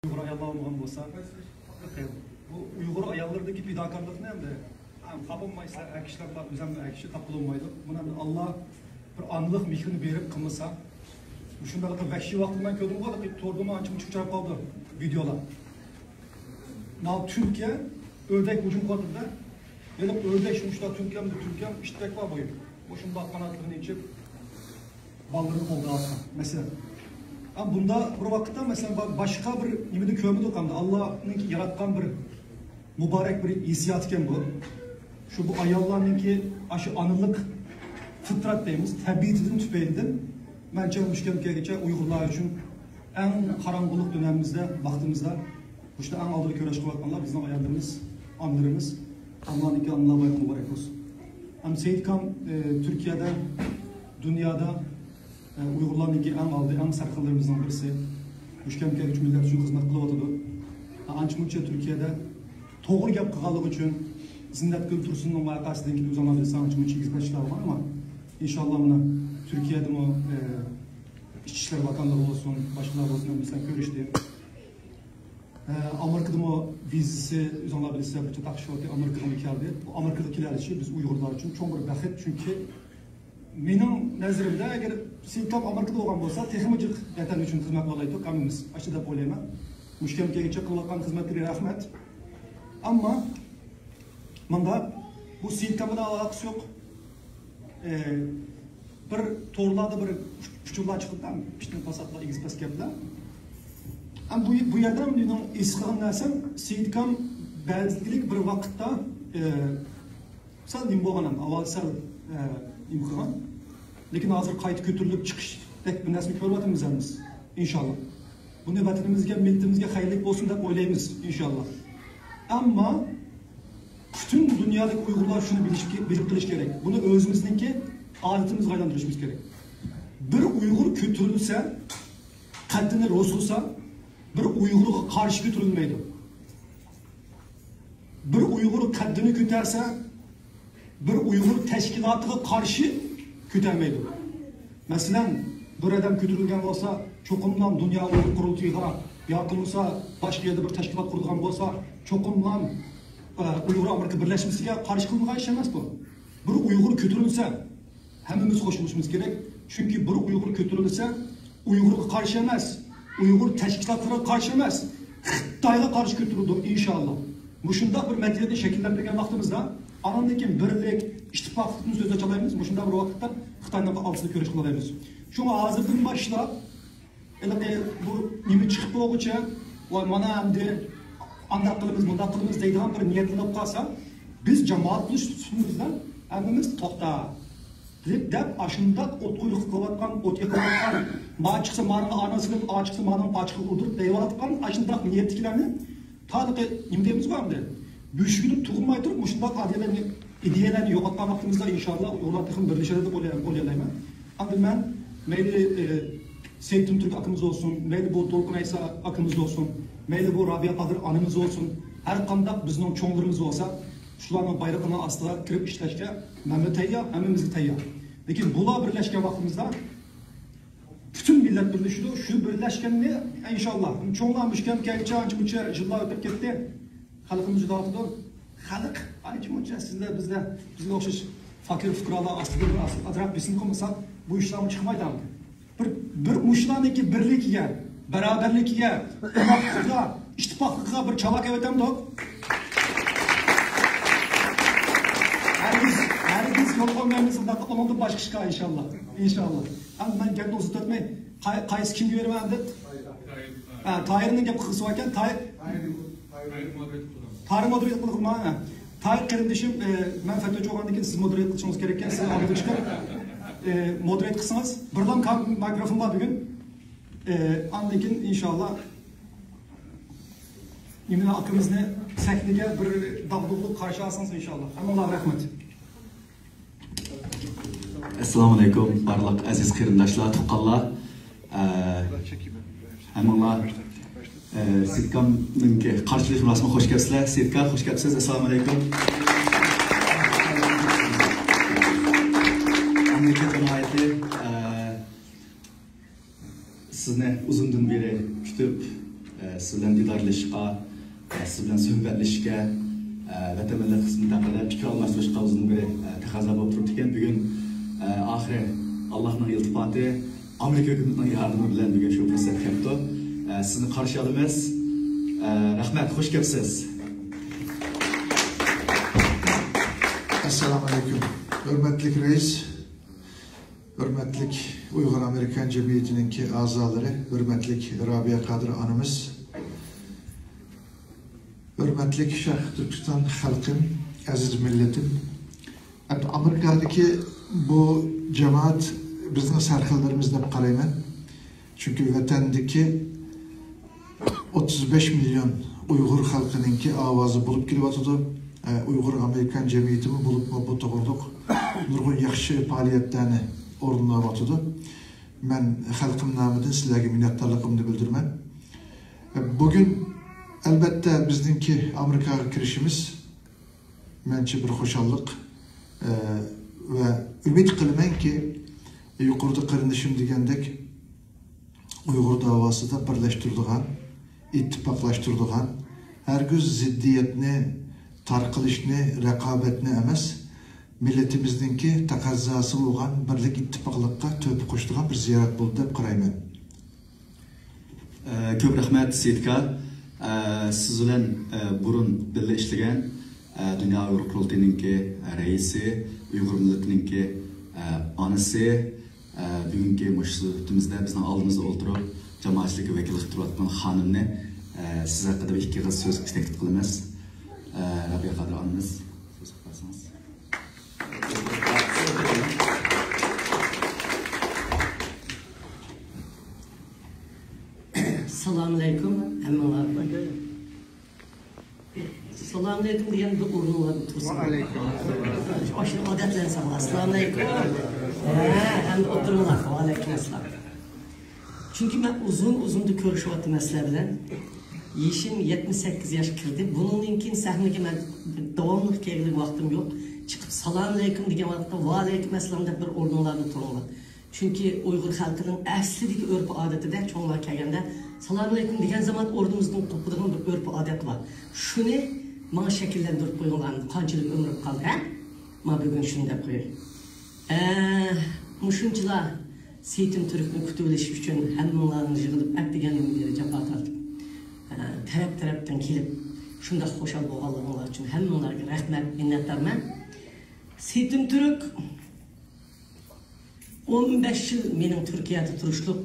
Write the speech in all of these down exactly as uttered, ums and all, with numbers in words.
ئۇيغۇر ئاياللار بولغان بولسا، بۇ ئۇيغۇر ئاياللىرىدىكى پىداكارلىقنى ئەمدى، ھە، تاپالمايسىلەر، ئەر كىشىلەر بار، ئۆزۈمنىڭ ئەر كىشى تاپقىلى بولمايدۇ. بۇنى ئەمدى ئاللا بىر ئانىلىق مېھرىنى بېرىپ قىلمىسا، مۇشۇنداق ۋەھشىي ۋاقىتتا مەن كۆردۈمغۇ، تور بۇمۇ ئانچە-مۇنچە ئۇچراپ قالدى ۋىدېئولار. ماۋۇ تۈركىيە ئۆردەك ھۇجۇم قىلىۋاتىدۇ-دە، ھېلىقى ئۆردەك شۇمۇشلار تۈركىيەمدە تۈركىيەم ئىتتەك بار بويى. مۇشۇنداق قاناتلىرىنى ئېچىپ، بالىلىرىنى قوغداۋاتقان، مەسىلەن. ھە، بۇندا بىر ۋاقىتتا، مەسىلەن، با-، باشقا بىر نېمىنى كۆرمىدۇق ئەمدى. ئاللانىڭكى ياراتقان بىر مۇبارەك بىر ھېسسىيات ئىكەن بۇ. شۇ بۇ ئاياللارنىڭكى ئاشۇ ئانىلىق فىترەت دەيمىز، تەبىئىتىدىن، تۈپەيلىدىن، مەنچە مۇشۇ كەمگىچە ئۇيغۇرلار ئۈچۈن ئەڭ قاراڭغۇلۇق دۆمىمىزدە، ۋاقتىمىزدا، مۇشۇ ئەڭ ئالدىدا كۈرەش قىلىۋاتقانلار بىزنىڭ ئاياللىرىمىز، ئانىلىرىمىز. ئاللانىڭكى ئانىلار بايرىمى مۇبارەك بولسۇن. ھەم سېيىتكام، ئى، تۈركىيەدە، دۇنيادا، ئى، ئۇيغۇرلارنىڭكى ئەڭ ئالدى، ئەڭ سەرخىللىرىمىزنىڭ بىرسى. مۇشۇ كەمگىچە مىللەت ئۈچۈن خىزمەت قىلىۋاتىدۇ. ئانچە-مۇنچە تۈركىيەدە توغرا گەپ قىلغانلىقى ئۈچۈن زىننەتگۈل تۇرسۇننىڭ ۋەقەسىدىن كېيىن ئۆزۈڭلار بىلسەڭ، ئانچە-مۇنچە ئېگىز پەشلار بار، ئەمما ئىنشاللا مانا تۈركىيەدىمۇ، ئى، ئىچكى ئىشلار باكانلىقى بولسۇن، باشقىلار بولسۇن، ھەممىسى بىلەن كۆرۈشتى. ئە، ئامېرىكىدىمۇ ۋىزىسى، ئۆزۈڭلار بىلىسىلەر، بىر چاتاق ئىشلەۋاتتى، ئامېرىكىغىمۇ كەلدى. بۇ ئامېرىكىغا كېلەلىشى بىز ئۇيغۇرلار ئۈچۈن چوڭ بىر بەخت، چۈنكى مېنىڭ نەزىرىمدە، ئەگەر سېيىتكام ئامېرىكىدا بولغان بولسا، تېخىمۇ جىق ۋەتەن ئۈچۈن خىزمەت قىلالايتتۇق ھەممىمىز، ئاشۇ دەپ ئويلايمەن. مۇشۇ كەمگىچە قىلىۋاتقان خىزمەتلىرىگە رەھمەت. ئەمما ماڭا بۇ سېيىتكام بىلەن ئالاقىسى يوق. ئى، بىر تورلاردا بىر ئۇچۇرلار چىقىدۇ، پىتنە پاساتلار، ئېگىز پەس گەپلەر. ئەمما بۇ، بۇ يەردە مېنىڭ ھېس قىلغان نەرسەم، سېيىتكام بەزىلىك بىر ۋاقىتتا، ئى، سەل نېمە بولغان، ئەمما ئاۋۋال سەل، ئى، نېمە قىلغان. لېكىن ھازىر قايتا كۆتۈرۈلۈپ چىقىشتەك بىر نەرسىنى كۆرۈۋاتىمىز ھەممىمىز، ئىنشاللا. بۇنى ۋەتىنىمىزگە، مىللىتىمىزگە خەيرلىك بولسۇن دەپ ئويلايمىز، ئىنشاللا. ئەمما پۈتۈن دۇنيادىكى ئۇيغۇرلار شۇنى بىلىش، بىلىپ قېلىش كېرەك. بۇنى ئۆزىمىزنىڭكى ئادىتىمىزگە ئايلاندۇرۇشىمىز كېرەك. بىر ئۇيغۇر كۆتۈرۈلسە، قەددىنى رۇسلىسا، بىر ئۇيغۇرغا قارشى كۆتۈرۈلمەيدۇ. بىر ئۇيغۇر قەددىنى كۆتەرسە، بىر ئۇيغۇر تەشكىلاتىغا قارشى كۆتەرمەيدۇ. مەسىلەن، بىر ئادەم كۆتۈرۈلگەن بولسا، چوقۇملا دۇنيا ئۇيغۇر قۇرۇلتىيىغا ياكى بولمىسا باشقا يەردە بىر تەشكىلات قۇرىدىغان بولسا، چوقۇملا، ئە، ئۇيغۇر ئامېرىكا بىرلەشمىسىگە قارشى قىلىنغان ئىش ئەمەس بۇ. بىر ئۇيغۇر كۆتۈرۈلسە، ھەممىمىز خوش بولۇشىمىز كېرەك. چۈنكى بىر ئۇيغۇر كۆتۈرۈلسە، ئۇيغۇرغا قارشى ئەمەس، ئۇيغۇر تەشكىلاتلىرىغا قارشى ئەمەس، خىتايغا قارشى كۆتۈرۈلىدۇ، ئىنشاللا. مۇشۇنداق بىر مەدەنىيەتنى شەكىللەندۈرگەن ۋاقتىمىزدا، ئاندىن كېيىن بىرلىك، ئىتتىپاقلىقتىن سۆز ئاچالايمىز. مۇشۇنداق بىر ۋاقىتتا خىتاينىڭ ئالدىسىدا كۈرەش قىلالايمىز. شۇڭا ھازىردىن باشلاپ، ھېلىقى بۇ نېمە چىقىپ بولغۇچە، ۋاي، مانا ئەمدى ئانداق قىلىمىز، مۇنداق قىلىمىز دەيدىغان بىر نىيەتلىنىپ قالسا، بىز جامائەت بولۇش سۈپىتىمىزدە ھەممىمىز توختا دەپ، دەپ، ئاشۇنداق ئوتقۇيلۇق قىلىۋاتقان، ئوت يېقىۋاتقان، ما چىقسا مانىڭغا ئانا سېلىپ، ئا چىقسا مانىڭ پاچىقىغا ئۇردۇرۇپ دەيۋاتقان ئاشۇنداق نىيەتتىكىلەرنى تالىقى نېمە دەيمىزغۇ ئەمدى؟ بۆشۈكۈنۈپ تۇغۇلماي تۇرۇپ، مۇشۇنداق ئادىيەلەرنى، ئىدىيەلەرنى يوقاتقان ۋاقتىمىزدا، ئىنشاللا، ئۇيغۇرلار تېخىمۇ بىرلىشەلەيدۇ دەپ ئويلاي-، ئويلايمەن. ئەمدى مەن مەيلى، ئى، سەيىت تۈنتۈرك ئاكىمىز بولسۇن، مەيلى بۇ دولقۇن ئەيسا ئاكىمىز بولسۇن، مەيلى بۇ رابىيە قادىر ئانىمىز بولسۇن، ھەر قانداق بىزنىڭ چوڭلىرىمىز بولسا، شۇلارنىڭ بايرىقىنىڭ ئاستىغا كىرىپ ئىشلەشكە مەنمۇ تەييار، ھەممىمىزگە تەييار. لېكىن بۇلار بىرلەشكەن ۋاقتىمىزدا، پۈتۈن مىللەت بىرلىشىدۇ. شۇ بىرلەشكەننى، ئىنشاللا، چوڭلار مۇشۇ كەمگىچە ئانچە-مۇنچە يىللار ئۆتۈپ كەتتى. خەلقىمىز جۇداۋاتىدۇ. خەلق ئانچە-مۇنچە سىزلەر، بىزلەر، بىزگە ئوخشاش پەقىر-پۇقرالار ئاستىدا بىر ئاز-، ئازراق بېسىم قىلمىساق، بۇ ئىشلارمۇ چىقمايدۇ. بىر، بىر مۇشۇلارنىڭكى بىرلىكىگە، بارابەرلىكىگە، ئىتتىپاقلىقىغا، ئىتتىپاقلىقىغا بىر چاۋاك ئەۋەتەمدۇق؟ ھەرگىز، ھەرگىز يول قويمايمىز، ئۇنداق ئۇنىڭدىن باشقا ئىشقا، ئىنشاللا. ئىنشاللا. ئەمدى مەن گەپنى ئۇزىتىۋەتمەي، قاي-، قايسى كىمگە بېرىمەن ئەمدى؟ ھە، تاھىرنىڭ گەپ قىلغۇسى باركەن، تاھىر. تاھىر مودېراتور قىلىدۇ. تاھىر مودېراتور قىلىدۇ، ھە. تاھىر قېرىندىشىم، ئە، مەن فەتۋەچى بولغاندىن كېيىن سىز مودېراتور قىلىشىڭىز كېرەككەن، سىز ئالدىغا چىقىپ، ئە، مودېراتور قىلسىڭىز، بىرلا مىكروفون بار بۈگۈن. ئە، ئاندىن كېيىن ئىنشاللا ئىمىن ئاكىمىزنى سەھنىگە بىر داغدۇغىلىق قارشى ئالسىڭىز ئىنشاللا. ھەممىڭلارغا رەھمەت. ئەسسالامۇئەلەيكۇم، بارلىق ئەزىز قېرىنداشلار، تۇغقانلار. ئە، ھەممىڭلار، ئە، سېيىتكامنىڭكى قارشى ئېلىش مۇراسىمىغا خوش كەپسىلەر. سېيىتكا، خوش كەپسىز. ئەسسالامۇئەلەيكۇم. مەملىكەت جامائىتى، ئە، سىزنى ئۇزۇندىن بېرى كۈتۈپ، ئە، سىز بىلەن دىدارلىشىشقا، سىز بىلەن سۆھبەتلىشىشكە، ۋەتەن مىللەت خىزمىتى ھەققىدە پىكىر ئالماشتۇرۇشقا ئۇزۇندىن بېرى تەقەززا بولۇپ تۇرۇپتىكەن. بۈگۈن ئاخىرى ئاللاھنىڭ ئىلتىپاتى، ئامېرىكا ھۆكۈمىتىنىڭ ياردىمى بىلەن بۈگۈن شۇ پۇرسەت كەپتۇ. سىزنى قارشى ئالىمىز. رەھمەت، خۇش كەپسىز. ئەسسالامۇ ئەلەيكۇم. ھۆرمەتلىك رەئىس، ھۆرمەتلىك ئۇيغۇر ئامېرىكان جەمئىيىتىنىڭكى ئەزالىرى، ھۆرمەتلىك رابىيە قادىر ئانىمىز، ھۆرمەتلىك شەرقىي تۈركىستان خەلقىم، ئەزىز مىللىتىم. ئەمدى ئامېرىكادىكى بۇ جامائەت بىزنىڭ سەرخىللىرىمىز دەپ قارايمەن. چۈنكى ۋەتەندىكى ئوتتۇز بەش مىليون ئۇيغۇر خەلقىنىڭكى ئاۋازى بولۇپ كېلىۋاتىدۇ. ئە، ئۇيغۇر ئامېرىكان جەمئىيىتىمۇ بولۇپمۇ بۇ توغرۇلۇق نۇرغۇن ياخشى پائالىيەتلەرنى ئورۇنلاۋاتىدۇ. مەن خەلقىم نامىدىن سىلەرگە مىننەتدارلىقىمنى بىلدۈرىمەن. ئە، بۈگۈن، ئەلبەتتە، بىزنىڭكى ئامېرىكاغا كىرىشىمىز مەنچە بىر خۇشاللىق، ئە، ۋە ئۈمىد قىلىمەنكى، يۇقىرىدا قېرىندىشىم دېگەندەك، ئۇيغۇر داۋاسىدا بىرلەشتۈرىدىغان، ئىتتىپاقلاشتۇرىدىغان، ھەرگىز زىددىيەتنى، تارقىلىشنى، رىقابەتنى ئەمەس، مىللىتىمىزنىڭكى تەقەززاسى بولغان بىرلىك، ئىتتىپاقلىققا تۆھپە قوشىدىغان بىر زىيارەت بولدى دەپ قارايمەن. ئە، كۆپ رەھمەت، سېيىت ئاكا. ئە، سىز بىلەن، ئە، بۇرۇن بىللە ئىشلىگەن، ئە، دۇنيا ئۇيغۇر قۇرۇلتىيىنىڭكى رەئىسى، ئۇيغۇر مىللىتىنىڭكى، ئە، ئانىسى، ئە، بۈگۈنكى مۇشۇ سۆھبىتىمىزدە بىزنىڭ ئالدىمىزدا ئولتۇرۇپ، جامائەتچىلىككە ۋەكىللىك قىلىۋاتقان خانىمنى، ئە، سىز ھەققىدە بىر ئىككى ئېغىز سۆز قىلىشنى تەكلىپ قىلىمىز. ئە، رابىيە قادىر ئانىمىز، سۆز قىلىپ بەرسىڭىز. سالامۇئەلەيكۇم ھەممىڭلارغا. سالامۇئەلەيكۇم دېگەندە بىر ئورنۇڭلاردا تۇرسۇن. ۋەئەلەيكۇم ئەسسالام. ئاشۇ ئادەتلەنسەڭلار. ئەسسالامۇئەلەيكۇم. ھە، ئەمدى ئولتۇرۇڭلار. ۋەئەلەيكۇم ئەسسالام. چۈنكى مەن ئۇزۇن-ئۇزۇندىن كۆرۈشۈۋاتىمەن سىلەر بىلەن. يېشىم يەتمىش سەككىز ياشقا كىردى. بۇنىڭدىن كېيىن سەھنىگە مەن داۋاملىق كەلگۈلۈك ۋاقتىم يوق. چىقىپ سالامۇئەلەيكۇم دېگەن ۋاقىتتا ۋەئەلەيكۇم ئەسسالام دەپ بىر ئورنۇڭلاردا تۇرۇڭلار. چۈنكى ئۇيغۇر خەلقىنىڭ ئەسلىدىكى ئۆرپ-ئادىتىدە چوڭلار كەلگەندە سالامۇئەلەيكۇم دېگەن زامان ئورنىمىزدىن قوپىدىغان بىر ئۆرپ-ئادەت بار. شۇنى ماڭا شەكىللەندۈرۈپ قويۇڭلار، قانچىلىك ئۆمرۈم قالدى، ھە؟ ما بۈگۈن شۇنى دەپ قوياي. ئە، مۇشۇنچىلا سېيىتىم تۈركنى كۈتۈۋېلىش ئۈچۈن ھەممىڭلارنى يىغىپ، ئەتىگەندىن بېرى جاپا تارتىپ، ئە، تەرەپ-تەرەپتىن كېلىپ، شۇنداق خۇشال بولغانلىقىڭلار ئۈچۈن ھەممىڭلارغا رەھمەت، مىننەتدارمەن. سېيىتىم تۈرك ئون بەش يىل مېنىڭ تۈركىيەدە تۇرۇشلۇق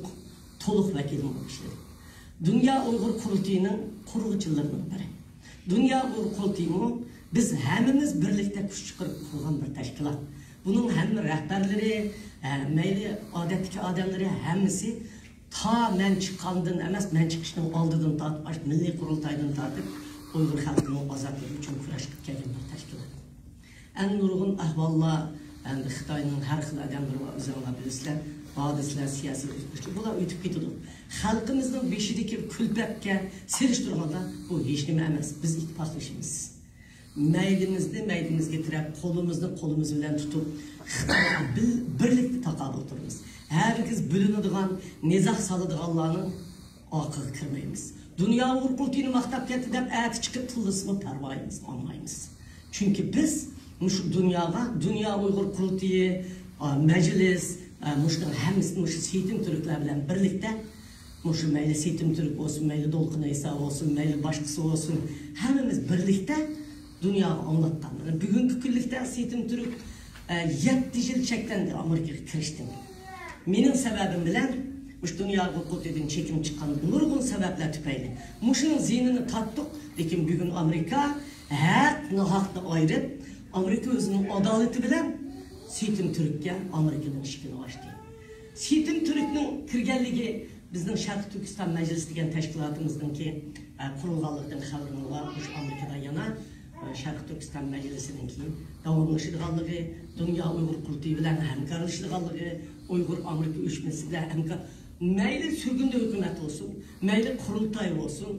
تولۇق ۋەكىلىم بولۇپ ئىشلىدى. دۇنيا ئۇيغۇر قۇرۇلتىيىنىڭ قۇرغۇچىلىرىنىڭ بىرى. دۇنيا ئۇيغۇر قۇرۇلتىيىمۇ بىز ھەممىمىز بىرلىكتە كۈچ چىقىرىپ قۇرغان بىر تەشكىلات. بۇنىڭ ھەممە رەھبەرلىرى، ئە، مەيلى ئادەتتىكى ئادەملىرى ھەممىسى تا مەن چىققاندىن ئەمەس، مەن چىقىشنىڭ ئالدىدىن تارتىپ، ئاشۇ مىللىي قۇرۇلتايدىن تارتىپ ئۇيغۇر خەلقىنىڭ ئازادلىقى ئۈچۈن كۈرەش قىلىپ كەلگەن بىر تەشكىلات. ئەڭ نۇرغۇن ئەھۋاللار، ئەمدى خىتاينىڭ ھەر خىل ئادەملىرى بار، ئۆزۈڭلار بىلىسىلەر، ھادىسىلەر، سىياسىي ئۆزگىرىشلەر، بۇلار ئۆتۈپ كېتىدۇ. خەلقىمىزنىڭ بېشىدىكى كۈلپەتكە سېلىشتۇرغاندا بۇ ھېچنېمە ئەمەس. بىز ئىتتىپاقلىشىمىز. مەيلىمىزنى مەيلىمىزگە تىرەپ، قولىمىزنى قولىمىز بىلەن تۇتۇپ، خىتايغا بىل-، بىرلىكتە تاقابىل تۇرىمىز. ھەرگىز بۆلۈنىدىغان، نىزا سالىدىغانلارنىڭ ئارقىغا كىرمەيمىز. دۇنيا ئۇيغۇر قۇرۇلتىيىنى ماختاپ كەتتى دەپ ئەتە چىقىپ تىللىسىمۇ پەرۋايىمىز ئالمايمىز. چۈنكى بىز مۇشۇ دۇنياغا، دۇنيا ئۇيغۇر قۇرۇلتىيى، ئا، مەجلىس، ئا، مۇشۇنىڭ ھەممىسىنى مۇشۇ سېيىتىم تۈركلەر بىلەن بىرلىكتە، مۇشۇ مەيلى سېيىتىم تۈرك بولسۇن، مەيلى دولقۇن ئەيسا بولسۇن، مەيلى باشقىسى بولسۇن، ھەممىمىز بىرلىكتە دۇنياغا ئاڭلاتقان. مانا بۈگۈنكى كۈنلۈكتە سېيىتىم تۈرك، ئە، يەتتە يىل چەكلەندى ئامېرىكىغا كىرىشتىن. مېنىڭ سەۋەبىم بىلەن مۇشۇ دۇنيا ھوقۇقىدىن چېكىنىپ چىققان نۇرغۇن سەۋەبلەر تۈپەيلى مۇشۇنىڭ زىيىنىنى تارتتۇق. لېكىن بۈگۈن ئامېرىكا ھەق ناھەقنى ئايرىپ، ئامېرىكا ئۆزىنىڭ ئادالىتى بىلەن سېيىتىم تۈرككە ئامېرىكىنىڭ ئىشىكىنى ئاچتى. سېيىتىم تۈركنىڭ كىرگەنلىكى بىزنىڭ شەرقىي تۈركىستان مەجلىسى دېگەن تەشكىلاتىمىزنىڭكى، ئە، قۇرۇلغانلىقىدىن خەۋىرىڭلار بار. مۇشۇ ئامېرىكىدا يەنە، ئە، شەرقىي تۈركىستان مەجلىسىنىڭكى داۋاملىشىدىغانلىقى، دۇنيا ئۇيغۇر قۇرۇلتىيى بىلەن ھەمكارلىشىدىغانلىقى، ئۇيغۇر ئامېرىكا ئۇيۇشمىسى بىلەن ھەمكار، مەيلى سۈرگۈندە ھۆكۈمەت بولسۇن، مەيلى قۇرۇلتاي بولسۇن،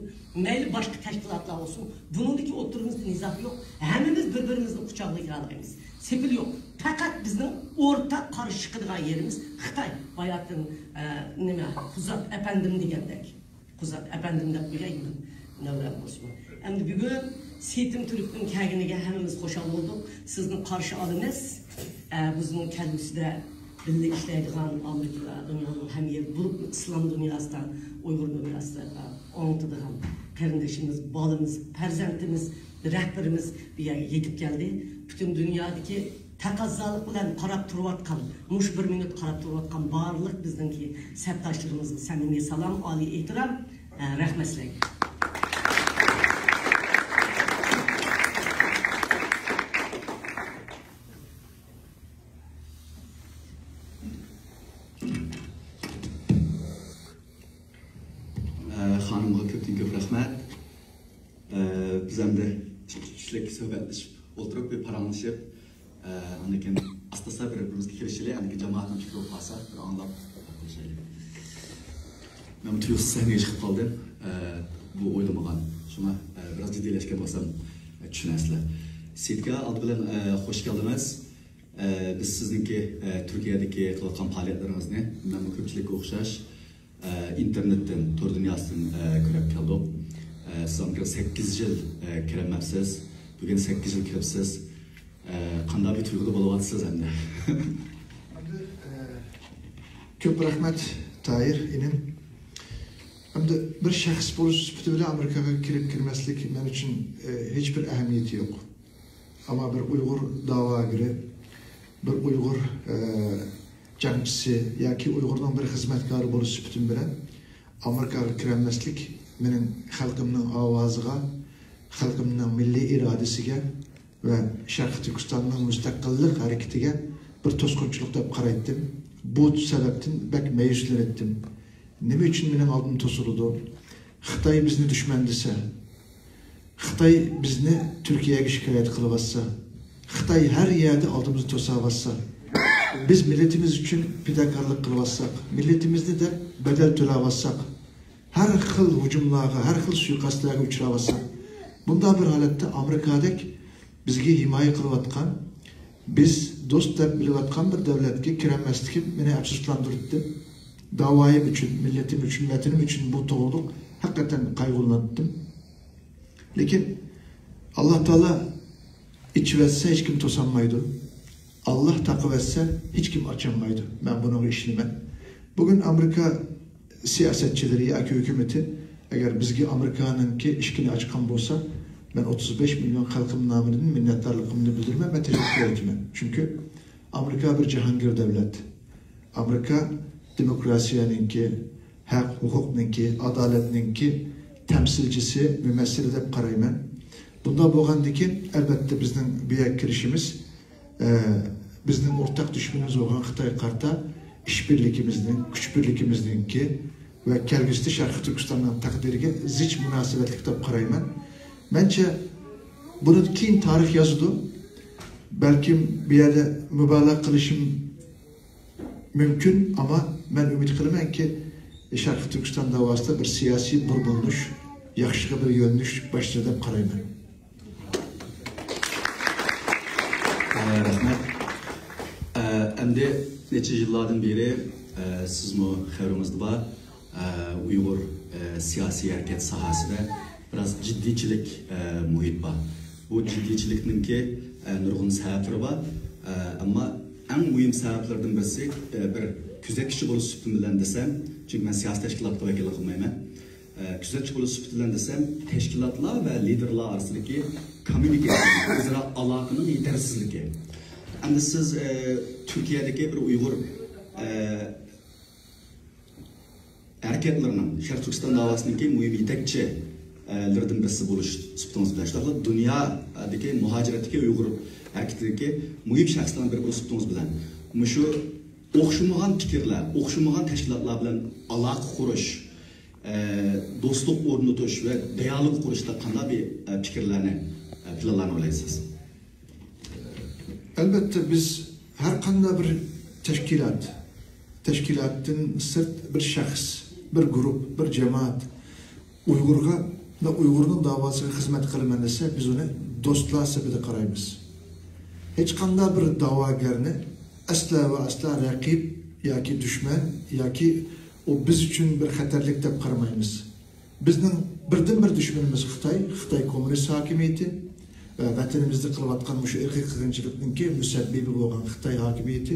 مەيلى باشقا تەشكىلاتلار بولسۇن، بۇنىڭدىكى ئوتتۇرىمىزدا نىزا يوق. ھەممىمىز بىر-بىرىمىزنى قۇچاقلىيالايمىز. سېپىل يوق. پەقەت بىزنىڭ ئورتاق قارشى چىقىدىغان يېرىمىز خىتاي. باياتىن، ئە، نېمە، قۇزات ئەپەندىم دېگەندەك. ئۇزاق ئەپەندىم دەپ قوياي مەن، نەۋرەم بولسىمۇ. ئەمدى بۈگۈن سېيىتىم تۈركنىڭ كەلگىنىگە ھەممىمىز خۇشال بولدۇق. سىزنى قارشى ئالىمىز. ئە، بىزنىڭ كەلگۈسىدە بىللە ئىشلەيدىغان، ئامېرىكىدا، دۇنيانىڭ ھەممە يېرى، بولۇپمۇ ئىسلام دۇنياسىدا، ئۇيغۇر دۇنياسىدا، ئە، ئاڭلىتىدىغان قېرىندىشىمىز، بالىمىز، پەرزەنتىمىز، رەھبىرىمىز بۇ يەرگە يېتىپ كەلدى. پۈتۈن دۇنيادىكى تەقەززالىق بىلەن قاراپ تۇرۇۋاتقان، مۇشۇ بىر مىنۇت قاراپ تۇرۇۋاتقان بارلىق بىزنىڭكى سەپداشلىرىمىزغا سەمىمىي سالام، ئالىي ئېھتىرام، ئە، رەھمەت سىلەرگە. ئە، خانىمغا كۆپتىن كۆپ رەھمەت. ئە، بىز ئەمدى كىشىلىك سۆھبەتلىشىپ ئولتۇرۇپ، بىر پاراڭلىشىپ، ئە، ئاندىن كېيىن ئاستا-ئاستا بىر-بىرىمىزگە كېلىشىلى، ئاندىن كېيىن جامائەتنىڭ پىكرى بولۇپ قالسا، بىر ئاڭلاپ قىلىشايلى. مەن تۇيۇقسىز سەھنىگە چىقىپ قالدىم. ئە، بۇ ئويلىمىغان. شۇڭا، ئە، بىراز جىددىيلەشكەن بولسام، ئە، چۈشىنەسىلەر. سېيىتكا، ئالدى بىلەن، ئە، خوش كەلدىڭىز. ئە، بىز سىزنىڭكى، ئە، تۈركىيەدىكى قىلىۋاتقان پائالىيەتلىرىڭىزنى مەنمۇ كۆپچىلىككە ئوخشاش، ئە، ئىنتېرنېتتىن، تور دۇنياسىدىن، ئە، كۆرۈپ كەلدۇق. ئە، سىز ئامېرىكىغا سەككىز يىل، ئە، كىرەلمەپسىز. بۈگۈن سەككىز يىل كىرىپسىز. ئە، قانداق بىر تۇيغۇدا بولۇۋاتىسىز ئەمدى؟ ئەمدى، ئە، كۆپ رەھمەت، تاھىر ئىنىم. ئەمدى بىر شەخس بولۇش سۈپىتى بىلەن ئامېرىكاغا كىرىپ كىرمەسلىك مەن ئۈچۈن، ئە، ھېچبىر ئەھمىيىتى يوق. ئەمما بىر ئۇيغۇر داۋاگىرى، بىر ئۇيغۇر، ئە، جەڭچىسى ياكى ئۇيغۇرنىڭ بىر خىزمەتكارى بولۇش سۈپىتىم بىلەن ئامېرىكاغا كىرەلمەسلىك مېنىڭ خەلقىمنىڭ ئاۋازىغا، خەلقىمنىڭ مىللىي ئىرادىسىگە ۋە شەرقىي تۈركىستاننىڭ مۇستەقىللىق ھەرىكىتىگە بىر توسقۇنچىلىق دەپ قارايتتىم. بۇ سەۋەبتىن بەك مەيۈسلىنەتتىم. نېمە ئۈچۈن مېنىڭ ئالدىم توسۇلىدۇ؟ خىتاي بىزنى دۈشمەن دېسە، خىتاي بىزنى تۈركىيەگە شىكايەت قىلىۋاتسا، خىتاي ھەر يەردە ئالدىمىزنى توساۋاتسا، بىز مىللىتىمىز ئۈچۈن پىداكارلىق قىلىۋاتساق، مىللىتىمىزنى دەپ بەدەل تۆلەۋاتساق، ھەر خىل ھۇجۇملارغا، ھەر خىل سۇيىقەستلەرگە ئۇچراۋاتساق، بۇنداق بىر ھالەتتە ئامېرىكادەك بىزگە ھىمايە قىلىۋاتقان، بىز دوست دەپ بىلىۋاتقان بىر دۆلەتكە كىرەلمەسلىكىم مېنى ئەپسۇسلاندۇرۇتتى. داۋايىم ئۈچۈن، مىللىتىم ئۈچۈن، ۋەتىنىم ئۈچۈن بۇ توغرۇلۇق ھەقىقەتەن قايغۇلىناتتىم. لېكىن ئاللا تائالا ئېچىۋەتسە ھېچكىم توسالمايدۇ. ئاللا تاقىۋەتسە ھېچكىم ئاچالمايدۇ. مەن بۇنىڭغا ئىشىنىمەن. بۈگۈن ئامېرىكا سىياسەتچىلىرى ياكى ھۆكۈمىتى ئەگەر بىزگە ئامېرىكانىڭكى ئىشىكىنى ئاچقان بولسا، مەن ئوتتۇز بەش مىليون خەلقىم نامىدىن مىننەتدارلىقىمنى بىلدۈرىمەن ۋە تەشەككۈر ئېيتىمەن. چۈنكى ئامېرىكا بىر جاھانگىر دۆلەت. ئامېرىكا دېموكراتىيەنىڭكى، ھەق، ھوقۇقنىڭكى، ئادالەتنىڭكى تەمسىلچىسى، مۇمەسسىلى دەپ قارايمەن. بۇنداق بولغاندىكىن، ئەلۋەتتە، بىزنىڭ بۇ يەرگە كىرىشىمىز، ئە، بىزنىڭ ئورتاق دۈشمىنىمىز بولغان خىتايغا قارىتا ئىشبىرلىكىمىزنىڭ، كۈچ بىرلىكىمىزنىڭكى ۋە كەلگۈسىدە شەرقىي تۈركىستاننىڭ تەقدىرىگە زىچ مۇناسىۋەتلىك دەپ قارايمەن. مەنچە، بۇنى كېيىن تارىخ يازىدۇ. بەلكىم بۇ يەردە مۇبالىغە قىلىشىم مۇمكىن، ئەمما مەن ئۈمىد قىلىمەنكى، شەرقىي تۈركىستان داۋاسىدا بىر سىياسىي بىر بۇرۇلۇش، ياخشىغا بىر يۆنىلىش باشلىدى دەپ قارايمەن. ئە، رەھمەت. ئە، ئەمدى نەچچە يىللاردىن بېرى، ئە، سىزمۇ خەۋىرىڭىزدە بار، ئە، ئۇيغۇر، ئە، سىياسىي ھەرىكەت ساھەسىدە بىراز جىددىيچىلىك، ئە، مۇھىت بار. بۇ جىددىيچىلىكنىڭكى، ئە، نۇرغۇن سەۋەبلىرى بار. ئە، ئەمما ئەڭ مۇھىم سەۋەبلەردىن بىرسى، ئە، بىر كۆزەتكۈچى بولۇش سۈپىتىم بىلەن دېسەم، چۈنكى مەن سىياسىي تەشكىلاتقا ۋەكىللىك قىلمايمەن. ئە، كۆزەتچى بولۇش سۈپىتى بىلەن دېسەم، تەشكىلاتلار ۋە لىدېرلار ئارىسىدىكى كوممۇنىكېشن، ئۆزئارا ئالاقىنىڭ يېتەرسىزلىكى. ئەمدى سىز، ئە، تۈركىيەدىكى بىر ئۇيغۇر، ئە، ھەرىكەتلىرىنىڭ، شەرقىي تۈركىستان داۋاسىنىڭكى مۇھىم يېتەكچىلىرىدىن بىرسى بولۇش سۈپىتىڭىز بىلەن، شۇنداقلا دۇنيادىكى مۇھاجىرەتتىكى ئۇيغۇر ھەرىكىتىدىكى مۇھىم شەخسلەرنىڭ بىرى بولۇش سۈپىتىڭىز بىلەن، مۇشۇ ئوخشىمىغان پىكىرلەر، ئوخشىمىغان تەشكىلاتلار بىلەن ئالاقە قۇرۇش، ئە، دوستلۇق ئورنىتىش ۋە دىيالوگ قۇرۇشتا قانداق بىر، ئە، پىكىرلەرنى، ئە، پىلانلارنى ئويلايسىز؟ ئەلۋەتتە، بىز ھەر قانداق بىر تەشكىلات، تەشكىلاتتىن سىرت بىر شەخس، بىر گۇرۇپ، بىر جامائەت ئۇيغۇرغا ۋە ئۇيغۇرنىڭ داۋاسىغا خىزمەت قىلىمەن دېسە، بىز ئۇنى دوستلار سېپىدە قارايمىز. ھېچقانداق بىر داۋاگەرنى ئەسلا ۋە ئەسلا رەقىب ياكى دۈشمەن ياكى ئۇ بىز ئۈچۈن بىر خەتەرلىك دەپ قارىمايمىز. بىزنىڭ بىردىنبىر دۈشمىنىمىز خىتاي، خىتاي كوممۇنىست ھاكىمىيىتى ۋە ۋەتىنىمىزدە قىلىۋاتقان مۇشۇ ئىرقىي قىرغىنچىلىقنىڭكى مۇسەببىبى بولغان خىتاي ھاكىمىيىتى.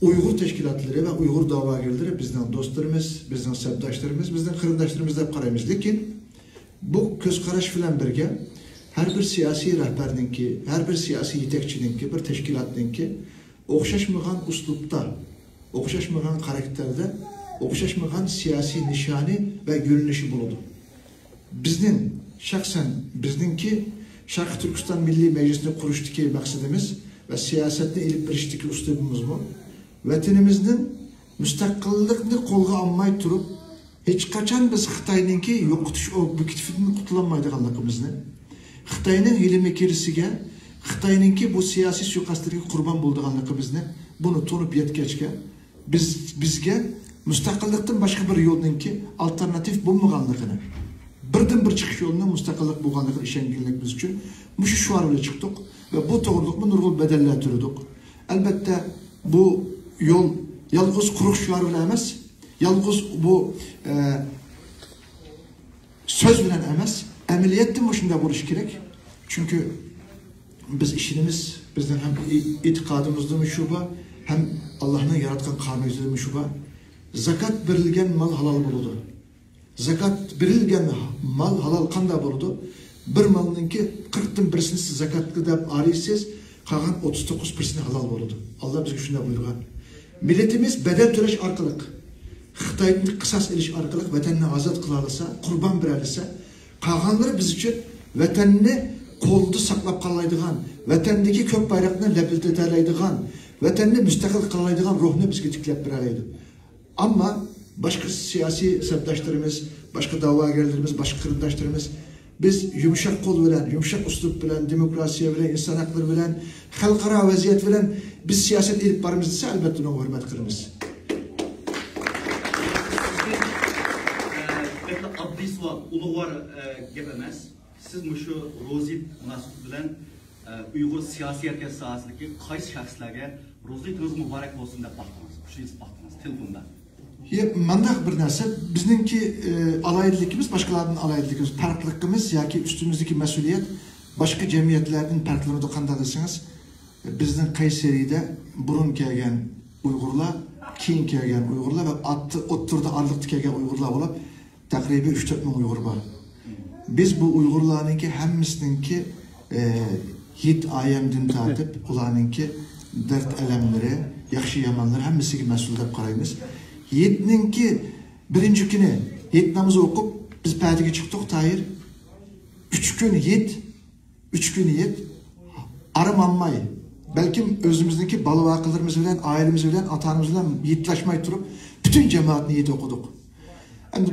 ئۇيغۇر تەشكىلاتلىرى ۋە ئۇيغۇر داۋاگەرلىرى بىزنىڭ دوستلىرىمىز، بىزنىڭ سەپداشلىرىمىز، بىزنىڭ قېرىنداشلىرىمىز دەپ قارايمىز. لېكىن بۇ كۆز قاراش بىلەن بىرگە، ھەر بىر سىياسىي رەھبەرنىڭكى، ھەر بىر سىياسىي يېتەكچىنىڭكى، بىر تەشكىلاتنىڭكى ئوخشاشمىغان ئۇسلۇبتا، ئوخشاشمىغان خاراكتېردا، ئوخشاشمىغان سىياسىي نىشانى ۋە يۆنىلىشى بولىدۇ. بىزنىڭ، شەخسەن بىزنىڭكى شەرقىي تۈركىستان مىللىي مەجلىسىنى قۇرۇشتىكى مەقسىتىمىز ۋە سىياسەتنى ئېلىپ بېرىشتىكى ئۇسلۇبىمىزمۇ، ۋەتىنىمىزنىڭ مۇستەقىللىقنى قولغا ئالماي تۇرۇپ، ھېچقاچان بىز خىتاينىڭكى يوقىتىش ئوبيېكتىدىن قۇتۇلالمايدىغانلىقىمىزنى، خىتاينىڭ ھىيلە-مىكىرىسىگە، خىتاينىڭكى بۇ سىياسىي سۇيىقەستلىرىگە قۇربان بولىدىغانلىقىمىزنى، بۇنى تونۇپ يەتكەچكە، بىز، بىزگە مۇستەقىللىقتىن باشقا بىر يولنىڭكى ئالتېرناتىپ بولمىغانلىقىنى، بىردىنبىر چىقىش يولىنىڭ مۇستەقىللىق بولغانلىقىغا ئىشەنگەنلىكىمىز ئۈچۈن مۇشۇ شوئار بىلەن چىقتۇق ۋە بۇ توغرىلىقمۇ نۇرغۇن بەدەللەر تۆلىدۇق. ئەلبەتتە، بۇ يول يالغۇز قۇرۇق شوئار بىلەن ئەمەس، يالغۇز بۇ، ئە، سۆز بىلەن ئەمەس، ئەمەلىيەتتىمۇ شۇنداق بولۇشى كېرەك. چۈنكى بىز ئىشىنىمىز، بىزنىڭ ھەم ئېتىقادىمىزدىمۇ شۇ بار، ھەم ئاللاھنىڭ ياراتقان قانۇنىيىتىدىمۇ شۇ بار. زاكات بېرىلگەن مال ھالال بولىدۇ. زاكات بېرىلگەن مال ھالال قانداق بولىدۇ؟ بىر مالنىڭكى قىرىقتىن بىرسىنى سىز زاكاتقا دەپ ئالىسىز، قالغان ئوتتۇز توققۇز پىرسەنت ھالال بولىدۇ. ئاللا بىزگە شۇنداق بۇيرۇغان. مىللىتىمىز بەدەل تۆلەش ئارقىلىق، خىتايدىن قىساس ئېلىش ئارقىلىق ۋەتەننى ئازاد قىلالىسا، قۇربان بېرەلىسە، قالغانلىرى بىز ئۈچۈن ۋەتەننى قولىدا ساقلاپ قالالايدىغان، ۋەتەندىكى كۆك بايراقنى لەپىلدىتەلەيدىغان، ۋەتەننى مۇستەقىل قىلالايدىغان روھنى بىزگە تىكلەپ بېرەلەيدۇ. ئەمما باشقا سىياسىي سەپداشلىرىمىز، باشقا دەۋاگەرلىرىمىز، باشقا قېرىنداشلىرىمىز، بىز يۇمشاق قول بىلەن، يۇمشاق ئۇسلۇب بىلەن، دېموكراتىيە بىلەن، ئىنسان ھەقلىرى بىلەن، خەلقئارا ۋەزىيەت بىلەن بىز سىياسەت ئېلىپ بارىمىز دېسە، ئەلبەتتە، ئۇنىڭغا ھۆرمەت قىلىمىز. سىزدىن، ئە، بەكلا ئاددىي سوئال، ئۇلۇغۋار، ئە، گەپ ئەمەس. سىز مۇشۇ روزى ھېيت مۇناسىۋىتى بىلەن، ئە، ئۇيغۇر سىياسىي ھەرىكەت ساھەسىدىكى قايسى شەخسلەرگە روزى ھېيتىڭىز مۇبارەك بولسۇن دەپ باقتىڭىز؟ شۇ يېزىپ باقتىڭىز تېلېفوندا. يە، مانداق بىر نەرسە، بىزنىڭكى، ئە، ئالاھىدىلىكىمىز، باشقىلاردىن ئالاھىدىلىكىمىز، پەرقلىقىمىز ياكى ئۈستىمىزدىكى مەسئۇلىيەت باشقا جەمئىيەتلەردىن پەرقلىنىدۇ قانداق دېسىڭىز، بىزنىڭ قەيسەرىدە بۇرۇن كەلگەن ئۇيغۇرلار، كېيىن كەلگەن ئۇيغۇرلار ۋە ئاتتى-، ئوتتۇرىدا ئارىلىقتا كەلگەن ئۇيغۇرلار بولۇپ، تەقرىبىي ئۈچ تۆت مىڭ ئۇيغۇر بار. بىز بۇ ئۇيغۇرلارنىڭكى ھەممىسىنىڭكى، ئە، ھېيت ئايەمدىن تارتىپ، ئۇلارنىڭكى دەرد ئەلەملىرى، ياخشى يامانلىرى ھەممىسىگە مەسئۇل دەپ قارايمىز. ھېيتنىڭكى بىرىنچى كۈنى ھېيت نامىزى ئوقۇپ، بىز پەدىگە چىقتۇق، تاھىر. ئۈچ كۈن ھېيت، ئۈچ كۈن ھېيت، ئارام ئالماي، بەلكىم ئۆزىمىزنىڭكى بالا-ۋاقىلىرىمىز بىلەن، ئائىلىمىز بىلەن، ئاتا-ئانىمىز بىلەن ھېيتلاشماي تۇرۇپ، پۈتۈن جامائەتنى ھېيت ئوقۇدۇق. ئەمدى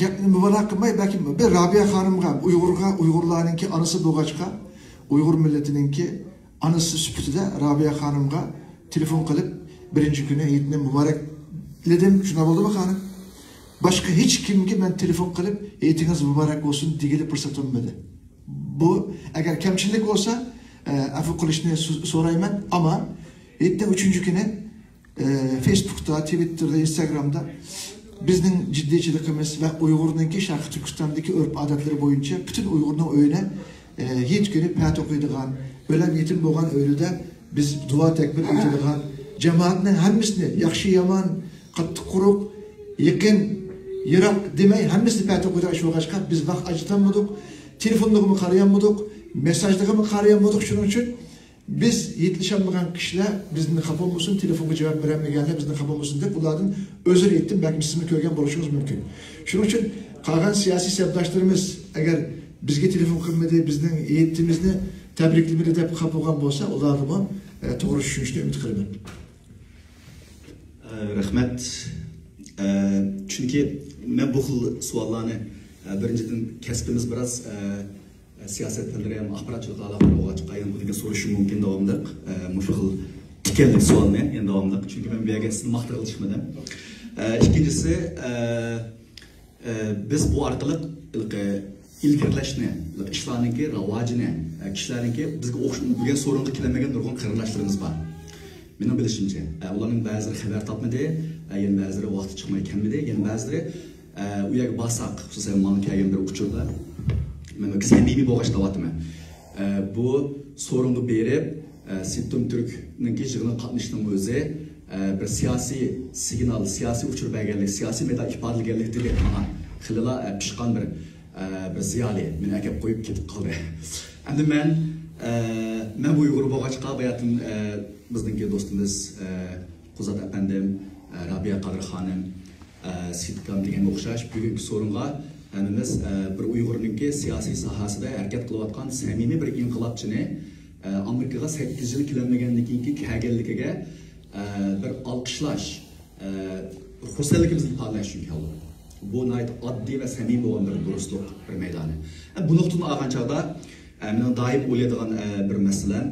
گەپنى مۇبالىغە قىلماي، بەلكىم بىر رابىيە خانىمغا، ئۇيغۇرغا، ئۇيغۇرلارنىڭكى ئانىسى بولغاچقا، ئۇيغۇر مىللىتىنىڭكى ئانىسى سۈپىتىدە رابىيە خانىمغا تېلېفون قىلىپ، بىرىنچى كۈنى ھېيتنى مۇبارەكلىدىم. شۇنداق بولدىمۇ، خانىم؟ باشقا ھېچ كىمگە مەن تېلېفون قىلىپ، ھېيتىڭىز مۇبارەك بولسۇن دېگىلى پۇرسەت بولمىدى. بۇ، ئەگەر كەمچىلىك بولسا، ئە، ئەپۇ قىلىشنى سو-، سورايمەن، ئەمما ھېيتنىڭ ئۈچىنچى كۈنى، ئە، فېيسبۇكتا، تىۋىتتېردا، ئىنستاگرامدا بىزنىڭ جىددىيچىلىكىمىز ۋە ئۇيغۇرنىڭكى شەرقىي تۈركىستاندىكى ئۆرپ-ئادەتلىرى بويىچە پۈتۈن ئۇيغۇرنىڭ ئۆيىنى، ئە، ھېيت كۈنى پەتە ئوقۇيدىغان، ئۆلەم يېتىم بولغان ئۆيلىدە بىز دۇئا تەكبىر ئېيتىدىغان، جامائەتنىڭ ھەممىسىنى ياخشى-يامان، قاتتىق-قۇرۇق، يېقىن، يىراق دېمەي، ھەممىسىنى پەتە ئوقۇيدىغان ئىش بولغاچقا، بىز ۋاق ئاجرىتالمىدۇق، تېلېفونلىرىغىمۇ قارىيالمىدۇق، مېسساژلىرىغىمۇ قارىيالمىدۇق. شۇنىڭ ئۈچۈن بىز ھېيتلىشالمىغان كىشىلەر بىزدىن خاپا بولمىسۇن، تېلېفونغا جاۋاب بېرەلمىگەنلەر بىزدىن خاپا بولمىسۇن دەپ ئۇلاردىن ئۆزرە ئېيتتىم، بەلكىم سىزمۇ كۆرگەن بولۇشىڭىز مۇمكىن. شۇنىڭ ئۈچۈن قالغان سىياسىي سەپداشلىرىمىز ئەگەر بىزگە تېلېفون قىلمىدى، بىزنىڭ ھېيتىمىزنى تەبرىكلىمىدى دەپ خاپا بولغان بولسا، ئۇلاردىمۇ، ئە، توغرا چۈشىنىشنى ئۈمىد قىلىمەن. ئە، رەھمەت. ئە، چۈنكى مەن بۇ خىل سوئاللارنى، ئە، بىرىنچىدىن، كەسپىمىز بىراز، ئە، سىياسەت پەنلىرى ھەم ئاخباراتچىلىق ئالاقىلىرى بولغاچقا، يەنە بۇنىڭدىن سورىشىم مۇمكىن داۋاملىق. ئە، مۇشۇ خىل تىكەنلىك سوئالنى يەنە داۋاملىق. چۈنكى مەن بۇ يەرگە سىزنى ماختىغىلى چىقمىدىم. ئە، ئىككىنچىسى، ئە، ئە، بىز بۇ ئارقىلىق ھېلىقى ئىلگىرىلەشنى، ھېلىقى ئىشلارنىڭكى راۋاجىنى، ئە، كىشىلەرنىڭكى بىزگە ئوخش-، بۈگۈن سورۇنغا كېلەلمىگەن نۇرغۇن قېرىنداشلىرىمىز بار. مېنىڭ بىلىشىمچە، ئە، ئۇلارنىڭ بەزىلىرى خەۋەر تاپمىدى، ئە، يەنە بەزىلىرى ۋاقتى چىقماي كەلمىدى، يەنە بەزىلىرى ئە، ئۇ يەرگە بارساق، خۇسۇسەن ماڭا كەلگەن بىر ئۇچۇردا، مەن سەمىمىي بولغاچ دەۋاتىمەن. ئە، بۇ سورۇنغا بېرىپ، ئە، سىتكوم تۈركنىڭكى يىغىنىغا قاتنىشىشنىڭ ئۆزى، ئە، بىر سىياسىي سىگنال، سىياسىي ئۇچۇر بەرگەنلىك، سىياسىي مەيدان ئىپادىلىگەنلىك دېدى ماڭا. خېلىلا، ئە، پىشقان بىر، ئە، بىر زىيالىي مېنى ئەكەپ قويۇپ كېتىپ قالدى. ئەمدى مەن، ئە، مەن بۇ ئۇيغۇر بولغاچقا، باياتىن، ئە، بىزنىڭكى دوستىمىز، ئە، قۇزات ئەپەندىم، ئە، رابىيە قادىر خانىم، ئە، سىتكام دېگەنگە ئوخشاش بۈگۈنكى سورۇنغا ھەممىمىز، ئە، بىر ئۇيغۇرنىڭكى سىياسىي ساھەسىدە ھەرىكەت قىلىۋاتقان سەمىمىي بىر ئىنقىلابچىنى، ئە، ئامېرىكىغا سەككىز يىل كېلەلمىگەندىن كېيىنكى كەلگەنلىكىگە، ئە، بىر ئالقىشلاش، ئە، خۇرسەنلىكىمىزنى ئىپادىلەش ئۈچۈن كەلدۇق. بۇ ناھايىتى ئاددىي ۋە سەمىمىي بولغان بىر دۇرۇسلۇق، بىر مەيدانى. ئە، بۇ نۇقتىدىن ئالغان چاغدا، ئە، مېنىڭ دائىم ئويلايدىغان، ئە، بىر مەسىلەم،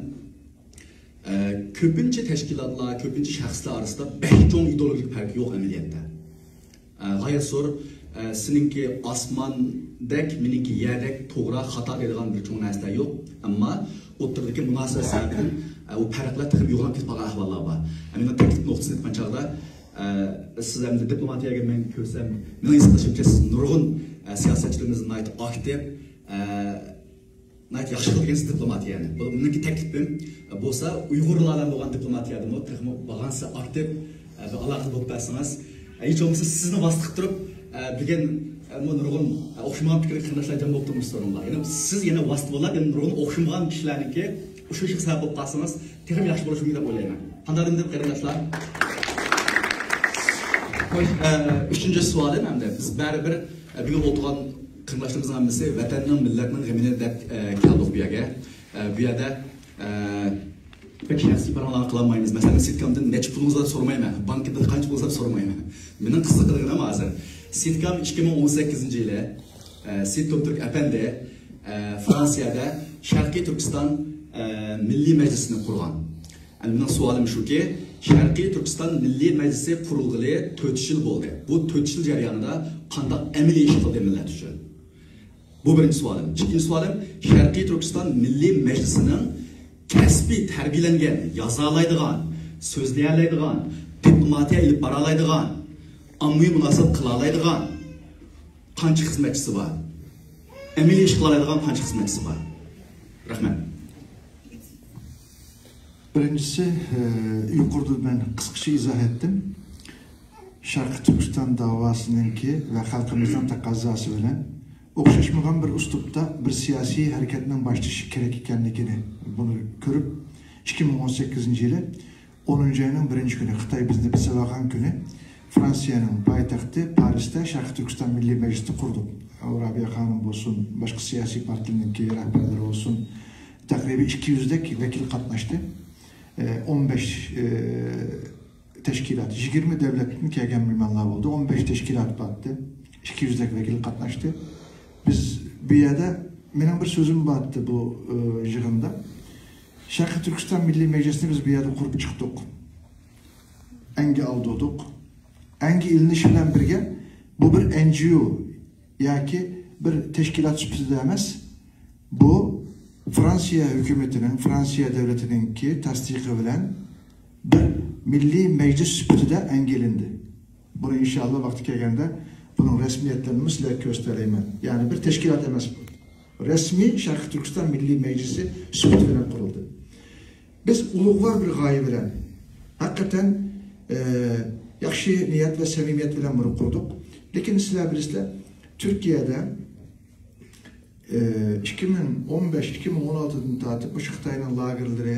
ئە، كۆپىنچە تەشكىلاتلار، كۆپىنچە شەخسلەر ئارىسىدا بەك چوڭ ئىدېئولوگىيەلىك پەرق يوق ئەمەلىيەتتە. ئە، غايەت زور، ئە، سېنىڭكى ئاسماندەك، مېنىڭكى يەردەك، توغرا، خاتا دەيدىغان بىر چوڭ نەرسىلەر يوق. ئەمما ئوتتۇرىدىكى مۇناسىۋەت سەۋەبىدىن، ئە، ئۇ پەرقلەر تېخىمۇ يوغىناپ كېتىپ قالغان ئەھۋاللار بار. ئە، مېنىڭ تەكلىپ نۇقتىسىنى ئېيتقان چاغدا، ئە، سىز ئەمدى دىپلوماتىيەگە مەن كۆرسەم، مېنىڭ ھېس قىلىشىمچە، سىز نۇرغۇن، ئە، سىياسەتچىلىرىمىزنى ناھايىتى ئاكتىپ، ئە، ناھايىتى ياخشى قىلغىنسىز دىپلوماتىيەنى. بۇ مېنىڭكى تەكلىپىم. بولسا ئۇيغۇرلار بىلەن بولغان دىپلوماتىيەدىمۇ تېخىمۇ بارغانسېرى ئاكتىپ، ئە، بىر ئالاقىدە بولۇپ بەرسىڭىز. ئە، ھېچ بولمىسا سىزنى ۋاسىتە قىلىپ تۇرۇپ، ئە، بۈگۈن، ئە، بۇ نۇرغۇن، ئە، ئوخشىمىغان پىكىرلىك قېرىنداشلار جەم بولۇپ تۇرمىسا سورۇنلار. يەنى سىز يەنە ۋاسىتە بولۇپ، يەنە نۇرغۇن ئوخشىمىغان كىشىلەرنىڭكى ئۇشۇشىغا سەۋەب بولۇپ قالسىڭىز، تېخىمۇ ياخشى بولۇشى مۇمكىن دەپ ئويلايمەن. قانداق دېدىم قېرىنداشلار؟ خوش، ئە، ئۈچىنچى سوئالىم ئەمدى. بىز بەرىبىر، ئە، بۈگۈن ئولتۇرغان قېرىنداشلىرىمىزنىڭ ھەممىسى ۋەتەننىڭ، مىللەتنىڭ غېمىنى دەپ، ئە، كەلدۇق بۇ يەرگە. ئە، بۇ يەردە، ئە، بەك شەخسىي پاراڭلارنى قىلالمايمىز. مەسىلەن، سىتكامدىن نەچچە پۇلىڭىز بار سورىمايمەن. بانكىدا قانچە پۇلىڭىز بار سورىمايمەن. مېنىڭ قىزىقىدىغىنىم ھازىر، سىتكام ئىككى مىڭ ئون سەككىزىنچى يىلى، ئە، سىتكام تۈرك ئەپەندى، ئە، فرانسىيەدە شەرقىي تۈركىستان، ئە، مىللىي مەجلىسىنى قۇرغان. ئەمدى مېنىڭ سوئالىم شۇكى، شەرقىي تۈركىستان مىللىي مەجلىسى قۇرۇلغىلى تۆت يىل بولدى. بۇ تۆت يىل جەريانىدا قانداق ئەمەلىي ئىش قىلدى مىللەت ئۈچۈن؟ بۇ بىرىنچى سوئالىم. ئىككىنچى سوئالىم، شەرقىي تۈركىستان مىللىي مەجلىسىنىڭ كەسپىي تەربىيەلەنگەن، يازالايدىغان، سۆزلىيەلەيدىغان، دىپلوماتىيە ئېلىپ بارالايدىغان، ئاممىۋى مۇناسىۋەت قىلالايدىغان قانچە خىزمەتچىسى بار؟ ئەمەلىي ئىش قىلالايدىغان قانچە خىزمەتچىسى بار؟ رەھمەت. بىرىنچىسى، ئە، يۇقىرىدا مەن قىسقىچە ئىزاھ ئەتتىم. شەرقىي تۈركىستان داۋاسىنىڭكى ۋە خەلقىمىزنىڭ تەقەززاسى بىلەن ئوخشاشمىغان بىر ئۇسلۇبتا بىر سىياسىي ھەرىكەتنىڭ باشلىشى كېرەك ئىكەنلىكىنى، بۇنى كۆرۈپ، ئىككى مىڭ ئون سەككىزىنچى يىلى ئونىنچى ئاينىڭ بىرىنچى كۈنى خىتاي بىزنى بېسىۋالغان كۈنى فرانسىيەنىڭ پايتەختى پارىستا شەرقىي تۈركىستان مىللىي مەجلىسىنى قۇردۇق. ئۇ رابىيە خانىم بولسۇن، باشقا سىياسىي پارتىيەلەرنىڭكى رەھبەرلىرى بولسۇن، تەقرىبەن ئىككى يۈزدەك ۋەكىل قاتناشتى. ئە، ئون بەش، ئە، تەشكىلات، يىگىرمە دۆلەتتىن كەلگەن مېھمانلار بولدى، ئون بەش تەشكىلات بارتتى، ئىككى يۈزدەك ۋەكىل قاتناشتى. بىز بۇ يەردە، مېنىڭ بىر سۆزۈم بارتتى بۇ، ئە، يىغىندا. شەرقىي تۈركىستان مىللىي مەجلىسىنى بىز بۇ يەردە قۇرۇپ چىقتۇق. ئەنگە ئالدۇردۇق. ئەنگە ئېلىنىش بىلەن بىرگە، بۇ بىر ئەن جى ئو ياكى بىر تەشكىلات سۈپىتىدە ئەمەس، بۇ فرانسىيە ھۆكۈمىتىنىڭ، فرانسىيە دۆلىتىنىڭكى تەستىقى بىلەن بىر مىللىي مەجلىس سۈپىتىدە ئەنگە ئېلىندى. بۇنى ئىنشاللا ۋاقتى كەلگەندە بۇنىڭ رەسمىيەتلىرىنىمۇ سىلەرگە كۆرسىتەلەيمەن. يەنى بىر تەشكىلات ئەمەس بۇ. رەسمىي شەرقىي تۈركىستان مىللىي مەجلىسى سۈپىتى بىلەن قۇرۇلدى. بىز ئۇلۇغۋار بىر غايە بىلەن، ھەقىقەتەن، ئە، ياخشى نىيەت ۋە سەمىمىيەت بىلەن بۇنى قۇردۇق. لېكىن سىلەر بىلىسىلەر، تۈركىيەدە، ئە، ئىككى مىڭ ئون بەش، ئىككى مىڭ ئون ئالتىدىن تارتىپ مۇشۇ خىتاينىڭ لاگېرلىرى،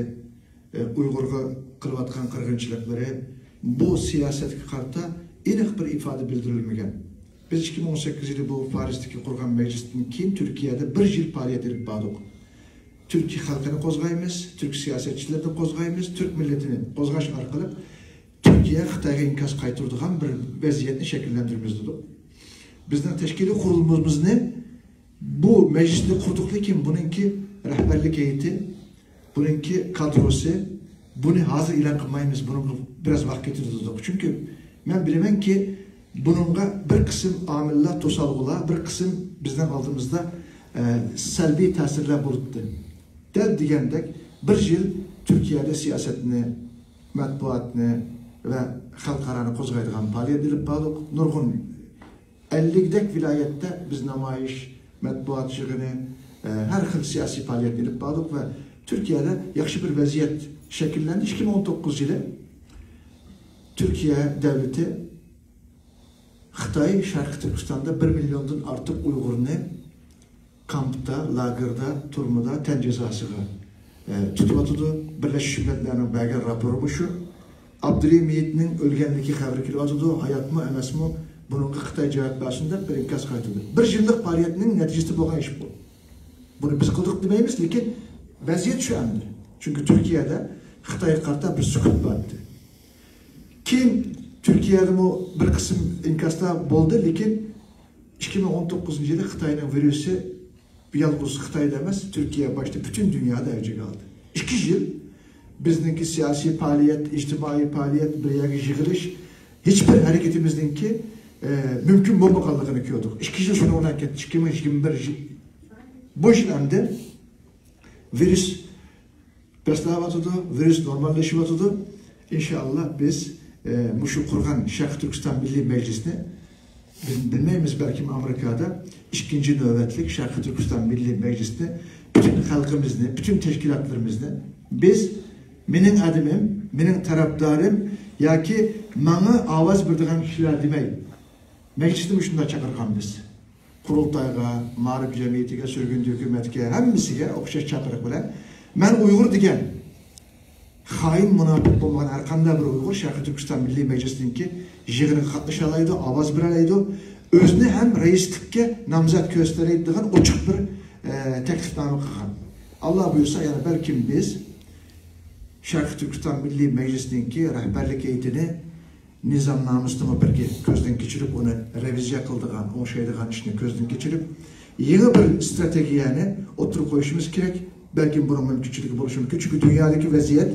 ئە، ئۇيغۇرغا قىلىۋاتقان قىرغىنچىلىقلىرى، بۇ سىياسەتكە قارىتا ئېنىق بىر ئىپادە بىلدۈرۈلمىگەن. بىز ئىككى مىڭ ئون سەككىز يىلى بۇ پارىستىكى قۇرغان مەجلىستىن كېيىن تۈركىيەدە بىر يىل پائالىيەت ئېلىپ باردۇق. تۈرك خەلقىنى قوزغايمىز، تۈرك سىياسەتچىلىرىنى قوزغايمىز، تۈرك مىللىتىنى قوزغاش ئارقىلىق تۈركىيە خىتايغا ئىنكاس قايتۇرىدىغان بىر ۋەزىيەتنى شەكىللەندۈرىمىز دېدۇق. بىزنىڭ تەشكىلىي قۇرۇلمىمىزنى بۇ مەجلىسنى قۇردۇق، لېكىن بۇنىڭكى رەھبەرلىك ھەيئىتى، بۇنىڭكى كادروسى، بۇنى ھازىر ئېلان قىلمايمىز، بۇنىڭغا بىراز ۋاقىت كېتىدۇ دېدۇق. چۈنكى مەن بىلىمەنكى، بۇنىڭغا بىر قىسىم ئامىللار، توسالغۇلار، بىر قىسىم بىزنىڭ ئالدىمىزدا، ئە، سەلبىي تەسىرلەر بولۇپتۇ. دەل دېگەندەك، بىر يىل تۈركىيەدە سىياسەتنى، مەتبۇئاتنى ۋە خەلقئارانى قوزغايدىغان پائالىيەت ئېلىپ باردۇق. نۇرغۇن ئەللىكتەك ۋىلايەتتە بىز نامايىش، مەتبۇئات يىغىنى، ئە، ھەر خىل سىياسىي پائالىيەتنى ئېلىپ باردۇق ۋە تۈركىيەدە ياخشى بىر ۋەزىيەت شەكىللەندى. ئىككى مىڭ ئون توققۇز يىلى تۈركىيە دەۋلىتى خىتاي شەرقىي تۈركىستاندا بىر مىليوندىن ئارتۇق ئۇيغۇرنى كامپتا، لاگېردا، تۈرمىدە تەن جازاسىغا، ئە، تۇتۇۋاتىدۇ. بىرلەشمىش مىللەتلەرنىڭ بەرگەن راپورىمۇ شۇ. ئابدۇرېھىم ھېيتنىڭ ئۆلگەنلىكى خەۋىرى كېلىۋاتىدۇ. ھاياتمۇ ئەمەسمۇ، بۇنىڭغا خىتاي جاۋاب بەرسۇن دەپ بىر ئىنكاس قايتۇردى. بىر يىللىق پائالىيەتنىڭ نەتىجىسىدە بولغان ئىش بۇ. بۇنى بىز قىلدۇق دېمەيمىز، لېكىن ۋەزىيەت شۇ ئەمدى. چۈنكى تۈركىيەدە خىتايغا قارىتا بىر سۈكۈت بار ئىدى. كېيىن تۈركىيەدىمۇ بىر قىسىم ئىنكاسلار بولدى، لېكىن ئىككى مىڭ ئون توققۇزىنچى يىلى خىتاينىڭ ۋىرۇسى يالغۇز خىتايدا ئەمەس، تۈركىيە باشتا پۈتۈن دۇنيادا ئەۋجىگە ئالدى. ئىككى يىل بىزنىڭكى سىياسىي پائالىيەت، ئىجتىمائىي پائالىيەت، بىر يەرگە يىغىلىش، ھېچبىر ھەرىكىتىمىزنىڭكى، ئە، مۇمكىن بولمىغانلىقىنى كۆردۇق. ئىككى يىل شۇنىڭ بىلەن كەتتى. ئىككى مىڭ يىگىرمە بىر يىل، بۇ يىل ئەمدى ۋىرۇس پەسلەۋاتىدۇ، ۋىرۇس نورماللىشىۋاتىدۇ. ئىنشائاللا بىز، ئە، مۇشۇ قۇرغان شەرقىي تۈركىستان مىللىي مەجلىسىنى، بىز بىلمەيمىز، بەلكىم ئامېرىكادا ئىككىنچى نۆۋەتلىك شەرقىي تۈركىستان مىللىي مەجلىسىنى پۈتۈن خەلقىمىزنى، پۈتۈن تەشكىلاتلىرىمىزنى بىز، مېنىڭ ئادىمىم، مېنىڭ تەرەپدارىم ياكى ماڭا ئاۋاز بېرىدىغان كىشىلەر دېمەي، مەجلىسنى مۇشۇنداق چاقىرغانمىز. قۇرۇلتايغا، مائارىپ جەمئىيىتىگە، سۈرگۈندىكى ھۆكۈمەتكە، ھەممىسىگە ئوخشاش چاقىرىق بىلەن، مەن ئۇيغۇر دېگەن خائىن، مۇناپىق بولمىغان ھەر قانداق بىر ئۇيغۇر شەرقىي تۈركىستان مىللىي مەجلىسىنىڭكى يىغىنىغا قاتنىشالايدۇ، ئاۋاز بېرەلەيدۇ، ئۆزىنى ھەم رەئىسلىككە نامزەت كۆرسىتەلەيدۇ دېگەن ئوچۇق بىر، ئە، تەكلىپنامە قىلغان. ئاللا بۇيرۇسا، يەنە بەلكىم بىز شەرقىي تۈركىستان مىللىي مەجلىسىنىڭكى رەھبەرلىك ھەيئىتىنى نىزامنامىسىنىمۇ بىرگە كۆزدىن كېچۈرۈپ، ئۇنى رېۋىزىيە قىلىدىغان، ئوڭشايدىغان ئىشنى كۆزدىن كېچۈرۈپ، يېڭى بىر ئىستراتېگىيەنى ئوتتۇرىغا قويۇشىمىز كېرەك. بەلكىم بۇنىڭ مۇمكىنچىلىكى بولۇشى مۇمكىن. چۈنكى دۇنيادىكى ۋەزىيەت،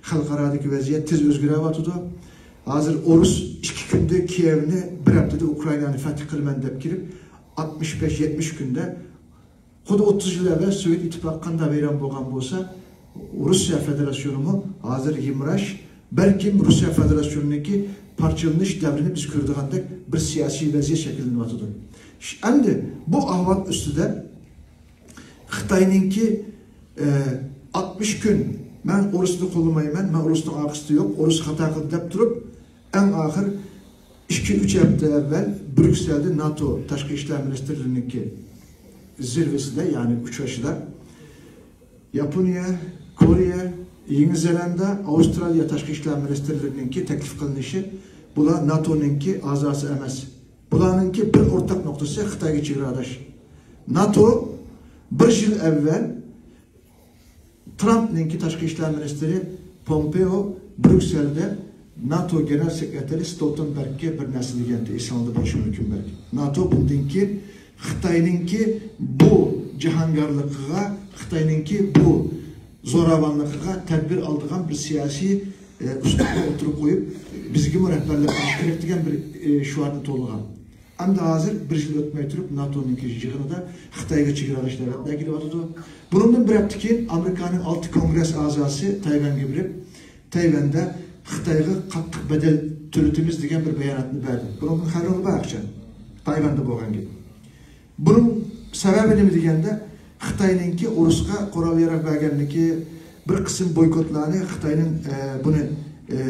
خەلقئارادىكى ۋەزىيەت تېز ئۆزگىرىۋاتىدۇ. ھازىر ئورۇس ئىككى كۈندە كىيېۋنى، بىر ھەپتىدە ئۇكرائىنانى فەتھ قىلىمەن دەپ كېلىپ، ئاتمىش بەش، يەتمىش كۈندە خۇددى ئوتتۇز يىل ئەۋۋەل سوۋېت ئىتتىپاقى قانداق ۋەيران بولغان بولسا، روسىيە فېدېراتسىيونىمۇ ھازىر يىمىراش، بەلكىم روسىيە فېدېراتسىيونىنىڭكى پارچىلىنىش دەۋرىنى بىز كۆرىدىغاندەك بىر سىياسىي ۋەزىيەت شەكىللىنىۋاتىدۇ. ش-، ئەمدى بۇ ئەھۋال ئۈستىدە خىتاينىڭكى، ئە، ئاتمىش كۈن، مەن ئورۇسنى قوللىمايمەن، مەن ئورۇسنىڭ ئارقىسىدا يوق، ئورۇس خاتا قىلدى دەپ تۇرۇپ، ئەڭ ئاخىر ئىككى، ئۈچ ھەپتە ئەۋۋەل بريۇكسېلدە ناتو تاشقى ئىشلار مىنىستىرلىرىنىڭكى زىرۋىسىدە، يەنى ئۇچرىشىشىدا، ياپونىيە، كورېيە، يېڭى زېلاندىيە، ئاۋسترالىيە تاشقى ئىشلار مىنىستىرلىرىنىڭكى تەكلىپ قىلىنىشى، بۇلار ناتونىڭكى ئەزاسى ئەمەس. بۇلارنىڭكى بىر ئورتاق نۇقتىسى خىتايغا چېگراداش. ناتو بىر يىل ئەۋۋەل ترامپنىڭكى تاشقى ئىشلار مىنىستىرى پومپېئو بريۇكسېلدە ناتو گېنېرال سېكرېتارى ستولتېنبېرگكە بىر نەرسە دېگەنتى، ئېسىڭىزدە بولۇشى مۇمكىن بەلكى. ناتو بۇندىن كېيىن خىتاينىڭكى بۇ جاھانگەرلىقىغا، خىتاينىڭكى بۇ زوراۋانلىقىغا تەدبىر ئالىدىغان بىر سىياسىي، ئە، ئۇسلۇبنى ئوتتۇرىغا قويۇپ، بىزگىمۇ رەھبەرلىك قىلىش كېرەك دېگەن بىر، ئە، شوئارنى تولغان. ئەمدى ھازىر بىر يىل ئۆتمەي تۇرۇپ، ناتونىڭكى يىغىنىدا خىتايغا چېگراداش دۆلەتلەر كېلىۋاتىدۇ. بۇنىڭدىن بىر ھەپتە كېيىن ئامېرىكانىڭ ئالتە كونگرېس ئەزاسى تەيۋەنگە بېرىپ، تەيۋەندە خىتايغا قاتتىق بەدەل تۆلىتىمىز دېگەن بىر باياناتنى بەردى. بۇنىڭدىن خەۋىرىڭلار بار ئەخچان. تەيۋەندە بولغان گەپ. بۇنىڭ سەۋەبى نېمە دېگەندە، خىتاينىڭكى ئورۇسقا قورال ياراغ بەرگەنلىكى، بىر قىسىم بويكوتلارنى خىتاينىڭ، ئە، بۇنى، ئە،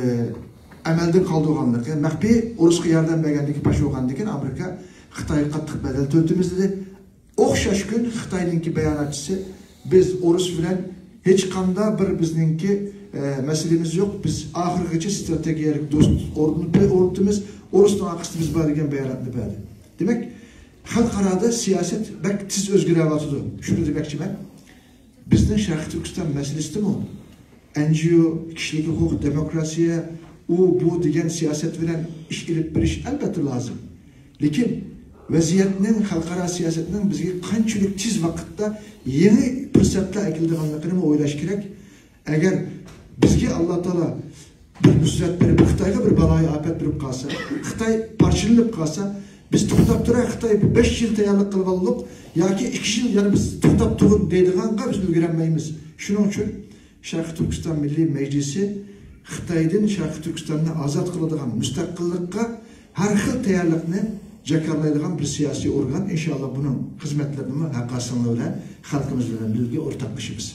ئەمەلدىن قالدۇرغانلىقى، مەخپىي ئورۇسقا ياردەم بەرگەندىكى پاش بولغاندىكىن ئامېرىكا خىتايغا قاتتىق بەدەل تۆلىتىمىز دېدى. ئوخشاش كۈن خىتاينىڭكى باياناتچىسى، بىز ئورۇس بىلەن ھېچقانداق بىر بىزنىڭكى، ئە، مەسىلىمىز يوق، بىز ئاخىرغىچە ستراتېگىيەلىك دوست ئورنىنى ئورنىتىمىز، ئورۇسنىڭ ئارقىسىدا بىز بار دېگەن باياناتنى بەردى. دېمەك، خەلقئارادا سىياسەت بەك تېز ئۆزگىرىۋاتىدۇ. شۇنى دېمەكچىمەن. بىزنىڭ شەرقىي تۈركىستان مەسىلىسىدىمۇ ئەن جى ئو، كىشىلىك ھوقۇق، دېموكراتىيە، ئۇ، بۇ دېگەن سىياسەت بىلەن ئىش ئېلىپ بېرىش ئەلۋەتتە لازىم. لېكىن ۋەزىيەتنىڭ، خەلقئارا سىياسەتنىڭ بىزگە قانچىلىك تېز ۋاقىتتا يېڭى پۇرسەتلەر ئەكېلىدىغانلىقىنىمۇ ئويلاش كېرەك. ئەگەر بىزگە ئاللا تائالا بىر مۇسىبەت بېرىپ، خىتايغا بىر بالايىئاپەت بېرىپ قالسا، خىتاي پارچىلىنىپ قالسا، بىز توختاپ تۇراي، خىتاي بەش يىل تەييارلىق قىلىۋالدۇق ياكى ئىككى يىل يەنە بىز توختاپ تۇرۇڭ دەيدىغانغا بىز ئۈلگۈرەلمەيمىز. شۇنىڭ ئۈچۈن شەرقىي تۈركىستان مىللىي مەجلىسى خىتايدىن شەرقىي تۈركىستاننى ئازاد قىلىدىغان مۇستەقىللىققا ھەر خىل تەييارلىقنى جاكارلايدىغان بىر سىياسىي ئورگان. ئىنشاللا بۇنىڭ خىزمەتلىرىنىمۇ ھەققاسىڭلار بىلەن خەلقىمىز بىلەن بىرگە ئورتاقلىشىمىز.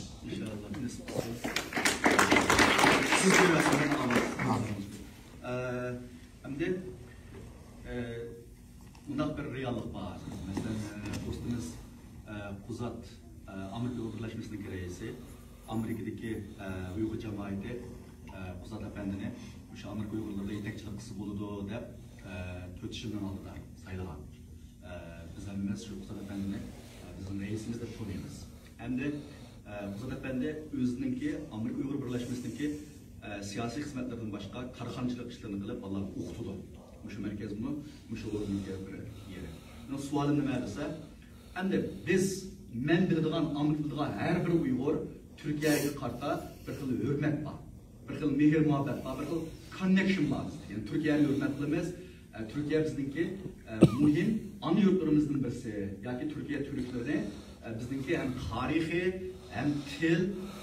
ئەمدى، ئە، مۇنداق بىر رېئاللىق بار. مەسىلەن، ئە، دوستىمىز، ئە، قۇزات، ئە، ئامېرىكا ئۇيغۇر بىرلەشمىسىنىڭ رەئىسى، ئامېرىكىدىكى، ئە، ئۇيغۇر جامائىتى، ئە، قۇزات ئەپەندىنى مۇشۇ ئامېرىكا ئۇيغۇرلىرىغا يېتەكچىلىك قىلسا بولىدۇ دەپ، ئە، تۆت يىلنىڭ ئالدىدا سايلىغان. ئە، بىز ھەممىمىز شۇ قۇزات ئەپەندىنى، ئە، بىزنىڭ رەئىسىمىز دەپ تونۇيمىز. ئەمدى، ئە، قۇزات ئەپەندى ئۆزىنىڭكى ئامېرىكا ئۇيغۇر بىرلەشمىسىنىڭكى، ئە، سىياسىي خىزمەتلىرىدىن باشقا كارخانىچىلىق ئىشلىرىنى قىلىپ، بالىلارنى ئوقۇتىدۇ. مۇشۇ مەركەزمۇ، مۇشۇ ئورۇننىڭكى بىر يېرى. مېنىڭ سوئالىم نېمە دېسە، ئەمدى بىز، مەن بىلىدىغان، ئامېرىكىدا بىلىدىغان ھەر بىر ئۇيغۇر تۈركىيەگە قارىتا بىر خىل ھۆرمەت بار، بىر خىل مېھىر مۇھەببەت بار، بىر خىل كوننېكشن بار بىزدە. يەنى تۈركىيەنى ھۆرمەت قىلىمىز. ئە، تۈركىيە بىزنىڭكى، ئە، مۇھىم ئانا يۇرتلىرىمىزدىن بىرسى. ياكى تۈركىيە تۈركلىرىنى، ئە، بىزنىڭكى ھەم تارىخىي، ھەم تىل،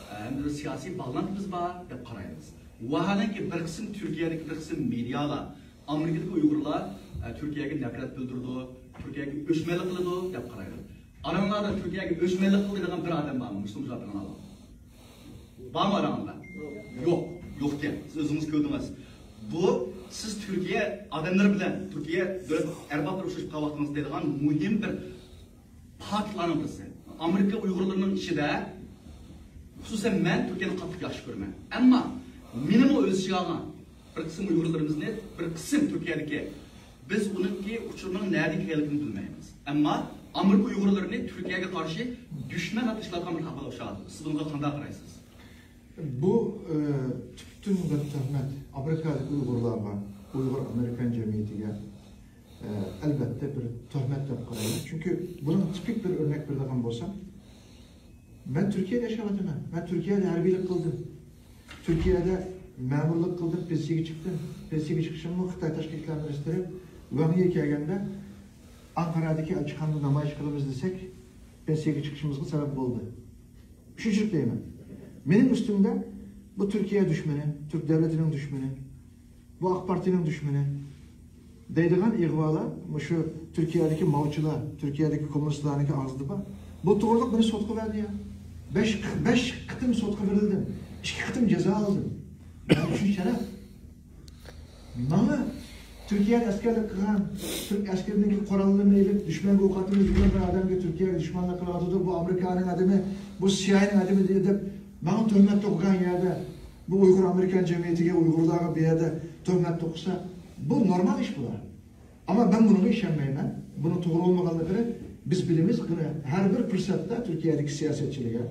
ئە، ھەم سىياسىي باغلانتىمىز بار دەپ قارايمىز. ۋاھالەنكى، بىر قىسىم تۈركىيەدىكى بىر قىسىم مېدىيالار ئامېرىكىدىكى ئۇيغۇرلار، ئە، تۈركىيەگە نەپرەت بىلدۈرىدۇ، تۈركىيەگە ئۆچمەنلىك قىلىدۇ دەپ قارايدۇ. ئاراڭلاردا تۈركىيەگە ئۆچمەنلىك قىلىدىغان بىر ئادەم بارمۇ؟ مۇشۇ مۇشۇ ئاڭلاڭلار. بارمۇ ئاراڭلاردا؟ يوق. يوقكەن. سىز ئۆزىڭىز كۆردىڭىز. بۇ سىز تۈركىيە ئادەملىرى بىلەن، تۈركىيە دۆلەت ئەربابلىرى ئۇچرىشىپ قالغان ۋاقتىڭىزدا دەيدىغان مۇھىم بىر پاكىتلارنىڭ بىرسى. ئامېرىكا ئۇيغۇرلىرىنىڭ ئىچىدە، خۇسۇسەن مەن تۈركىيەنى قاتتىق ياخشى كۆرىمەن. ئەمما مېنىمۇ ئۆز ئىچىگە ئالغان بىر قىسىم ئۇيغۇرلىرىمىزنى، بىر قىسىم تۈركىيەدىكى، بىز ئۇنىڭكى ئۇچۇرنىڭ نەدىكى ئىكەنلىكىنى بىلمەيمىز. ئەمما ئامېرىكا ئۇيغۇرلىرىنى تۈركىيەگە قارشى دۈشمەن ئاتىشىۋاتقان بىر ئەھۋال ئوخشايدۇ. سىز بۇنىڭغا قانداق قارايسىز؟ بۇ، ئە، پۈتۈن بىر تۆھمەت. ئامېرىكادىكى ئۇيغۇرلارغا، ئۇيغۇر ئامېرىكان جەمئىيىتىگە، ئە، ئەلۋەتتە بىر تۆھمەت دەپ قارايمەن. چۈنكى بۇنىڭ تىپىك بىر ئۆرنەك بېرىدىغان بولسام، مەن تۈركىيەدە ياشاۋاتىمەن. مەن تۈركىيەدە ھەربىيلىك قىلدىم. تۈركىيەدە مەمۇرلۇق قىلدىم، پېنسىيەگە چىقتىم. پېنسىيەگە چىقىشىممۇ خىتاي تاشقى ئىشلار مىنىستىرى ۋاڭ يى كەلگەندە ئانقارادىكى ئەلچىخانىدا نامايىش قىلىمىز دېسەك، پېنسىيەگە چىقىشىمىزغا سەۋەب بولدى. ئۈچىنچىلىك دەيمەن. مېنىڭ ئۈستۈمدە بۇ تۈركىيە دۈشمىنى، تۈرك دۆلىتىنىڭ دۈشمىنى، بۇ ئاق پارتىيىنىڭ دۈشمىنى دەيدىغان ئىغۋالار مۇشۇ تۈركىيەدىكى ماۋچىلار، تۈركىيەدىكى كوممۇنىستلارنىڭكى ئاغزىدا بار. بۇ توغرىلىق مېنى سوتقا بەردى يا. بەش، بەش قېتىم سوتقا بېرىلدىم. ئىككى قېتىم جازا ئالدىم. مەن ئۈچۈن شەرەپ. ماڭا تۈركىيەدە ئەسكەرلىك قىلغان، تۈرك ئەسكىرىنىڭكى قوراللىرىنى ئېلىپ، دۈشمەنگە ئوق ئاتىمىز دېگەن بىر ئادەمگە تۈركىيەگە دۈشمەنلىك قىلىۋاتىدۇ، بۇ ئامېرىكانىڭ ئادىمى، بۇ سىيائىينىڭ ئادىمى دەپ ماڭا تۆھمەت توقۇغان يەردە، بۇ ئۇيغۇر ئامېرىكان جەمئىيىتىگە، ئۇيغۇرلارغا بۇ يەردە تۆھمەت توقۇسا، بۇ نورمال ئىش بۇلار. ئەمما مەن بۇنىڭغا ئىشەنمەيمەن. بۇنىڭ توغرا بولمىغانلىقىنى بىز بىلىمىز. بۇنى ھەر بىر پۇرسەتتە تۈركىيەدىكى سىياسەتچىلەرگە،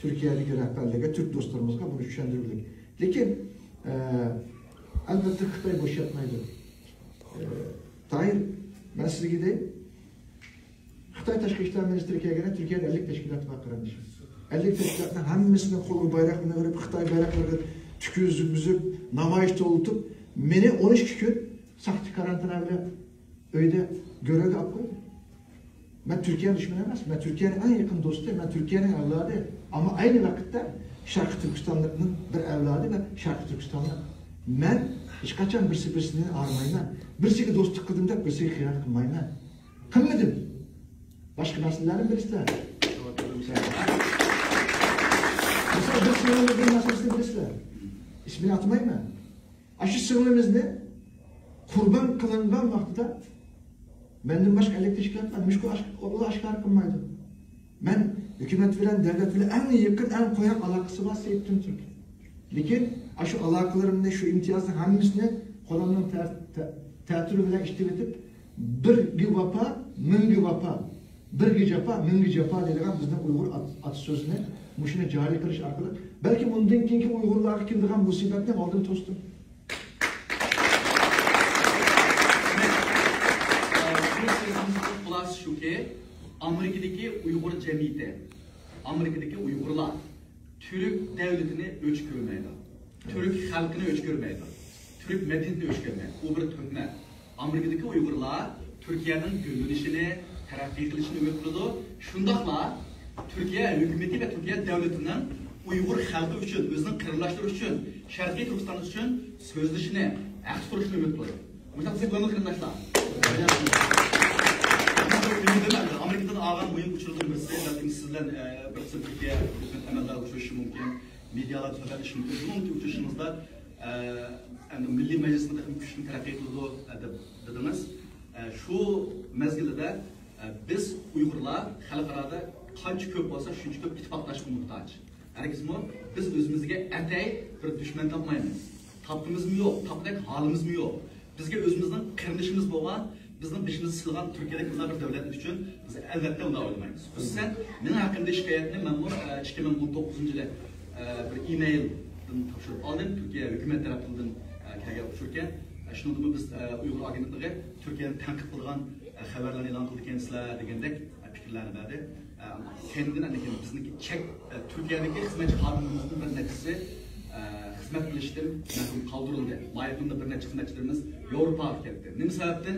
تۈركىيەدىكى رەھبەرلەرگە، تۈرك دوستلىرىمىزغا بۇنى چۈشەندۈرگۈلۈك. لېكىن، ئە، ئەلۋەتتە خىتاي بوش ياتمايدۇ. ئە، تاھىر، مەن سىزگە دەي، خىتاي تاشقى ئىشلار مىنىستىرى كەلگەندە تۈركىيەدە ئەللىك تەشكىلات بار، قېرىندىشىم. ئەللىك تەشكىلاتنىڭ ھەممىسىنىڭ قولىغا بايراقلىرىنى بېرىپ، خىتاي بايراقلىرىغا تۈكۈرگۈزۈپ، نامايىش توۋلىتىپ، مېنى ئون ئىككى كۈن ساختا كارانتىنا بىلەن ئۆيدە گۆرۈگە ئاپ قويدى. مەن تۈركىيەنىڭ دۈشمىنى ئەمەس، مەن تۈركىيەنىڭ ئەڭ يېقىن دوستى، مەن تۈركىيەنىڭ ئەۋلادى. ئەمما ئەينى ۋاقىتتا شەرقىي تۈركىستانلىقنىڭ بىر ئەۋلادى، مەن شەرقىي تۈركىستانلىق. مەن ھېچقاچان بىرسى بىرسىنى ئارىمايمەن. بىرسىگە دوستلۇق قىلدىم دەپ بىرسىگە خىيانەت قىلمايمەن. قىلمىدىم. باشقا مەسىلىلەرنى بىلىسىلەر. مىسال، بىر سىڭلىمىزنىڭ مەسىلىسىنى بىلىسىلەر. ئىسمىنى ئاتىمايمەن. ئاشۇ سىڭلىمىزنى قۇربان قىلىنغان ۋاقتىدا مەندىن باشقا ئەللىك تەشكىلات بار. مۇشۇ ئاش-، ئۇلار ئاشكارا قىلمايدۇ. مەن ھۆكۈمەت بىلەن، دۆلەت بىلەن ئەڭ يېقىن، ئەڭ قويۇق ئالاقىسى بار سېيىت تۈرك. لېكىن ئاشۇ ئالاقىلىرىمنى، شۇ ئىمتىيازنىڭ ھەممىسىنى قولۇمنىڭ تە-، تە-، تەتۈرى بىلەن ئىشلىتىۋېتىپ، بىرگە ۋاپا، مىڭگە ۋاپا، بىرگە جاپا، مىڭگە جاپا دەيدىغان بىزنىڭ ئۇيغۇر ئات-، ئاتىسۆزىنى، مۇشۇنى جارى قىلىش ئارقىلىق، بەلكىم ئۇندىن كېيىنكى ئۇيغۇرلارغا كېلىدىغان مۇسىبەتنىڭ ئالدىنى توستۇم. بۇ سۆزىمىزنىڭ خۇلاسىسى شۇكى، ئامېرىكىدىكى ئۇيغۇر جەمئىيىتى، ئامېرىكىدىكى ئۇيغۇرلار تۈرك دەۋلىتىنى ئۆچ كۆرمەيدۇ. تۈرك خەلقىنى ئۆچ كۆرمەيدۇ. تۈرك مەدەنىيىتىنى ئۆچ كۆرمەيدۇ. ئۇ بىر تۆھمەت. ئامېرىكىدىكى ئۇيغۇرلار تۈركىيەنىڭ گۈللىنىشىنى، تەرەققىي قىلىشىنى ئۈمىد قىلىدۇ. شۇنداقلا تۈركىيە ھۆكۈمىتى ۋە تۈركىيە دەۋلىتىنىڭ ئۇيغۇر خەلقى ئۈچۈن، ئۆزىنىڭ قېرىنداشلىرى ئۈچۈن، شەرقىي تۈركىستان ئۈچۈن سۆزلىشىنى، ھەق سورىشىنى ئۈمىد قىلىدۇ. مۇشۇنداق دېسەك بولامدۇ، قېرىنداشلار؟ ئەمدى ئامېرىكىدىن ئالغان مۇھىم ئۇچۇردىن بىرسى، بەلكىم سىز بىلەن، ئە، بىر قىسىم تۈركىيە ھۆكۈمەت ئەمەلدارى ئۇچرىشىشى مۇمكىن، مېدىيالاردا سۆھبەتلىشىشى مۇمكىن. بۇنىڭ ئۇچرىشىشىڭىزدا، ئە، ئەمدى مىللىي مەجلىسمۇ تېخىمۇ كۈچلۈك تەرەققىي قىلىدۇ، ئە، دەپ دېدىڭىز. ئە، شۇ مەزگىلدە، ئە، بىز ئۇيغۇرلار خەلقئارادا قانچە كۆپ بولسا، شۇنچە كۆپ ئىتتىپاقداشقا موھتاج. ھەرگىزمۇ بىز ئۆزىمىزگە ئەتەي بىر دۈشمەن تاپمايمىز. تاپقىمىزمۇ يوق، تاپقۇدەك ھالىمىزمۇ يوق. بىزگە ئۆزىمىزنىڭ قېرىندىشىمىز بولغان، بىزنىڭ بېشىمىزنى سىلىغان تۈركىيەدەك مۇنداق بىر دۆلەت ئۈچۈن بىز ئەلۋەتتە ئۇنداق ئويلىمايمىز. خۇسۇسەن، مېنىڭ ھەققىمدىكى شىكايەتنى مەنمۇ، ئە، ئىككى مىڭ ئون توققۇزىنچى يىلى، ئە، بىر ئىمېيلدىن تاپشۇرۇپ ئالدىم. تۈركىيە ھۆكۈمەت تەرەپىدىن، ئە، كەلگەن ئۇچۇركەن. ئە، شۇنىڭدىنمۇ بىز، ئە، ئۇيغۇر ئاگېنتلىقى تۈركىيەنى تەنقىد قىلغان، ئە، خەۋەرلەرنى ئېلان قىلىدىكەنسىلەر دېگەندەك، ئە، پىكىرلەرنى بەردى. ئە، كەينىدىن ئەنە كېيىن بىزنىڭكى چەك، ئە، تۈركىيەدىكى خىزمەتچى خادىملىرىمىزنىڭ بىر نەچچىسى، ئە، خىزمەت قىلىشتىن مەھرۇم قالدۇرۇلدى. ما يېقىندا بىر نەچچە خىزمەتچىلىرىمىز ياۋروپاغا كەتتى. نېمە سەۋەبتىن؟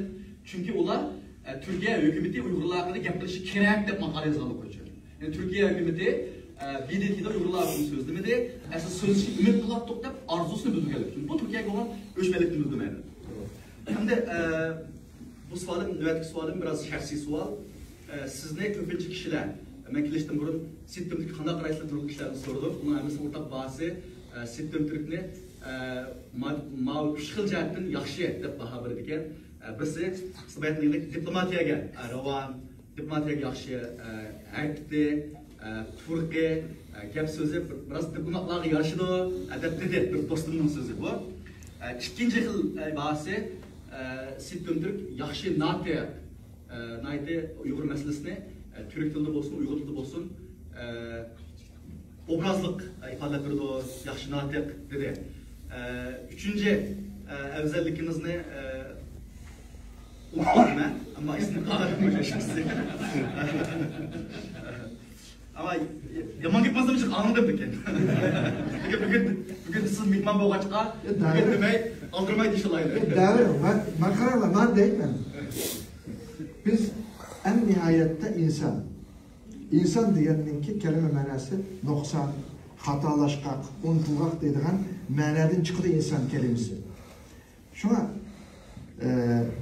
چۈنكى ئۇلار، ئە، تۈركىيە ھۆكۈمىتى ئۇيغۇرلار ھەققىدە گەپ قىلىشى كېرەك دەپ ماقالە يازغانلىقى ئۈچۈن. يەنى تۈركىيە ھۆكۈمىتى، ئە، ب د ت دا ئۇيغۇرلار ھەققىدە سۆزلىمىدى، ئەسلى سۆزلىشىشكە ئۈمىد قىلاتتۇق دەپ ئارزۇسىنى بىلدۈرگەنلىكى ئۈچۈن. بۇ تۈركىيەگە بولغان ئۆچمەنلىكنى بىلدۈرمەيدۇ. ئەمدى، ئە، بۇ سوئالىم، نۆۋەتتىكى سوئالىم بىراز شەخسىي سوئال. ئە، سىزنى كۆپىنچە كىشىلەر، مەن كېلىشتىن بۇرۇن سىتتىمدىكى قانداق قارايسىلەر نۇرغۇن كىشىلەردىن سورىدۇق. ئۇنىڭ ھەممىسىنىڭ ئورتاق باھاسى، ئە، سىتتىم تۈركنى، ئە، ما-، ماۋۇ ئۈچ خىل جەھەتتىن ياخشى دەپ باھا بېرىدىكەن. ئە، بىرسى، سىز بايا دېگەندەك دىپلوماتىيەگە، ئە، راۋان، دىپلوماتىيەگە ياخشى، ئە، ھەرىكىتى، ئە، تۇرقى، ئە، گەپ سۆزى بىر-، بىراز دىپلوماتلارغا يارىشىدۇ، ئە، دەپ دېدى. بىر دوستۇمنىڭ سۆزى بۇ. ئە، ئىككىنچى خىل، ئە، باھاسى، ئە، سىتتىم تۈرك ياخشى ناتىق، ئە، ناھايىتى ئۇيغۇر مەسىلىسىنى، ئە، تۈرك تىلىدا بولسۇن، ئۇيغۇر تىلىدا بولسۇن، ئە، ئوبرازلىق، ئە، ئىپادىلەپ بېرىدۇ، ياخشى ناتىق دېدى. ئە، ئۈچىنچى، ئە، ئەۋزەللىكىمىزنى، ئە، ئۇنتۇپ قالدىم مەن، ئەمما ئېسىمدە قالغان شەخسى. ئەمما يامان گەپ قىلسام، شۇ ئاڭلىدىم لېكىن. بۈگۈن، بۈگۈن، بۈگۈن سىز مېھمان بولغاچقا، يا، بۈگۈن دەۋر. دېمەي، ئالدىرىماي دېيىشالايلى. يا، دەۋر، مەن، مەن قاراڭلار، مەن دەيمەن. بىز ئەڭ نىھايەتتە ئىنسان. ئىنسان دېگەننىڭكى كەلىمە مەناسى نۇقسان، خاتالاشقاق، ئۇنتۇلغاق دەيدىغان مەنادىن چىقىدۇ ئىنسان كەلىمىسى. شۇڭا، ئە،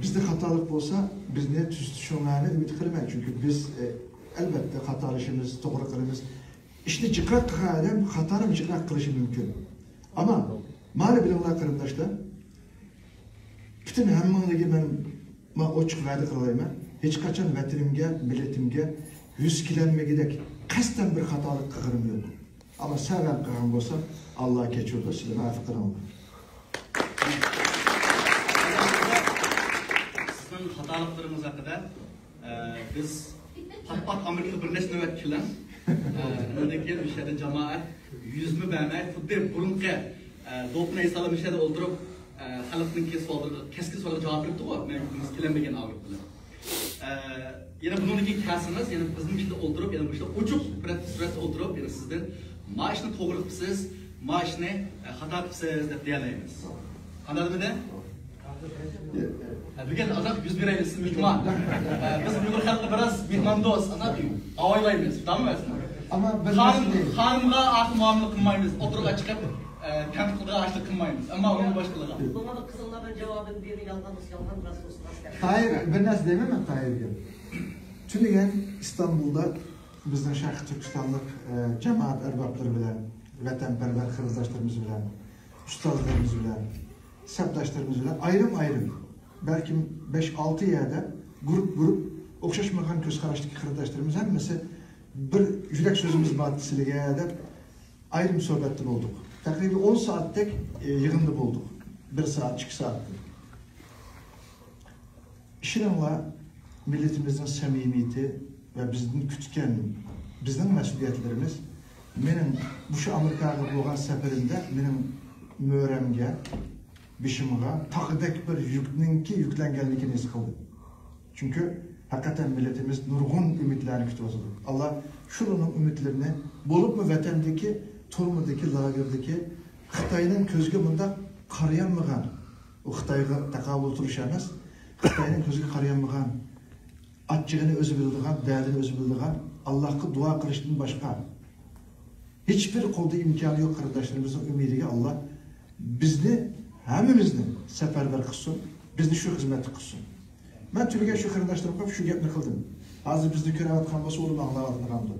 بىزدە خاتالىق بولسا، بىزنى تۈزىتىشىڭلارنى ئۈمىد قىلىمەن. چۈنكى بىز، ئە، ئەلۋەتتە خاتالىشىمىز، توغرا قىلىمىز. ئىشنى جىقراق قىلغان ئادەم خاتانىمۇ جىقراق قىلىشى مۇمكىن. ئەمما مانا بىلىڭلار قېرىنداشلار، پۈتۈن ھەممىڭلارغا مەن، مەن ئوچۇق ۋەدە قىلالايمەن. ھېچقاچان ۋەتىنىمگە، مىللىتىمگە يۈز كېلەلمىگۈدەك قەستەن بىر خاتالىق قىلغىنىم يوق. ئەمما سەۋەن قىلغان بولسام، ئاللا كەچۈرىدۇ، سىلەرنى ئەپۇ قىلىڭلار. سىزنىڭ خاتالىقلىرىڭىز ھەققىدە، ئە، بىز پات-پات ئامېرىكىغا بىر نەچچە نۆۋەت كېلىڭ. ئە، ئۇنىڭدىن كېيىن ئۇ يەردە جامائەت يۈزمۇ بەرمەي، خۇددى بۇرۇنقى، ئە، دوپپىنى ئەلەيھىسسالام ئۇ يەردە ئولتۇرۇپ، ئە، خەلقنىڭكى سوئاللىرىغا، كەسكىن سوئالغا جاۋاب بېرىپتىغۇ، مەن بىز كېلەلمىگەن ئاۋۇ يەردە. ئە، يەنە بۇنىڭدىن كېيىن كەلسىڭىز، يەنە بىزنىڭ ئىچىدە ئولتۇرۇپ، يەنە بۇ يەردە ئوچۇق بىر سۈرەتتە ئولتۇرۇپ، يەنە سىزدىن ما ئىشنى توغرا قىپسىز، ما ئىشنى، ئە، خاتا قىپسىز دەپ دېيەلەيمىز. قانداق دېمىدى؟ ئە، بۈگۈن ئازراق يۈز بېرەيلى، سىز مېھمان. ئە، بىز ئۇيغۇر خەلقى بىراز مېھماندوست، ئازراق ئاۋايلايمىز، تامام ئەمەسمۇ؟ ئەمما بىر خانىم، نەرسە دەيمەن. خانىمغا ئارقا مۇئامىلە قىلمايمىز، ئوتتۇرىغا چىقىپ، ئە، تەنقىد قىلىدىغان ئىشنى قىلمايمىز. ئەمما ئۇنىڭ باشقىلىرىغا. بۇلارنىڭ قىزىڭلارنىڭ جاۋابىنى بېرىڭ، يالغان بولسا يالغان، راست بولسا راست. تاھىر، بىر نەرسە دەيمەنمەن تاھىرگە. تۈنۈگۈن ئىستانبۇلدا بىزنىڭ شەرقىي تۈركىستانلىق، ئە، جامائەت ئەربابلىرى بىلەن، ۋەتەنپەرۋەر قېرىنداشلىرىمىز بىلەن، ئۇستازلىرىمىز بىلەن، سەپداشلىرىمىز بىلەن ئايرىم-ئايرىم، بەلكىم بەش-ئالتە يەردە گۇرۇپ-گۇرۇپ ئوخشاشمىغان كۆز قاراشتىكى قېرىنداشلىرىمىز ھەممىسى بىر يۈرەك سۆزىمىز بار سىلىگە دەپ ئايرىم سۆھبەتتە بولدۇق. تەقرىبەن ئون سائەتتەك، ئە، يىغىندا بولدۇق. بىر سائەت، ئىككى سائەتتەك. ئىشىنىڭلار، مىللىتىمىزنىڭ سەمىمىيىتى ۋە بىزدىن كۈتكەن بىزنىڭ مەسئۇلىيەتلىرىمىز مېنىڭ مۇشۇ ئامېرىكاغا بولغان سەپىرىمدە مېنىڭ مۈرەمگە، بېشىمغا تاغدەك بىر يۈكنىڭكى يۈكلەنگەنلىكىنى ھېس قىلدىم. چۈنكى ھەقىقەتەن مىللىتىمىز نۇرغۇن ئۈمىدلەرنى كۈتۈۋاتىدۇ. ئاللا شۇلارنىڭ ئۈمىدلىرىنى، بولۇپمۇ ۋەتەندىكى، تۈرمىدىكى، لاگېردىكى خىتاينىڭ كۆزىگە مۇنداق قارىيالمىغان، ئۇ خىتايغا تاقابىل تۇرۇش ئەمەس، خىتاينىڭ كۆزىگە قارىيالمىغان، ئاچچىقىنى ئۆزى بىلىدىغان، دەردىنى ئۆزى بىلىدىغان، ئاللاھقا دۇئا قىلىشتىن باشقا ھېچبىر قولدا ئىمكانى يوق قېرىنداشلىرىمىزنىڭ ئۈمىدىگە ئاللا بىزنى، ھەممىمىزنى سەپەرۋەر قىلسۇن، بىزنى شۇ خىزمەتتە قىلسۇن. مەن تۈنۈگۈن شۇ قېرىنداشلىرىمغا شۇ گەپنى قىلدىم. ھازىر بىزنى كۆرۈۋاتقان بولسا، ئۇنىمۇ ئاڭلاۋاتىدىغاندۇر.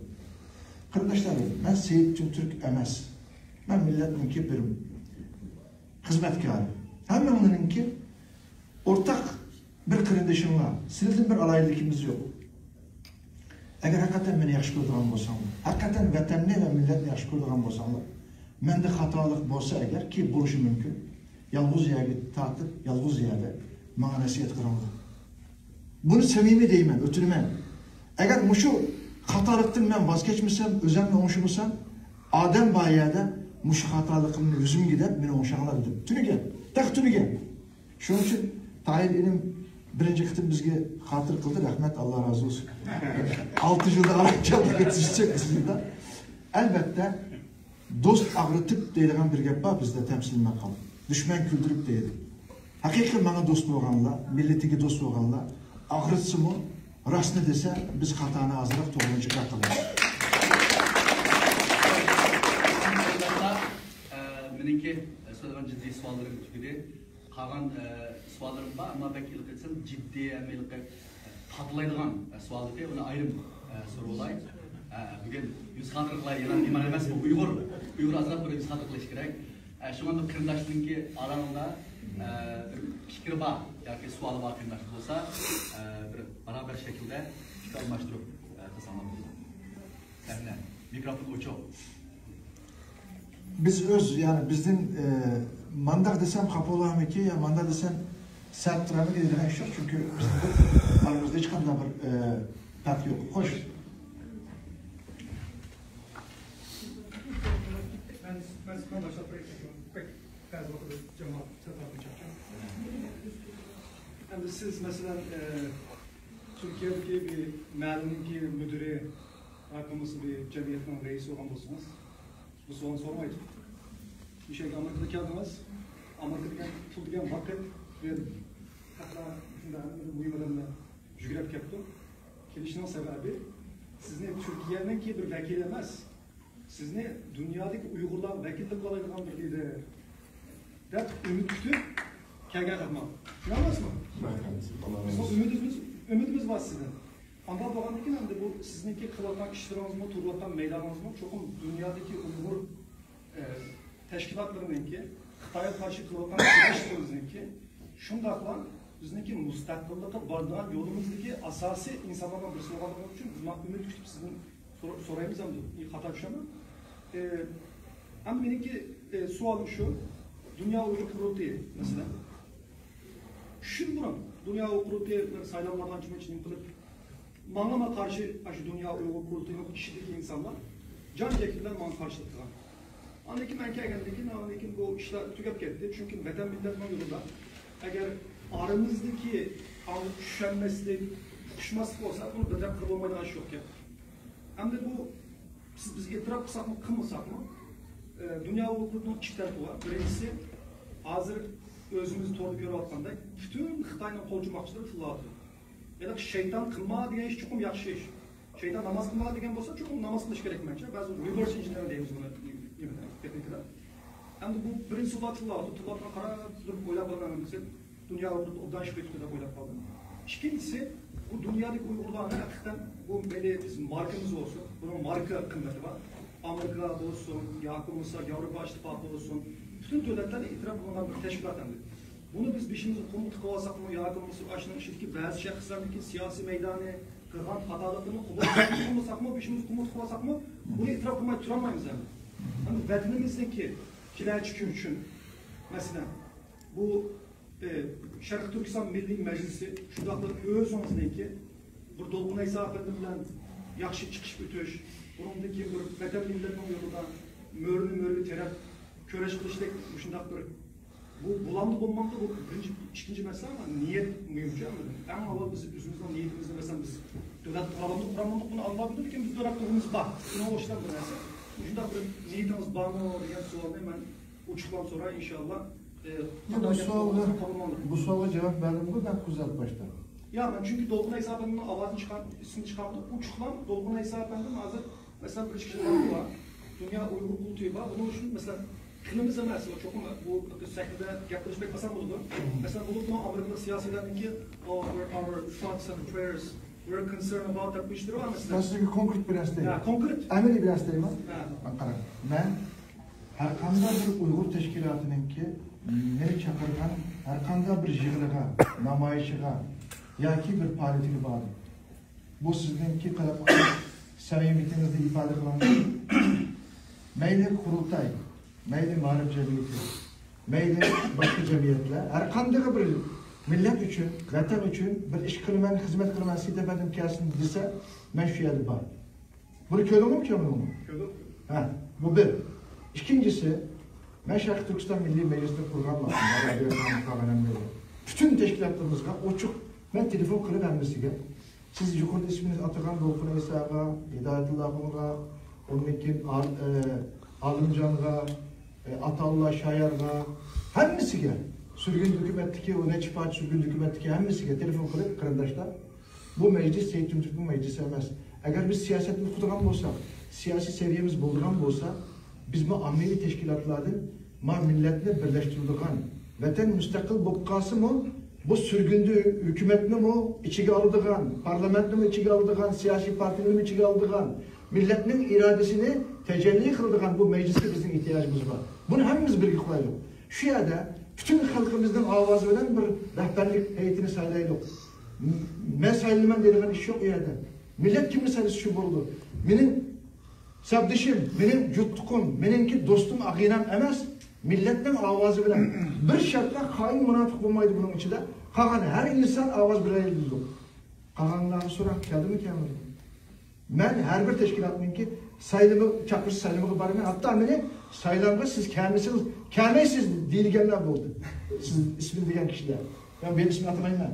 قېرىنداشلار، مەن سېيىت تۈنتۈرك ئەمەس. مەن مىللەتنىڭكى بىر خىزمەتكارى. ھەممىڭلارنىڭكى ئورتاق بىر قېرىندىشىڭلار. سىلەردىن بىر ئالاھىدىلىكىمىز يوق. ئەگەر ھەقىقەتەن مېنى ياخشى كۆرىدىغان بولساڭلار، ھەقىقەتەن ۋەتەننى ۋە مىللەتنى ياخشى كۆرىدىغان بولساڭلار، مەندە خاتالىق بولسا ئەگەر، كى بولۇشى مۇمكىن، يالغۇز يەرگە تارتىپ، يالغۇز يەردە ماڭا نەسىھەت قىلىڭلار. بۇنى سەمىمىي دەيمەن، ئۆتۈنىمەن. ئەگەر مۇشۇ خاتالىقتىن مەن ۋاز كەچمىسەم، ئۆزۈمنى ئوڭشىمىسام، ئادەم بار يەردە مۇشۇ خاتالىقىمنى يۈزۈمگە دەپ مېنى ئوڭشاڭلار دېدىم. تۈنۈگۈن، تېخى تۈنۈگۈن. شۇنىڭ ئۈچۈن تاھىر ئىنىم بىرىنچى قېتىم بىزگە خاتىرە قىلدى، رەھمەت، ئاللا رازى بولسۇن. ئالتە يىلدا ئاران كەلدى، يېتىشىچە بىز يىلدا. ئەلۋەتتە، دوست ئاغرىتىپ دەيدىغان بىر گەپ بار بىزدە، تەمسىلىي ماقال. دۈشمەن كۈلدۈرۈپ دەيدۇ. ھەقىقىي ماڭا دوست بولغانلار، مىللىتىگە دوست بولغانلار ئاغرىتسىمۇ، راستنى دېسە، بىز خاتانى ئازراق، توغرىنى جىقراق قىلىمىز. ئە، مېنىڭكى سورىغان جىددىي سوئاللىرىم تۈگىدى. قالغان، ئە، سوئاللىرىم بار، ئەمما بەك ھېلىقى دېسەم جىددىي ھەم ھېلىقى، ئە، تاتىلايدىغان، ئە، سوئال ئىدى، ئۇنى ئايرىم، ئە، سورىۋالاي. ئە، بۈگۈن يۈز خاتىرە قىلاي، يەنە نېمە ئەمەس، بۇ ئۇيغۇر، ئۇيغۇر ئازراق بىر يۈز خاتىرە قىلىش كېرەك. ئە، شۇڭا بىر قېرىنداشنىڭكى ئاراڭدا، ئە، بىر پىكرى بار ياكى سوئالى بار قېرىنداش بولسا، ئە، بىر باراۋەر شەكىلدە پىكىر ئالماشتۇرۇپ، ئە، قىلساڭلار بولىدۇ. سەھنە، مىكروفون ئوچۇق. بىز ئۆز، يەنى بىزدىن، ئە، مانداق دېسەم خاپا بولارمىكى، يا مانداق دېسەم سەت تۇرارمىكى دېگەن ئىش يوق، چۈنكى بىزنىڭ ئارىمىزدا ھېچقانداق بىر، ئە، پەرق يوق. خوش. مەن، مەن، مەن باشلاپ بېرەي. بەك بەزى ۋاقىتتا جامائەت تەرەپتىن چاقچاق. ئەمدى سىز، مەسىلەن، ئە، تۈركىيەدىكى بىر مەھەللىنىڭكى مۇدىرى ياكى بولمىسا بىر جەمئىيەتنىڭ رەئىسى بولغان بولسىڭىز، بۇ سوئالنى سورىمايدۇ. نېمىشقا ئامېرىكىغا كەلدىڭىز؟ ئامېرىكا دېگەن پۇل دېگەن ۋاقىت، بىر ھەتتا شۇنداق مۇھىم ئادەملەر يۈگرەپ كەپتۇ. كېلىشنىڭ سەۋەبى، سىزنى تۈركىيەنىڭكى بىر ۋەكىلى ئەمەس، سىزنى دۇنيادىكى ئۇيغۇرلارغا ۋەكىللىك قىلالايدىغان بىر لىدېر دەپ ئۈمىد كۈتۈپ كەلگەن خەقمۇ؟ شۇنداق ئەمەسمۇ؟ بىزنىڭ ئۈمىدىمىز، ئۈمىدىمىز بار سىزدىن. ئانداق بولغاندىكىن ئەمدى بۇ سىزنىڭكى قىلىۋاتقان ئىشلىرىڭىزمۇ، تۇرۇۋاتقان مەيدانىڭىزمۇ چوقۇم دۇنيادىكى ئۇيغۇر، ئە، تەشكىلاتلىرىنىڭكى، خىتايغا قارشى قىلىۋاتقان كۈرەشلىرىنىڭكى، شۇنداقلا بىزنىڭكى مۇستەقىللىققا بارىدىغان يولىمىزدىكى ئاساسىي ئىنسانلاردىن بىرسى بولغانلىقى ئۈچۈن بىز مانا ئۈمىد كۈتۈپ سىزدىن سور-، سورايمىز ئەمدى. خاتا چۈشەممۇ؟ ئى، ئەمدى مېنىڭكى، ئى، سوئالىم شۇ. دۇنيا ئۇيغۇر قۇرۇلتىيى، مەسىلەن، چۈشۈم بۇرۇن دۇنيا ئۇيغۇر قۇرۇلتىيى بىر سايلاملاردا ئانچە-مۇنچە نېمە قىلىپ، ماڭىمۇ قارشى، ئاشۇ دۇنيا ئۇيغۇر قۇرۇلتىيىنىڭ ئىچىدىكى ئىنسانلار جان-جەھلى بىلەن ماڭا قارشىلىق قىلغان. ئاندىن كېيىن مەن كەلگەندىن كېيىن، ئاندىن كېيىن بۇ ئىشلار تۈگەپ كەتتى. چۈنكى ۋەتەن مىللەتنىڭ يولىدا ئەگەر ئارىمىزدىكى چۈشەنمەسلىك، ئۇقۇشماسلىق بولسا، بۇنى بىر تەرەپ قىلىپ بولمايدىغان ئىش يوق گەپ. ئەمدى بۇ سىز بىزگە ئېتىراپ قىلساقمۇ، قىلمىساقمۇ، ئە، دۇنيا ئۇيغۇرلىرىنىڭ ئىككى تەرىپى بار. بىرىنچىسى، ھازىر ئۆزىمىز توردا كۆرۈۋاتقاندەك، پۈتۈن خىتاينىڭ قولچۇماقچىلىرى تىللاۋاتىدۇ. ھېلىقى شەيتان قىلما دېگەن ئىش چوقۇم ياخشى ئىش. شەيتان ناماز قىلما دېگەن بولسا، چوقۇم ناماز قىلىش كېرەك مەنچە. بەزى رېۋېرس ئىنژىنىرىنگ دەيمىز بۇنى نېمىدە، تېخنىكىدا. ئەمدى بۇ بىرىنچى سودا تىللاۋاتىدۇ. تىللاپ قاراپ تۇرۇپ ئويلاپ قالمايمىز. دۇنيا ئۇيغۇرلىرى ئوبدان ئىش قىلىپتۇ دەپ ئويلاپ قالدىم. ئىككىنچىسى، بۇ دۇنيادىكى ئۇيغۇرلارنى ھەقىقەتەن بۇ مەيلى بىز ماركىمىز بولسۇن، بۇنىڭ ماركا قىممىتى بار. ئامېرىكا بولسۇن، ياكى بولمىسا ياۋروپا ئىتتىپاقى بولسۇن، پۈتۈن دۆلەتلەرنى ئېتىراپ قىلغان بىر تەشكىلات ئەمدى. بۇنى بىز بېشىمىزغا قۇمۇق تىقىۋالساقمۇ ياكى بولمىسا ئاشۇنىڭ ئىچىدىكى بەزى شەخسلەرنىڭكى سىياسىي مەيدانى قىلغان خاتالىقلىرىنى قوبۇل قىلمىساقمۇ، بېشىمىزغا قۇمۇق تىقىۋالساقمۇ، بۇنى ئېتىراپ قىلماي تۇرالمايمىز ئەمدى. ئەمدى ۋەتىنىمىزنىڭكى كېلەچىكى ئۈچۈن، مەسىلەن، بۇ ئى، شەرقىي تۈركىستان مىللىي مەجلىسى شۇنداقلا ئۆزىڭىزنىڭكى بىر دولقۇن ئەيسا ئەپەندى بىلەن ياخشى چىقىشىپ ئۆتۈش، بۇنىڭدىن كېيىن بىر ۋەتەن مىللەتنىڭ يولىدا مۈرىنى مۈرىگە تىرەپ كۈرەش قىلىشتەك مۇشۇنداق بىر، بۇ بولامدۇ بولمامدۇ، بۇ بىرىنچى، ئىككىنچى مەسىلە، ئەمما نىيەت مۇھىم. ئەڭ ئاۋۋال بىز ئۆزىمىزنىڭ نىيىتىمىزنى، مەسىلەن، بىز دۆلەت قۇرالامدۇق، قۇرالمامدۇق، بۇنى ئاللا بىلىدۇ، لېكىن بىز دۆلەت قۇرغۇمىز بار. شۇنىڭغا ئوخشىغان بىر نەرسە. مۇشۇنداق بىر نىيىتىڭىز بارمۇ دېگەن سوئالنى مەن ئوچۇقلاپ سوراي، ئىنشاللا. ئە، بۇ سوئالغا، بۇ سوئالغا جاۋاب بەردىمغۇ مەن قۇزات باشتا. يا، مەن چۈنكى دولقۇن ئەيسا ئەپەندىنىڭ ئاۋازىنى چىقار-، ئىسمىنى چىقارمىدىم. ئوچۇقلاپ دولقۇن ئەيسا ئەپەندىم ھازىر، مەسىلەن، بىر ئىككى خىل بار. دۇنيا ئۇيغۇر قۇرۇلتىيى بار. بۇنىڭ ئۈچۈن، مەسىلەن، قىلىمىز ئەمەس، چوقۇم بۇ سەھنىدە گەپ قىلىش بەك ئاسان بولىدۇ. مەسىلەن، بولۇپمۇ ئامېرىكىلىق سىياسىيلەرنىڭكى، ئو، our, our thoughts and prayers We're concerned about the push through. مەن سىزگە كونكرېت بىر نەرسە دەيمەن. ھە، كونكرېت. ئەمەلىي بىر نەرسە دەيمەن. ھە. مانا قاراڭ، مەن ھەر قانداق بىر ئۇيغۇر تەشكىلاتىنىڭكى مېنى چاقىرغان ھەر قانداق بىر يىغىنىغا، نامايىشىغا ياكى بىر پائالىيىتىگە باردىم. بۇ سىزنىڭكى قىلىپ سەمىمىيىتىڭىزنى ئىپادە قىلىڭ. مەيلى قۇرۇلتاي، مەيلى مائارىپ جەمئىيىتى، مەيلى باشقا جەمئىيەتلەر، ھەر قاندىقى بىر مىللەت ئۈچۈن، ۋەتەن ئۈچۈن بىر ئىش قىلىمەن، خىزمەت قىلىمەن، سېتىپ بەردىم كەلسۇن دېسە، مەن شۇ يەردە بار. بۇنى كۆردۈڭمۇ، كۆرمىدىڭمۇ؟ كۆردۈم. ھە، بۇ بىر. ئىككىنچىسى، مەن شەرقىي تۈركىستان مىللىي مەجلىسىنى قۇرغانمەن. پۈتۈن تەشكىلاتلىرىمىزغا ئوچۇق، مەن تېلېفون قىلىپ ھەممىسىگە، سىز يۇقىرىدا ئىسمىنى ئاتىغان دولقۇن ئەيساغا، ھىدايەتۇللا ئاخۇنغا، ئۇندىن كېيىن ئال-، ئە، ئالىمجانغا، ئە، ئاتاللا شايارغا، ھەممىسىگە، سۈرگۈن ھۆكۈمەتتىكى، ئۇ نەچچە پارچە سۈرگۈن ھۆكۈمەتتىكى ھەممىسىگە تېلېفون قىلىپ، قېرىنداشلار، بۇ مەجلىس سەئىد تۈمتۈركنىڭ مەجلىسى ئەمەس. ئەگەر بىز سىياسەتنى ئۇقىدىغان بولساق، سىياسىي سەۋىيەمىز بولىدىغان بولسا، بىزمۇ ئاممىۋى تەشكىلاتلاردىن ما مىللەتنى بىرلەشتۈرىدىغان، ۋەتەن مۇستەقىل بولۇپ قالسىمۇ، بۇ سۈرگۈندە ھۆكۈمەتنىمۇ ئىچىگە ئالىدىغان، پارلامېنتنىمۇ ئىچىگە ئالىدىغان، سىياسىي پارتىيەلەرنىمۇ ئىچىگە ئالىدىغان، مىللەتنىڭ ئىرادىسىنى تەجەللى قىلىدىغان بۇ مەجلىسكە بىزنىڭ ئېھتىياجىمىز بار. بۇنى ھەممىمىز بىرگە قىلايلۇق. شۇ يەردە پۈتۈن خەلقىمىزنىڭ ئاۋازى بىلەن بىر رەھبەرلىك ھەيئىتىنى سايلايلۇق. م-، مەن سايلىنىمەن دەيدىغان ئىش يوق ئۇ يەردە. مىللەت كىمنى سايلىسا شۇ بولىدۇ. مېنىڭ سەپدىشىم، مېنىڭ جۇتلۇقۇم، مېنىڭكى دوستۇم، ئاغىنەم ئەمەس، مىللەتنىڭ ئاۋازى بىلەن بىر شەرت بىلەن خائىن، مۇناپىق بولمايدۇ بۇنىڭ ئىچىدە. قالغان ھەر ئىنسان ئاۋاز بېرەلەيدۇ. قالغانلارغا سوراڭ، كەلدىمۇ، كەلمىدىمۇ؟ مەن ھەر بىر تەشكىلاتنىڭكى سايلىمى، چاقىرىش سايلىمىغا بارىمەن. ھەتتا مېنى سايلامغا سىز كەلمىسىڭىز، كەلمەيسىز دېيىلگەنلەر بولدى. سىز ئىسمىنى دېگەن كىشىلەر. مەن بۇ يەردە ئىسمىنى ئاتىمايمەن.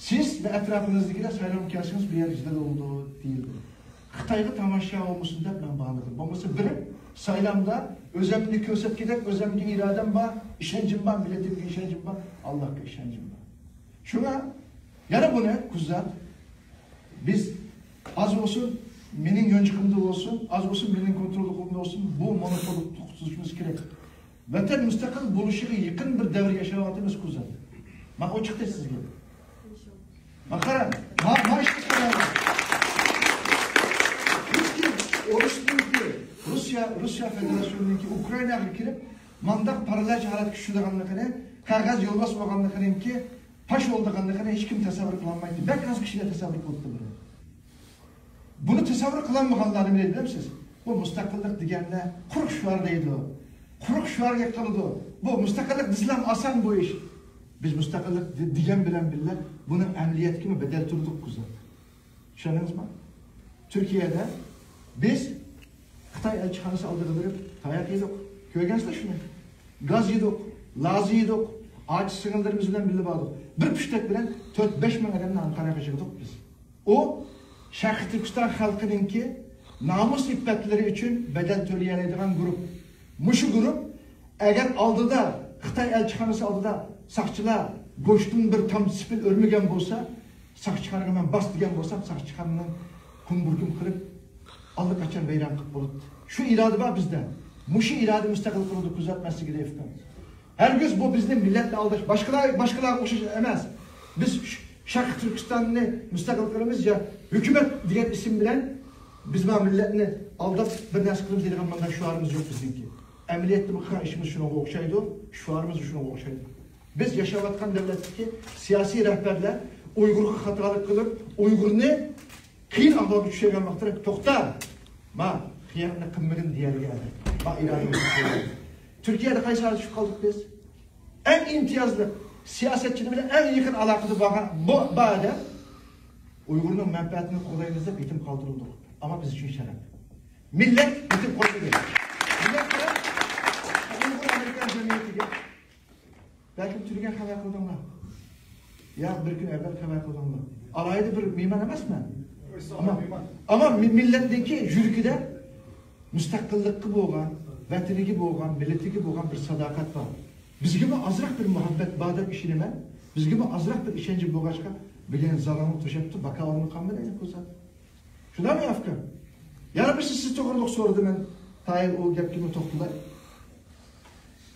سىز ۋە ئەتراپىڭىزدىكىلەر سايلامغا كەلسىڭىز، بۇ يەر جىدەل بولىدۇ دېيىلدى. خىتايغا تاماشا بولمىسۇن دەپ مەن بارمىدىم. بولمىسا بىرىم سايلامدا ئۆزۈمنى كۆرسەتكۈدەك، ئۆزۈمگە ئىرادەم بار، ئىشەنچىم بار، مىللىتىمگە ئىشەنچىم بار، ئاللاھقا ئىشەنچىم بار. شۇڭا يەنە بۇنى كۇزات، بىز ئاز بولسۇن مېنىڭ يونچۇقۇمدا بولسۇن، ئاز بولسۇن مېنىڭ كونتروللۇقۇمدا بولسۇن، بۇ مونوپولنى توختىتىشىمىز كېرەك. ۋەتەن مۇستەقىل بولۇشىغا يېقىن بىر دەۋر ياشاۋاتىمىز، كۇزات. مانا ئوچۇق دەي سىزگە. ما قاراڭ، ما، ما ئىشقا قاراڭ. بىزكى ئورۇسنىڭكى، روسىيە، روسىيە فېدېراتسىيىسىنىڭكى ئۇكرائىناغا كىرىپ، مانداق پاراللېل ھالەتكە چۈشىدىغانلىقىنى، قەغەز يولۋاس بولغانلىقىنىڭكى پاش بولىدىغانلىقىنى ھېچكىم تەسەۋۋۇر قىلالمايتتى. بەك ئاز كىشىلەر تەسەۋۋۇر قىلىپتۇ بۇنى. بۇنى تەسەۋۋۇر قىلالمىغانلارنى نېمە دەيدۇ بىلەمسىز؟ بۇ مۇستەقىللىق دېگەندە قۇرۇق شوئار دەيدۇ. قۇرۇق شوئار گەپ قىلىدۇ. بۇ مۇستەقىللىق دېسىلەم ئاسان بۇ ئىش. بىز مۇستەقىللىق دې-، دېگەن بىلەن بىللە بۇنىڭ ئەمەلىيەتكىمۇ بەدەل تۈردۇق، كۇزات. چۈشەندىڭىزمۇ؟ تۈركىيەدە بىز خىتاي ئەلچىخانىسى ئالدىغا بېرىپ تاياق يېدۇق. كۆرگەنسىلەر شۇنى. گاز يېدۇق، لازا يېدۇق، ئاچا سىڭىللىرىمىز بىلەن بىللە باردۇق. بىر پۇشتەك بىلەن تۆت بەش مىڭ ئادەمنى ئانقاراغا يىغدۇق بىز. ئۇ شەرقىي تۈركىستان خەلقىنىڭكى نامۇس ئىپپەتلىرى ئۈچۈن بەدەل تۆلىيەلەيدىغان گۇرۇپ. مۇشۇ گۇرۇپ ئەگەر ئالدىدا، خىتاي ئەلچىخانىسى ئالدىدا ساقچىلار گوشتىن بىر تام سېپىل ئۆرمىگەن بولسا، ساقچىخانىغا مەن باس دېگەن بولسام، ساقچىخانىنى كۈمبۈركۈم قىلىپ، ئاللىقاچان ۋەيران قىلىپ بولاتتى. شۇ ئىرادە بار بىزدە. مۇشۇ ئىرادە مۇستەقىل قىلىدۇ، كۇزات، مەن سىزگە دەيدىكەن. ھەرگىز بۇ بىزنى مىللەتنى ئالداش، باشقىلار، باشقىلارغا ئوخشاش ئەمەس. بىز ش-، شەرقىي تۈركىستاننى مۇستەقىل قىلىمىز يا ھۆكۈمەت دېگەن ئىسىم بىلەن بىز مانا مىللەتنى ئالداپ بىر نەرسە قىلىمىز دەيدىغان مانداق شوئارىمىز يوق بىزنىڭكى. ئەمەلىيەتتە بۇ قىلغان ئىشىمىز شۇنىڭغا ئوخشايدۇ، شوئارىمىز شۇنىڭغا ئوخشايدۇ. بىز ياشاۋاتقان دۆلەتتىكى سىياسىي رەھبەرلەر ئۇيغۇرغا خاتالىق قىلىپ، ئۇيغۇرنى قىيىن ئەھۋالغا چۈشۈرگەن ۋاقىتتا، توختا، ما، خىيانەتنى قىلمىغىن دېيەلىگەن. ما، ئىرادىمىز. تۈركىيەدە قايسى ھالەتكە چۈشۈپ قالدۇق بىز؟ ئەڭ ئىمتىيازلىق سىياسەتچىلەر بىلەن ئەڭ يېقىن ئالاقىدە بولغان بۇ، بۇ ئادەم ئۇيغۇرنىڭ مەنپەئەتىنى قوغدايمىز دەپ يېتىم قالدۇرۇلدۇق. ئەمما بىز ئۈچۈن شەرەپ. مىللەت يېتىم قويمىدى. مىللەت ئۇيغۇر ئامېرىكان جەمئىيىتىگە بەلكىم تۈنۈگۈن خەۋەر قىلدىڭلار. يا بىر كۈن ئەۋۋەل خەۋەر قىلدىڭلار. ئالاھىدە بىر مېھمان ئەمەسمەن. ئەمما، ئەمما مىللەتنىڭكى يۈرىكىدە مۇستەقىللىققا بولغان، ۋەتىنىگە بولغان، مىللىتىگە بولغان بىر ساداقەت بار. بىزگىمۇ ئازراق بىر مۇھەببەت بار دەپ ئىشىنىمەن. بىزگىمۇ ئازراق بىر ئىشەنچ بولغاچقا، بىر يەنە زالىملىق توشاپتۇ، باكاۋۇرۇنى قالمىدى ئەينى كوزا. شۇنداقمۇ ئەفكار؟ يەنە بىرسى سىز توغرۇلۇق سورىدى، مەن تايىر ئۇ گەپكىمۇ توختىلاي.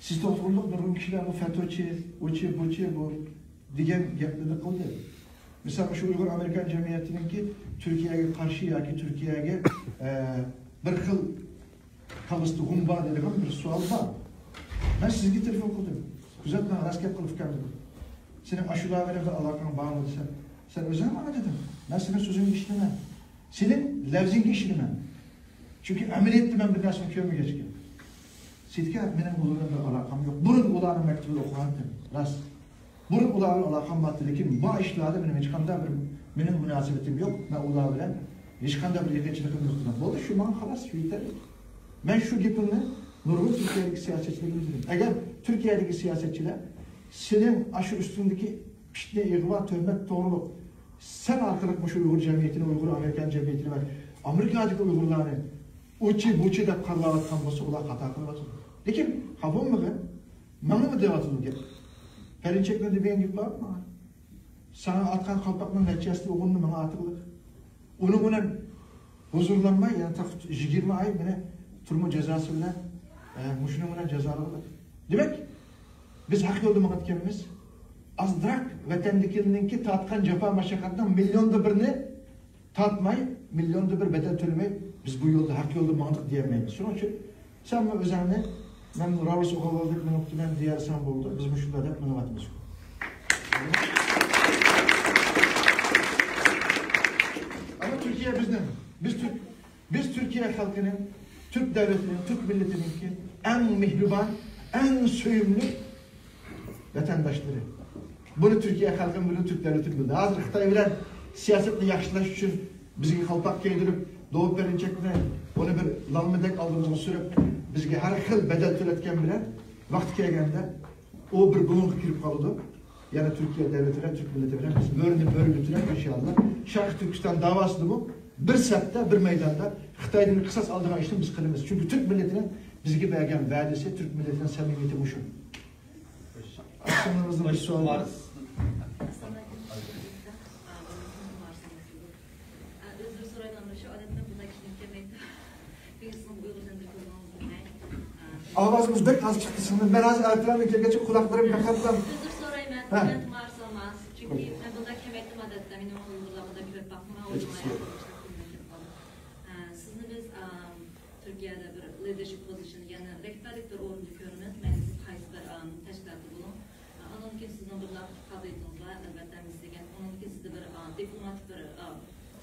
سىز توغرۇلۇق نۇرغۇن كىشىلەر بۇ فەتوچى، ئۇچى، بۇچى، بۇ دېگەن گەپلەرنى قىلدى. مىسال، شۇ ئۇيغۇر ئامېرىكان جەمئىيىتىنىڭكى تۈركىيەگە قارشى ياكى تۈركىيەگە، ئە، بىر خىل كاللىسىدا غۇم بار دەيدىغان بىر سوئال بار. مەن سىزگە تېلېفون قىلدىم. كۆزەتمەڭ، راست گەپ قىلىپ ئۇكام دېدىم. سېنىڭ ئاشۇلار بىلەن بىر ئالاقەڭ بارمۇ دېسە، سەن ئۆزۈڭ ماڭا دېدىڭ. مەن سېنىڭ سۆزۈڭگە ئىشىنىمەن. سېنىڭ لەۋزىڭگە ئىشىنىمەن. چۈنكى ئەمەلىيەتتە مەن بىر نەرسىنى كۆرمىگەچكە. سېيىتكە مېنىڭ ئۇلار بىلەن بىر ئالاقەم يوق. بۇرۇن ئۇلارنىڭ مەكتىۋىدە ئوقۇغانتىم، راست. بۇرۇن ئۇلار بىلەن ئالاقەم بارتى، لېكىن بۇ ئىشلاردا مېنىڭ ھېچقانداق بىر، مېنىڭ مۇناسىۋىتىم يوق. مەن ئۇلار بىلەن ھېچقانداق بىر يېقىنچىلىقىم يوق دېدىم. بولدى، شۇ ماڭا خالاس، شۇ يېتەرلىك. مەن شۇ گېپىمنى نۇرغۇن تۈركىيەدىكى سىياسەتچىلەرگە دېدىم. ئەگەر تۈركىيەدىكى سىياسەتچىلەر سېنىڭ ئاشۇ ئۈستۈڭدىكى پىتنە، ئىغۋا، تۆھمەت توغرۇلۇق سەن ئارقىلىق مۇشۇ ئۇيغۇر جەمئىيىتىنى، ئۇيغۇر ئامېرىكان جەمئىيىتىنى ۋە ئامېرىكادىكى ئۇيغۇرلارنى ئۇچى بۇچى دەپ قارىلاۋاتقان بولسا، ئۇلار خاتا قىلىۋاتىدۇ. لېكىن خاپا بولمىغىن، ماڭىمۇ دەۋاتىدۇ گەپ. پەرىنچەكنى دېگەن گېپى بارمۇ ماڭا؟ ساڭا ئاتقان قالپاقنىڭ نەچچە ھەسسە ئوغۇرنى ماڭا ئاتقىلى. ئۇنىڭ بىلەن ھۇزۇرلانماي، يەنە تېخى يىگىرمە ئاي مېنى تۈرمە جازاسى بىلەن، ئە، مۇشۇنىڭ بىلەن جازالىغىلى. دېمەك، بىز ھەق يولدا ماڭىدىكەنمىز. ئازراق ۋەتەندىكىلەرنىڭكى تارتقان جاپا مەشەققەتنىڭ مىليوندا بىرىنى تارتماي، مىليوندا بىر بەدەل تۆلىمەي، بىز بۇ يولدا، ھەق يولدا ماڭدۇق دېيەلمەيمىز. شۇنىڭ ئۈچۈن سەن ئۆزۈڭنى، مەن راۋۇرس ئوغۇلدەك مېڭىپتىمەن دېيەلىسەڭ بولدى، بىز مۇشۇنداق دەپ مېڭىۋاتىمىز. ئەمما تۈركىيە بىزنىڭ، بىز تۈرك، بىز تۈركىيە خەلقىنىڭ، تۈرك دۆلىتىنىڭ، تۈرك مىللىتىنىڭكى ئەڭ مېھرىبان، ئەڭ سۆيۈملۈك ۋەتەنداشلىرى. بۇنى تۈركىيە خەلقىمۇ بىلىدۇ، تۈرك دۆلىتىمۇ بىلىدۇ. ھازىر خىتاي بىلەن سىياسەتنى ياخشىلاش ئۈچۈن بىزگە قالپاق كىيدۈرۈپ، دوۋا پەرىنچەكنى، بۇنى بىر لالمىدەك ئالدىمىزغا سۈرۈپ، بىزگە ھەر خىل بەدەل تۆلەتكەن بىلەن، ۋاقتى كەلگەندە ئۇ بىر بۇلۇڭغا كىرىپ قالىدۇ. يەنە تۈركىيە دۆلىتى بىلەن، تۈرك مىللىتى بىلەن بىز بۆرىنى بۆرىگە تۆلەپ، ئىنشائاللا، شەرقىي تۈركىستان داۋاسىدىمۇ بىر سەپتە، بىر مەيداندا خىتايدىن قىساس ئالىدىغان ئىشنى بىز قىلىمىز. چۈنكى تۈرك مىللىتىنىڭ بىزگە بەرگەن ۋەدىسى، تۈرك مىللىتىنىڭ سەمىمىيىتى مۇشۇ. ئاخشىمىمىزدا بىر سوئال بار. ئەسسالامۇئەلەيكۇم. ئۆزلىرى سورايدىغان بىر شۇ ئادەتتە بۇنداق كىشىنى كەلمەيدۇ. بۈگۈن سىزنىڭ ئۇيغۇرچە بىر كۆرگىنىڭىزنى بىلمەي. ئا، ئاۋازىمىز بەك ئاز چىقتى سىزنىڭ. مەن ھازىر ئەتراپىمغا كەلگەچ قۇلاقلىرىم بەك قاتلاپ. ئۆزلىرى سورايمەن، ھە. بۇنداق مارسالماس. چۈنكى مەن بۇنداق كەلمەيتتىم ئادەتتە. مېنىڭ ئۇيغۇرلار بۇنداق كۆرۈپ باقمىغان، ئۆزۈم ئاياغ باشلاپ كەلدىم. ئا، سىزنى بىز، ئا، تۈركىيەدە بىر لىدېرشىپ پوزىشن، يەنى رەھبەرلىك بىر ئورنىدا كۆرىمىز. مەيلى سىز قايسى بىر، ئا، تەشكىلاتتا بولۇڭ. ئا، ئانىڭدىن كېيىن سىزنىڭ بىر قابىلىيىتىڭىز بار، ئەلۋەتتە، ھەممىسى دېگەن. ئۇنىڭدىن كېيىن سىزدە بىر، ئا، دىپلوماتىك بىر، ئا،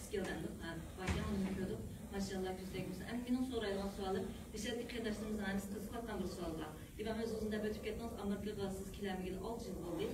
سكىل دەيمىز، ئا، باركەن، ئۇنى كۆردۇق. ماشائاللا، كۆزدەك بولسا. ئەمدى مېنىڭ سورايدىغان سوئالىم، دېھشەتلىك قېرىنداشلىرىمىزنىڭ ھەممىسى قىزىقىۋاتقان بىر سوئال بار. ئىمام، ئۆزىڭىز دەپ ئۆتۈپ كەتتىڭىز، ئامېرىكىغا سىز كېلەلمىگىلى ئالتە يىل بولدى.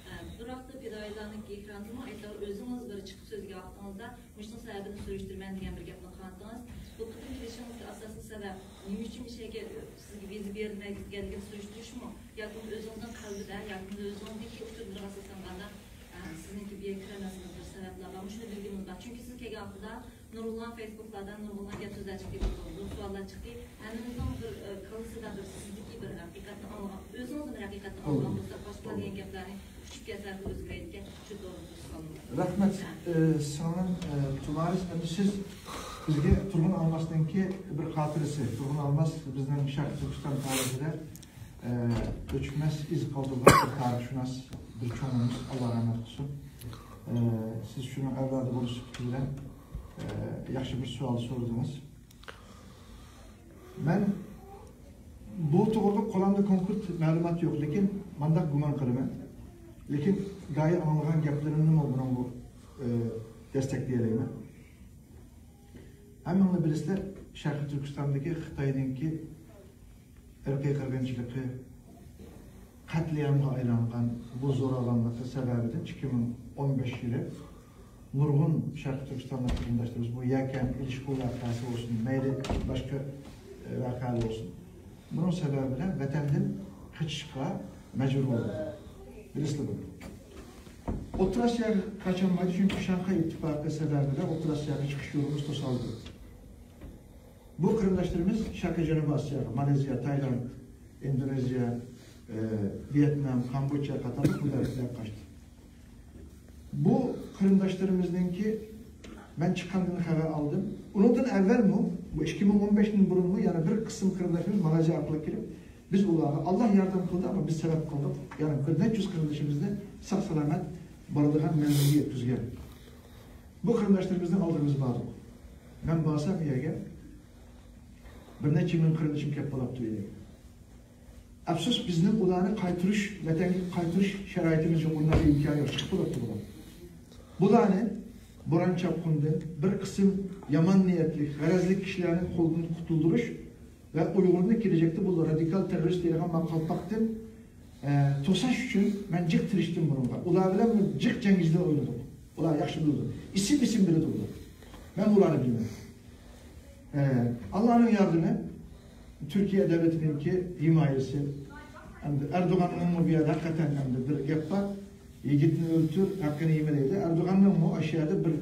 ئە، بىراقتا پىدائىيلارنىڭ ئېكرانىدىمۇ ئايتار ئۆزىڭىز بىر چىقىپ سۆزلىگەن ۋاقتىڭىزدا مۇشۇنىڭ سەۋەبىنى سۈرۈشتۈرىمەن دېگەن بىر گەپنى قىلغانتىڭىز. بۇ قېتىم كېلىشىڭىزدىكى ئاساسلىق سەۋەب نېمە ئۈچۈن مۇشۇ يەرگە سىزگە ۋىزا بېرىلمەيدىغانلىقىنى سۈرۈشتۈرۈشمۇ ياكى ئۆزىڭىزنىڭ قەلبىدە ياكى ئۆزىڭىزنىڭكى ئۇچۇرلىرىغا ئاساسلانغاندا، ئە، سىزنىڭكى بۇ يەرگە كىرەلمەسلىكىڭىزدە بىر سەۋەبلەر بارمۇ؟ شۇنى بىلگىنىمىز بار. چۈنكى سىز كەلگەن ۋاقتىدا نۇرغۇنلىغان فېيسبۇكلاردا نۇرغۇنلىغان گەپ سۆزلەر چىقتى، بۇ سوئاللار چىقتى. ھەممىمىزنىڭ بىر، ئە، كاللىسىدا بىر سىزدىكى بىر ھەقىقەتنى ئاڭلىغان، ئۆزىڭىزمۇ بىر ھەقىقەتنى ئاڭلىغان بولسا، باشقىلار دېگەن گەپلەرنى ئۇچۇپ كەتسە ئۆزگىرەيدىكەن. شۇ توغرىدا بىر سوئال. رەھمەت، ئە، سىڭلىم، ئە، تۇمارىس. ئەمدى سىز بىزگە تۇرغۇن ئالماسنىڭكى بىر خاتىرىسى. تۇرغۇن ئالماس بىزنىڭ شەرقىي تۈركىستان تارىخىدا ئە، ئۆچمەس ئىز قالدۇرغان بىر تارىخشۇناس، بىر چوڭىمىز، ئاللا رەھمەت قىلسۇن. ئە، سىز شۇنىڭ ئەۋلادى بولۇش سۈپىتى بىلەن، ئە، ياخشى بىر سوئال سورىدىڭىز. مەن بۇ توغرىلىق قولۇمدا كونكرېت مەلۇمات يوق، لېكىن مانداق گۇمان قىلىمەن. لېكىن گاھى ئاڭلىغان گەپلىرىمنىمۇ بۇنىڭغا، ئە، دەستەك دېيەلەيمەن. ھەممىڭلار بىلىسىلەر، شەرقىي تۈركىستاندىكى خىتاينىڭكى ئىرقىي قىرغىنچىلىقى، قەتلىئامغا ئايلانغان بۇ زوراۋانلىقى سەۋەبىدىن ئىككى مىڭ ئون بەش يىلى نۇرغۇن شەرقىي تۈركىستانلىق قېرىنداشلىرىمىز بۇ يەكەن ئېلىشقۇ ۋەقەسى بولسۇن، مەيلى باشقا، ئە، ۋەقەلەر بولسۇن، بۇنىڭ سەۋەبى بىلەن ۋەتەندىن قېچىشقا مەجبۇر بولدى. بىلىسىلەر بۇنى. ئوتتۇرا ئاسىياغا قاچالمايدۇ، چۈنكى شاڭخەي ئىتتىپاقى سەۋەبى بىلەن ئوتتۇرا ئاسىياغا چىقىش يولىمىز توسالدى. بۇ قېرىنداشلىرىمىز شەرقىي جەنۇبىي ئاسىياغا، مالېزىيە، تايلاند، ئىندونېزىيە، ئى، ۋيېتنام، كامبودژا قاتارلىق بۇ دۆلەتلەرگە قاچتى. بۇ قېرىنداشلىرىمىزنىڭكى مەن چىققاندىن خەۋەر ئالدىم. ئۇنىڭدىن ئەۋۋەلمۇ، بۇ ئىككى مىڭ ئون بەشتىن بۇرۇنمۇ يەنە بىر قىسىم قېرىنداشلىرىمىز مالايزىيە ئارقىلىق كېلىپ، بىز ئۇلارغا، ئاللا ياردەم قىلدى، ئەمما بىز سەۋەب قىلدۇق. يەنى بىر نەچچە يۈز قېرىندىشىمىزنى ساق-سالامەت بارىدىغان مەنزىلگە يەتكۈزگەن بۇ قېرىنداشلىرىمىزنىڭ ئالدىدا بىز باردۇق. مەن بارسام ئۇ يەرگە، بىر نەچچە مىڭ قېرىندىشىم كەپ بولاپتۇ ئۇ يەرگە. ئەپسۇس، بىزنىڭ ئۇلارنى قايتۇرۇش، ۋەتەنگە قايتۇرۇش شارائىتىمىز يوق، ئۇنداق بىر ئىمكان يوق، چىقىپ بولاپتۇ بۇلار. بۇلارنى بوران-چاپقۇندىن، بىر قىسىم يامان نىيەتلىك، غەرەزلىك كىشىلەرنىڭ قولىدىن قۇتۇلدۇرۇش ۋە ئۇيغۇرنى كېلەجەكتە بۇ رادىكال تېررورىست دەيدىغان ما قالپاقتىن، ئە، توساش ئۈچۈن مەن جىق تىرىشتىم بۇنىڭغا. ئۇلار بىلەن جىق جەڭگىچىلەر ئوينىدۇق. ئۇلار ياخشى بىلىدۇ. ئىسىم-ئىسىم بىلىدۇ ئۇلار. مەن بۇلارنى بىلىمەن. ئە، ئاللانىڭ ياردىمى، تۈركىيە دۆلىتىنىڭكى ھىمايىسى. ئەمدى ئەردوغاننىڭمۇ بۇ يەردە ھەقىقەتەن ئەمدى بىر گەپ بار. يىگىتنى ئۆلتۈر، ھەققىنى يېمە دەيدۇ. ئەردوغاننىڭمۇ ئاشۇ يەردە بىر،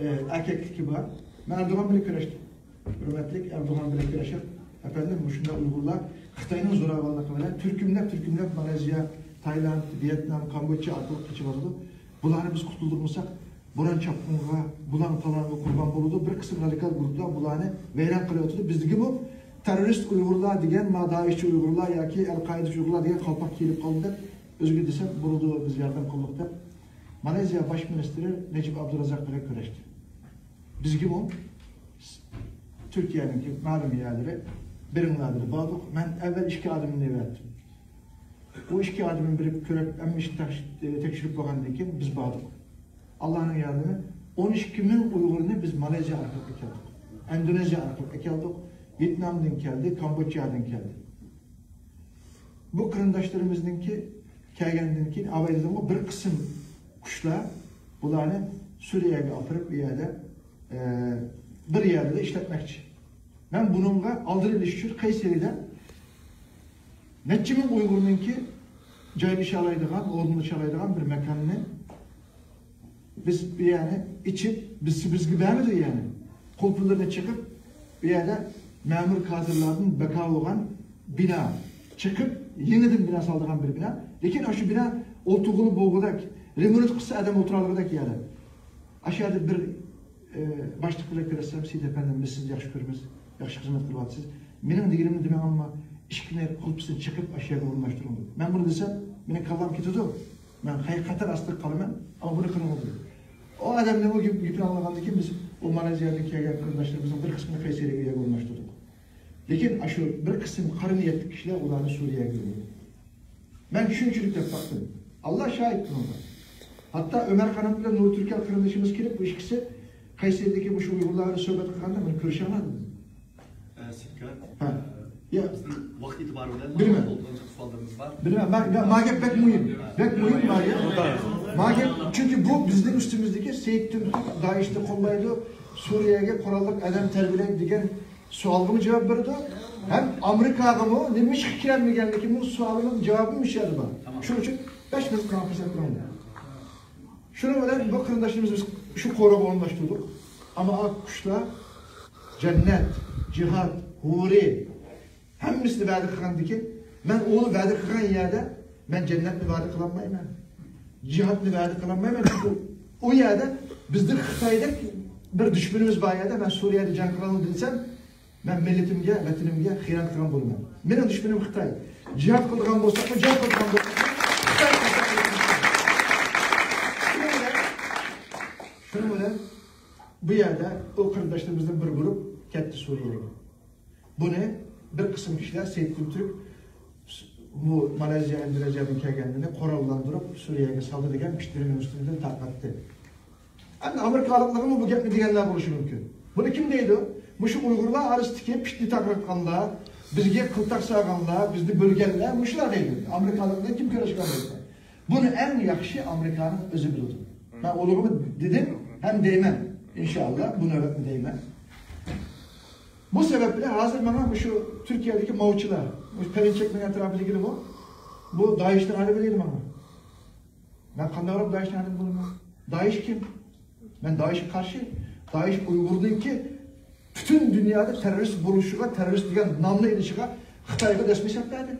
ئە، ئەركەكلىكى بار. مەن ئەردوغان بىلەن كۆرۈشتۈم. ھۆرمەتلىك ئەردوغان بىلەن كۆرۈشۈپ، ئەپەندىم، مۇشۇنداق ئۇيغۇرلار خىتاينىڭ زوراۋانلىقى بىلەن تۈركۈملەپ، تۈركۈملەپ مالېزىيە، تايلاند، ۋيېتنام، كامبودژا ئارقىلىق قېچىۋاتىدۇ. بۇلارنى بىز قۇتۇلدۇرمىساق، بوران-چاپقۇنغا، بۇلاڭ-تالاڭغا قۇربان بولىدۇ. بىر قىسىم رادىكال گۇرۇپپىلار بۇلارنى ۋەيران قىلىۋاتىدۇ. بىزدىكىمۇ تېررورىست ئۇيغۇرلار دېگەن، ما دائىشچى ئۇيغۇرلار ياكى ئەل-قائىدىچى ئۇيغۇرلار دېگەن قالپاق كىيىلىپ قالدى دەپ، ئۆزىگە دېسەم، بولىدۇ، بىز ياردەم قىلدۇق دەپ، مالېزىيە باش مىنىستىرى نەجىپ ئابدۇرازاق بىلەن كۆرۈشتى. بىزگىمۇ تۈركىيەنىڭكى مەلۇم يەرلىرى، بىرىڭلار دېدى، باردۇق. مەن ئەۋۋەل ئىككى ئادىمىمنى ئەۋەتتىم. ئۇ ئىككى ئادىمىم بېرىپ كۆرۈپ، ھەممە ئىشنى تەكش-، تەكشۈرۈپ بولغاندىن كېيىن بىز باردۇق. ئاللانىڭ ياردىمى، ئون ئىككى مىڭ ئۇيغۇرنى بىز مالېزىيە ئارقىلىق ئەكەلدۇق. ئىندونېزىيە ئارقىلىق ئەكەلدۇق. ۋيېتنامدىن كەلدى، كامبودژادىن كەلدى. بۇ قېرىنداشلىرىمىزنىڭكى كەلگەندىن كېيىن، ئاۋاي دېدىمغۇ، بىر قىسىم قۇشلار بۇلارنى سۈرىيەگە ئاپىرىپ، ئۇ يەردە، ئە، بىر يەردە ئىشلەتمەكچى. مەن بۇنىڭغا ئالدىنى ئېلىش ئۈچۈن قەيسەرىدە نەچچە مىڭ ئۇيغۇرنىڭكى جايلىشالايدىغان، ئورۇنلىشالايدىغان بىر ماكاننى بىز بۇ يەرنى ئېچىپ، بىز، بىزگە بەرمىدى يەنى. قۇلپلىرىنى چېقىپ، بۇ يەردە مەمۇر كادىرلاردىن بەكار بولغان بىنا چېقىپ، يېڭىدىن بىنا سالىدىغان بىر بىنا. لېكىن ئاشۇ بىنا ئولتۇرغىلى بولغۇدەك، رېمونت قىلسا ئادەم ئولتۇرالايدىغۇدەك يەردە. ئاشۇ يەردە بىر، ئە، باشلىق بىلەن كۆرۈشسەم، سېيىت ئەپەندىم، بىز سىزنى ياخشى كۆرىمىز، ياخشى خىزمەت قىلىۋاتىسىز. مېنىڭ دېگىنىمنى دېمەڭ، ئەمما ئىشىكنى، قۇلپىسىنى چېقىپ، ئاشۇ يەرگە ئورۇنلاشتۇرۇڭ دېدى. مەن بۇنى دېسەم، مېنىڭ كاللام كېتىدۇ. مەن ھەقىقەتەن ئاستىغا قالىمەن، ئەمما بۇنى قىلىڭ دېدى. ئۇ ئادەمنىڭ ئۇ گېپ-، گېپىنى ئاڭلىغاندىن كېيىن بىز ئۇ مالايزىيەدىن كەلگەن قېرىنداشلىرىمىزنىڭ بىر قىسمىنى قەيسەرىگە ئورۇنلاشتۇردۇق. لېكىن ئاشۇ بىر قىسىم قارا نىيەتلىك كىشىلەر ئۇلارنى سۈرىيەگە يوللىدى. مەن چۈشەنچىلىك دەپ باقتىم. ئاللا شاھىت بۇنىڭغا. ھەتتا ئۆمەر قانات بىلەن نۇر تۈركەل قېرىندىشىمىز كېلىپ، بۇ ئىككىسى قەيسەردىكى مۇشۇ ئۇيغۇرلار بىلەن سۆھبەت قىلغاندا مېنى كۆرۈشەڭلار دېدى. ئە، سېيىتكە، ھە. ئە، يا. بىزنىڭ ۋاقىت ئېتىبارى بىلەن بىلىمەن. ئولتۇرغان سوئاللىرىمىز بار. بىلىمەن. ما، ما، ما گەپ بەك مۇھىم. بەك مۇھىم ما گەپ. ما گەپ، چۈنكى بۇ بىزنىڭ ئۈستىمىزدىكى سېيىت تۈمتۈك دائىشنى قوللايدۇ، سۈرىيەگە قوراللىق ئادەم تەربىيەلەيدۇ دېگەن سوئالغىمۇ جاۋاب بېرىدۇ. ھەم ئامېرىكاغىمۇ نېمە ئىشقا كىرەلمىگەنلىكىمۇ سوئالىمىز جاۋابىمۇ مۇشۇ يەردە بار. تامام. شۇنىڭ ئۈچۈن بەش مىنۇت قالغان پۇرسەت بېرىڭلار. شۇنىڭ بىلەن بۇ قېرىنداشلىرىمىز بىز شۇ قورۇغا ئورۇنلاشتۇردۇق. ئەمما ئا قۇشلار جەننەت، جىھاد، ھۇرى، ھەممىسىنى ۋەدە قىلغاندىكىن، مەن ئۇنى ۋەدە قىلغان يەردە مەن جەننەتنى ۋەدە قىلالمايمەن. جىھادنى ۋەدە قىلالمايمەن. چۈنكى ئۇ يەردە بىزدە خىتايدەك بىر دۈشمىنىمىز بار يەردە مەن سۈرىيەدە جەڭ قىلالمىدىم دېسەم، مەن مىللىتىمگە، ۋەتىنىمگە خىيانەت قىلغان بولىمەن. مېنىڭ دۈشمىنىم خىتاي. جىھاد قىلىدىغان بولساقمۇ، جەڭ قىلىدىغان بولساقمۇ، خىتاي قىلىدىغان بولساقمۇ. شۇنىڭ بىلەن، شۇنىڭ بىلەن بۇ يەردە ئۇ قېرىنداشلىرىمىزدىن بىر گۇرۇپ كەتتى سۈرىيەگە. بۇنى بىر قىسىم كىشىلەر سېيىت تۈمتۈرك بۇ مالايزىيە، ئىندونېزىيەدىن كەلگەنلىرىنى قوراللاندۇرۇپ سۈرىيەگە سالدى دېگەن پىتنىنى مېنىڭ ئۈستۈمدىن تارقاتتى. ئەمدى ئامېرىكالىقلارمۇ بۇ گەپنى دېگەنلەر بولۇشى مۇمكىن. بۇنى كىم دەيدۇ؟ مۇشۇ ئۇيغۇرلار ئارىسىدىكى پىتنە تارقاتقانلار، بىزگە قىلتاق سالغانلار، بىزنى بۆلگەنلەر مۇشۇلار دەيدۇ. ئامېرىكالىقلار كىم كۆرۈشكەن بولسا. بۇنى ئەڭ ياخشى ئامېرىكانىڭ ئۆزى بىلىدۇ. مەن ئۇلىغىمۇ دېدىم ھەم دەيمەن. ئىنشائاللا، بۇ نۆۋەتنى دەيمەن. بۇ سەۋەب بىلەن ھازىر ماڭا مۇشۇ تۈركىيەدىكى ماۋچىلار، مۇشۇ پەلەنچەكنىڭ ئەتراپىدىكىلىرمۇ بۇ دائىشنىڭ ئادىمى دەيدۇ ماڭا. مەن قانداقراق دائىشنىڭ ئادىمى بولىمەن؟ دائىش كىم؟ مەن دائىشقا قارشى. دائىش ئۇيغۇرنىڭكى پۈتۈن دۇنيادا تېررورىست بولۇشىغا، تېررورىست دېگەن نامنى ئېلىشىغا خىتايغا دەسمىي سەپلەردى.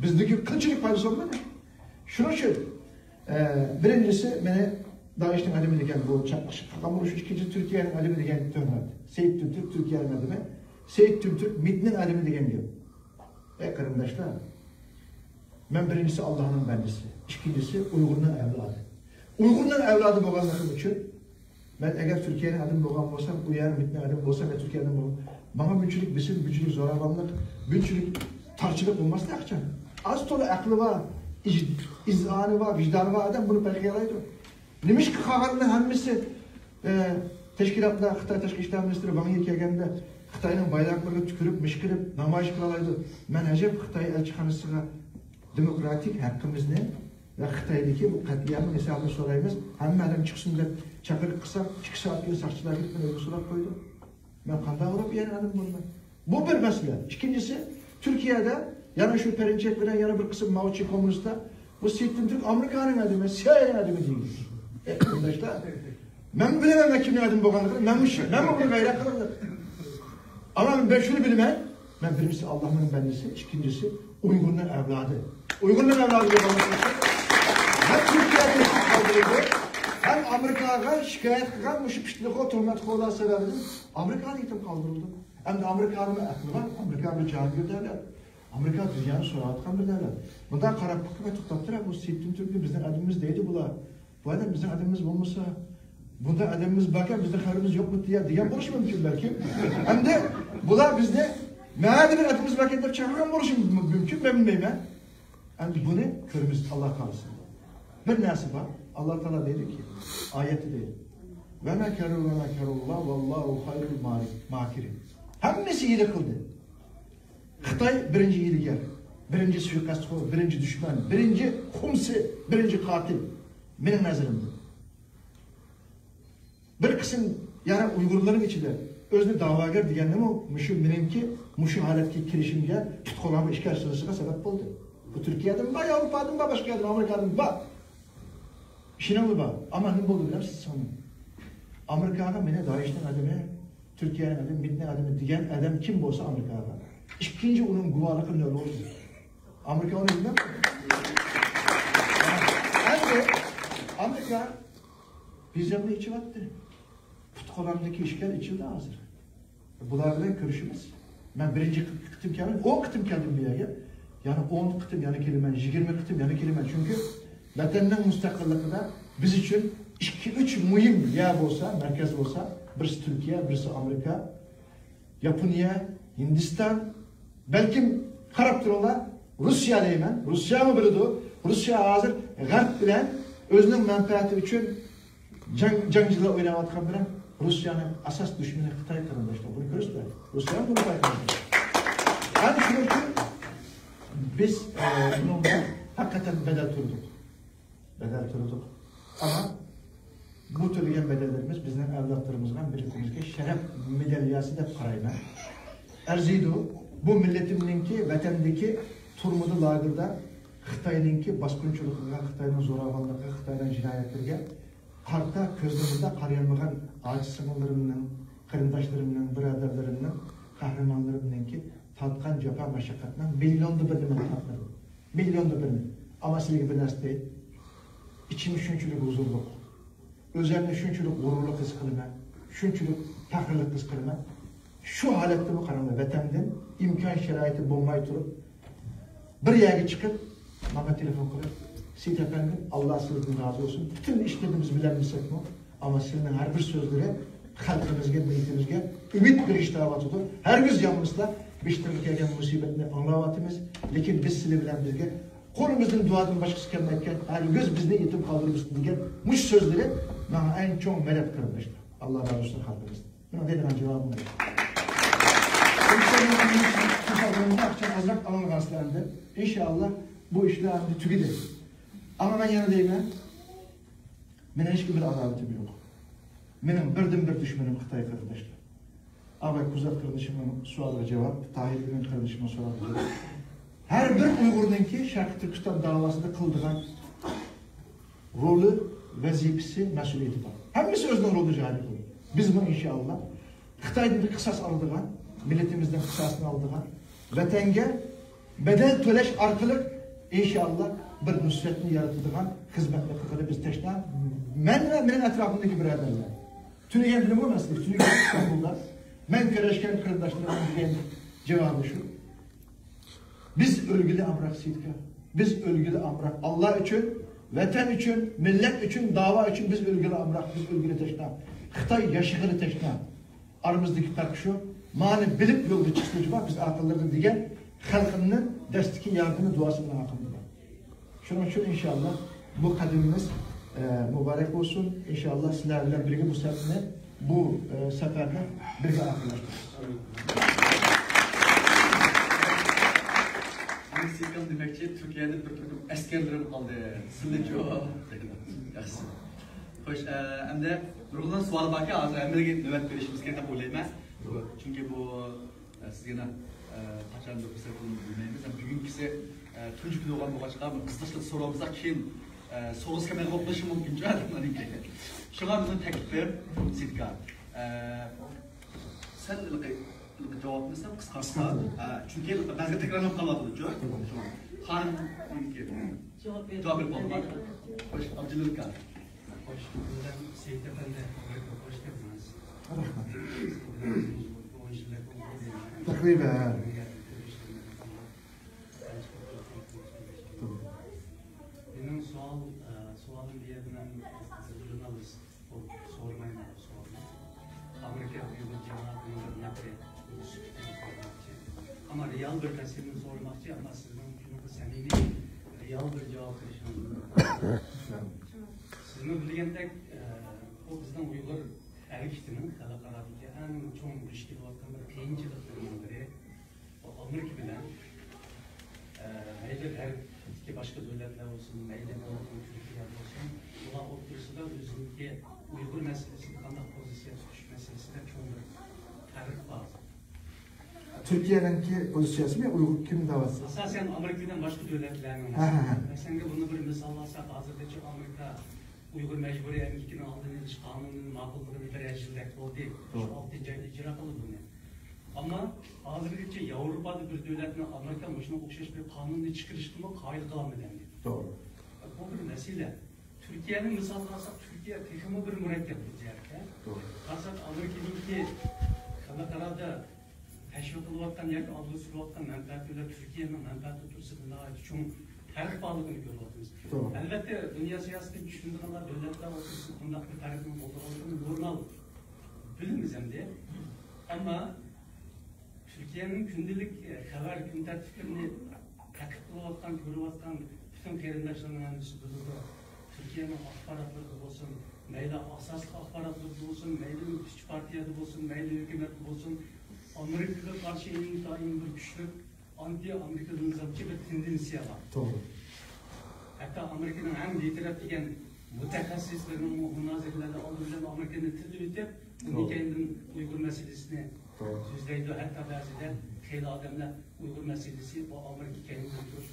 بىزدىكى قىلچىلىك پايدىسى بولمىدى. شۇنىڭ ئۈچۈن، ئە، بىرىنچىسى مېنى دائىشنىڭ ئادىمى دېگەن بۇ چاقىرىش قىلغان بولۇش، ئىككىنچى تۈركىيەنىڭ ئادىمى دېگەن تۆھمەت. سېيىت تۈمتۈرك تۈركىيەنىڭ ئادىمى، سېيىت تۈمتۈرك مىتنىڭ ئادىمى دېگەن گەپ. ئەي قېرىنداشلار، مەن بىرىنچىسى ئاللاھنىڭ بەندىسى، ئىككىنچىسى ئۇيغۇرنىڭ ئەۋلادى. ئۇيغۇرنىڭ ئەۋلادى بولغانلىقىم ئۈچۈن، مەن ئەگەر تۈركىيەنىڭ ئادىمى بولغان بولسام، ئۇ يەرنىڭ مىتنىڭ ئادىمى بولسام، يا تۈركىيەدىن بولغان، ماڭا بۇنچىلىك بېسىم، بۇنچىلىك زوراۋانلىق، بۇنچىلىك تارچىلىق بولماستى قاچان. ئاز تولا ئەقلى بار، ئىج-، ئىزئانى بار، ۋىجدانى بار ئادەم بۇنى بايقىيالايدۇ. نېمىشقا قالغانلار ھەممىسى، ئە، تەشكىلاتلار، خىتاي تاشقى ئىشلار مىنىستىرى ۋاڭ يى كەلگەندە خىتاينىڭ بايراقلىرىغا تۈكۈرۈپ، مىشقىرىپ، نامايىش قىلالايدۇ. مەن ئەجەب خىتاي ئەلچىخانىسىغا دېموكراتىك ھەققىمىزنى ۋە خىتايدىكى بۇ قەتلىئامنىڭ ھېسابىنى سورايمىز، ھەممە ئادەم چىقسۇن دەپ چاقىرىق قىلساق، ئىككى سائەتتىن كېيىن ساقچىلار كېلىپ مېنى ئۆيگە سولاپ قويدى. مەن قانداق ئۇرۇپ يەنە ئادەم بولىمەن؟ بۇ بىر مەسىلە. ئىككىنچىسى، تۈركىيەدە يەنە شۇ پەرىنچەك بىلەن يەنە بىر قىسىم ماۋچى كوممۇنىستلار، بۇ سېيىتتىن تۈرك ئامېرىكانىڭ ئادىمى، سىئايئېنىڭ ئادىمى دېگەن. ئە، قېرىنداشلار، مەن بىلىمەن مەن كىمنىڭ ئادىمى بولغانلىقىنى، مەن مۇشۇ، مەنمۇ بۇنى غەيرەت قىلىمەن. ئەمما مەن شۇنى بىلىمەن، مەن بىرىنچىسى ئاللانىڭ بەندىسى، ئىككىنچىسى ئۇيغۇرنىڭ ئەۋلادى. ئۇيغۇرنىڭ ئەۋلادى بولغانلىقى ئۈچۈن مەن تۈركىيەدە يېتىم قالدۇرۇلدۇم. ھەم ئامېرىكاغا شىكايەت قىلغان مۇشۇ پىتنىخور، تۆھمەتخورلار سەۋەبىدىن ئامېرىكادا يېتىم قالدۇرۇلدۇم. ئەمدى ئامېرىكانىڭ ئەقلى بار، ئامېرىكا بىر جاھانگىر دۆلەت. ئامېرىكا دۇنيانى سوراۋاتقان بىر دۆلەت. بۇنداق قاراپ باقماي توختاپ تۇرۇپ، بۇ سېيىتتىن تۈركنى بىزنىڭ ئادىمىمىز دەيدۇ بۇلار. بۇ ئادەم بىزنىڭ ئادىمىمىز بولمىسا، بۇنداق ئادىمىمىز باركەن، بىزنىڭ خەۋىرىمىز يوقمۇ دېگەن، دېگەن بولۇشى مۇمكىن بەلكىم. ئەمدى بۇلار بىزنى مەدە بىر ئادىمىمىز باركەن دەپ چاقىرغان بولۇشى مۇمكىن، مەن بىلمەيمەن. ئەمدى بۇنى كۆرىمىز، ئاللا خالىسا. بىر نەرسە بار، ئاللا تائالا دەيدۇكى، ئايەتتە دەيدۇ، ۋە مەكەرۇ ۋە مەكەرۇللا ۋەللاھۇ خەيرۇل ماكىرىن. ھەممىسى ھىيلە قىلدى. خىتاي بىرىنچى ھىيلىگەر، بىرىنچى سۇيىقەستخور، بىرىنچى دۈشمەن، بىرىنچى خۇمسى، بىرىنچى قاتىل. مېنىڭ نەزىرىمدە. بىر قىسىم يەنە ئۇيغۇرلارنىڭ ئىچىدە ئۆزىنى داۋاگەر دېگەننىمۇ مۇشۇ مېنىڭكى مۇشۇ ھالەتكە كېلىشىمگە، پۇت-قولۇمغا ئىش كەلسىلىشىغا سەۋەب بولدى. بۇ تۈركىيەدىن بار، ياۋروپادىن بار، باشقا يەردىن، ئامېرىكادىن بار. ئىشىنىڭلار بار. ئەمما نېمە بولدى بىلەمسىز سىزمۇ؟ ئامېرىكاغا مېنى دائىشنىڭ ئادىمى، تۈركىيەنىڭ ئادىمى، مىتنىڭ ئادىمى دېگەن ئادەم كىم بولسا ئامېرىكاغا، ئىككىنچى ئۇنىڭ گۇۋاھلىقى نۆل بولدى. ئامېرىكا ئۇنى بىلمەمدۇ؟ ئەمدى ئامېرىكا ۋىزامنى ئېچىۋەتتى. پۇت-قولۇمدىكى ئىشكەل ئېچىلدى ھازىر. بۇلار بىلەن كۆرۈشىمىز. مەن بىرىنچى قېتىم كەلمىدىم، ئون قېتىم كەلدىم بۇ يەرگە. يەنە ئون قېتىم يەنە كېلىمەن، يىگىرمە قېتىم يەنە كېلىمەن. چۈنكى ۋەتەننىڭ مۇستەقىللىقىدا بىز ئۈچۈن ئىككى، ئۈچ مۇھىم يەر بولسا، مەركەز بولسا، بىرسى تۈركىيە، بىرسى ئامېرىكا، ياپونىيە، ھىندىستان، بەلكىم قاراپ تۇرۇڭلار، رۇسىيە دەيمەن، رۇسىيەمۇ بىلىدۇ، رۇسىيە ھازىر غەرب بىلەن ئۆزىنىڭ مەنپەئەتى ئۈچۈن جەڭ، جەڭچىلەر ئويناۋاتقان بىلەن رۇسىيەنىڭ ئاساس دۈشمىنى خىتاي قېرىنداشلار، بۇنى كۆرۈسىلەر. رۇسىيەمۇ بۇنى بايقايدۇ. ھەم شۇنىڭ ئۈچۈن بىز، ئە، بۇنىڭغا ھەقىقەتەن بەدەل تۆلىدۇق. بەدەل تۆلىدۇق. ئەمما بۇ تۆلىگەن بەدەللىرىمىز بىزنىڭ ئەۋلادلىرىمىزغا، مىللىتىمىزگە شەرەپ مېدالياسى دەپ قارايمەن. ئەرزىيدۇ. بۇ مىللىتىمنىڭكى، ۋەتەندىكى تۈرمىدە، لاگېردا خىتاينىڭكى باسقۇنچىلىقىغا، خىتاينىڭ زوراۋانلىقىغا، خىتاينىڭ جىنايەتلىرىگە قارىتا كۆزلىرىمىزدە قارىيالمىغان ئاچا-سىڭىللىرىمنىڭ، قېرىنداشلىرىمنىڭ، بۇرادەرلىرىمنىڭ، قەھرىمانلىرىمنىڭكى تارتقان جاپا مەشەققەتنىڭ مىليوندا بىرىنى مەن تارتمىدىم. مىليوندا بىرىنى. ئەمما سىلەرگە بىر نەرسە دەي. ئىچىم شۇنچىلىك ھۇزۇرلۇق. ئۆزۈمنى شۇنچىلىك غۇرۇرلۇق ھېس قىلىمەن. شۇنچىلىك پەخىرلىك ھېس قىلىمەن. شۇ ھالەتتىمۇ قاراڭلار، ۋەتەندىن ئىمكان شارائىتى بولماي تۇرۇپ، بىر يەرگە چىقىپ، ماڭا تېلېفون قىلىپ، سېيىت ئەپەندى، ئاللا سىزدىن رازى بولسۇن. پۈتۈن ئىشلىرىنى بىز بىلەلمىسەكمۇ، ئەمما سىزنىڭ ھەر بىر سۆزلىرى خەلقىمىزگە، مىللىتىمىزگە ئۈمىد بېغىشلاۋاتىدۇ. ھەرگىز يانمىسىلا، بېشىمىزغا كەلگەن مۇسىبەتنى ئاڭلاۋاتىمىز. لېكىن بىز سىلەر بىلەن بىرگە، قولىمىزدىن دۇئادىن باشقىسى كەلمەيدىكەن، ھەرگىز بىزنى يېتىم قالدۇرمىسۇن دېگەن مۇشۇ سۆزلىرى ماڭا ئەڭ چوڭ مەدەت، قېرىنداشلار. ئاللا رازى بولسۇن خەلقىمىزدىن. مېنىڭ دەيدىغان جاۋابىم بۇ. ئاچا ئازراق ئاڭلىغان سىلەردىن. ئىنشائاللا بۇ ئىشلار ئەمدى تۈگىدى. ئەمما مەن يەنە دەيمەن، مېنىڭ ھېچكىم بىلەن ئاداۋىتىم يوق. مېنىڭ بىردىنبىر دۈشمىنىم خىتاي، قېرىنداشلار. ئاغا كوزات قېرىندىشىمنىڭ سوئالىغا جاۋاب، تاھىر ئىمىن قېرىندىشىمنىڭ سوئالىغا جاۋاب. ھەر بىر ئۇيغۇرنىڭكى شەرقىي تۈركىستان داۋاسىدا قىلىدىغان رولى، ۋەزىپىسى، مەسئۇلىيىتى بار. ھەممىسى ئۆزىنىڭ رولىنى جارى قىلىدۇ. بىزمۇ ئىنشائاللا خىتايدىن قىساس ئالىدىغان، مىللىتىمىزدىن قىساسنى ئالىدىغان، ۋەتەنگە بەدەل تۆلەش ئارقىلىق ئىنشائاللا بىر نۇسرەتنى يارىتىدىغان خىزمەتنى قىلغىلى بىز تەشنا. مەن ۋە مېنىڭ ئەتراپىمدىكى بىرادەرلەر. تۈنۈگۈن بىلىمۇ مەسىلە، تۈنۈگۈن ئىستانبۇلدا مەن كۆرۈشكەن قېرىنداشلىرىمنىڭ دېگەن جاۋابى شۇ. بىز ئۆلگىلى ئامراق، سېيىتكا. بىز ئۆلگىلى ئامراق. ئاللا ئۈچۈن ۋەتەن ئۈچۈن، مىللەت ئۈچۈن، داۋا ئۈچۈن بىز ئۆلگىلى ئامراق، بىز ئۆلگىلى تەشنا. خىتاي ياشىغىلى تەشنا. ئارىمىزدىكى پەرق شۇ. مانى بىلىپ يولغا چىقسا جۇما بىز ئاقىللىرىدىن دېگەن خەلقىمنىڭ دەستىكى ياردىمى، دۇئاسى مېنىڭ ئاقىمدا بار. شۇنىڭ ئۈچۈن ئىنشاللا بۇ قەدىمىمىز، ئە، مۇبارەك بولسۇن. ئىنشاللا سىلەر بىلەن بىرگە بۇ سەپنى، بۇ، ئە، سەپەرنى بىرگە ئاخىرلاشتۇرىمىز. ئەمدى سىزگە دېمەكچى، تۈركىيەدە بىر تۈركۈم ئەسكەرلىرىم قالدى. سىلىچۇ؟ ياخشى. خوش، ئە، ئەمدى نۇرغۇنلىغان سوئال باركەن، ھازىر ھەممىگە نۆۋەت بېرىشىمىز كېرەك دەپ ئويلايمەن. چۈنكى بۇ، ئە، سىزگە، ئە، قاچان بىر پۇرسەت بولىدۇ بىلمەيمىز. ھەم بۈگۈنكىسى، ئە، تۇنجى كۈن بولغان بولغاچقا، بىر قىزىقچىلىق سوراپ بولساق، كېيىن، ئە، سورىغۇسى كەلمەيدىغان بولۇشى مۇمكىن. شۇڭا مېنىڭ تەكلىپىم، سىدىكا، ئە، سەل ھېلىقى، ھېلىقى جاۋابنى سەل قىسقارتسا. قىسقارتىڭ. ھە، چۈنكى بەزىدە تەكرارلىنىپ قالىۋاتىدۇ، چۈ-، خانىم، جاۋاب بېرىپ بولدىما؟ خوش، ئابدۇللا ئاكا. خوش، سېيىت ئەپەندى، خوش كەلدىڭىز. رەھمەت. تەقرىبەن. مېنىڭ سوئال، ئە، سوئالىم بۇ يەردە مەن ژۇرنالىست بولۇپ سورىمايمەن بۇ سوئالنى. ئامېرىكا ئۇيغۇر جامائىتىنىڭ بىر نەپرەت سۈپىتىدىن سورىماقچى. ئەمما رېئال بىر مەسىلىنى سورىماقچى، ئەمما سىزنىڭ شۇنىڭغا سەمىمىي، رېئال بىر جاۋاب بېرىشىڭىزنى ئۈمىد قىلىمەن. سىزمۇ بىلگەندەك، ئە، بۇ بىزنىڭ ئۇيغۇر ھەرىكىتىنىڭ خەلقئارادىكى ئەڭ چوڭ دۇچ كېلىۋاتقان بىر قىيىنچىلىقلىرىنىڭ بىرى. بۇ ئامېرىكا بىلەن، ئە، مەيلى غەربتىكى باشقا دۆلەتلەر بولسۇن، مەيلى بۇ تۈركىيە بولسۇن، بۇلار ئوتتۇرىسىدا ئۆزىنىڭكى ئۇيغۇر مەسىلىسىگە قانداق پوزىتسىيە تۇتۇش مەسىلىسىدە چوڭ بىر پەرق بار. تۈركىيەنىڭكى پوزىتسىيەسىمۇ ئۇيغۇر كىم دەۋاتسا؟ ئاساسەن ئامېرىكا بىلەن باشقا دۆلەتلەرنىڭ. ھە، ھە، ھە. مەسىلەن، بۇنى بىر مىسال ئالساق، ھازىرغىچە ئامېرىكا ئۇيغۇر مەجبۇرىي ئەمگىكىنىڭ ئالدىنى ئېلىش قانۇنىنى ماقۇللىغىلى بىرەر يىلدەك بولدى. شۇ توغرا. ئالتىنچى ئايدا ئىجرا قىلدى بۇنى. ئەمما ھازىرغىچە ياۋروپادا بىر دۆلەتنىڭ ئامېرىكا مۇشۇنىڭغا ئوخشاش بىر قانۇننى چىقىرىشقىمۇ قايىل قىلالمىدى ئەمدى. توغرا. بۇ بىر مەسىلە. تۈركىيەنى مىسالغا ئالساق، تۈركىيە تېخىمۇ بىر مۇرەككەپ بۇ جەھەتتە. توغرا. قارىساق، ئامېرىكىنىڭكى خەلقئارادا تەشۋىق قىلىۋاتقان ياكى ئالغا سۈرۈۋاتقان مەنپەئەتى بىلەن تۈركىيەنىڭ مەنپەئەتى ئوتتۇرىسىدا ناھايىتى چوڭ پەرق بارلىقىنى كۆرۈۋاتىمىز. توغرا. ئەلۋەتتە، دۇنيا سىياسىتىنى چۈشىنىدىغانلار دۆلەتلەر ئوتتۇرىسىدا بۇنداق بىر پەرقنىڭ بولىدىغانلىقىنى نورمال بىلىمىز ئەمدى. ئەمما تۈركىيەنىڭ كۈندىلىك، ئە، خەۋەر، كۈن تەرتىپلىرىنى تەقىب قىلىۋاتقان، كۆرۈۋاتقان پۈتۈن قېرىنداشلارنىڭ ھەممىسى بىلىدۇ. تۈركىيەنىڭ ئاخباراتلىرىدا بولسۇن، مەيلى ئاساسلىق ئاخباراتلىرىدا بولسۇن، مەيلى ئۈچ پارتىيەدە بولسۇن، مەيلى ھۆكۈمەتتە بولسۇن، ئامېرىكىغا قارشى ئىنتايىن بىر كۈچلۈك ئانتى ئامېرىكا نىزامچى بىر تېندېنسىيە بار. توغرا. ھەتتا ئامېرىكىنىڭ ئەڭ بىتەرەپ دېگەن مۇتەخەسسىسلىرىنىڭ مۇنازىرىلەردە ئالدى بىلەن ئامېرىكىنى تىللىۋېتىپ، ئۇندىن توغرا. كېيىندىن ئۇيغۇر مەسىلىسىنى توغرا. سۆزلەيدۇ. ھەتتا بەزىدە خېلى ئادەملەر ئۇيغۇر مەسىلىسى بۇ ئامېرىكا كەينىدىن تۇرۇپ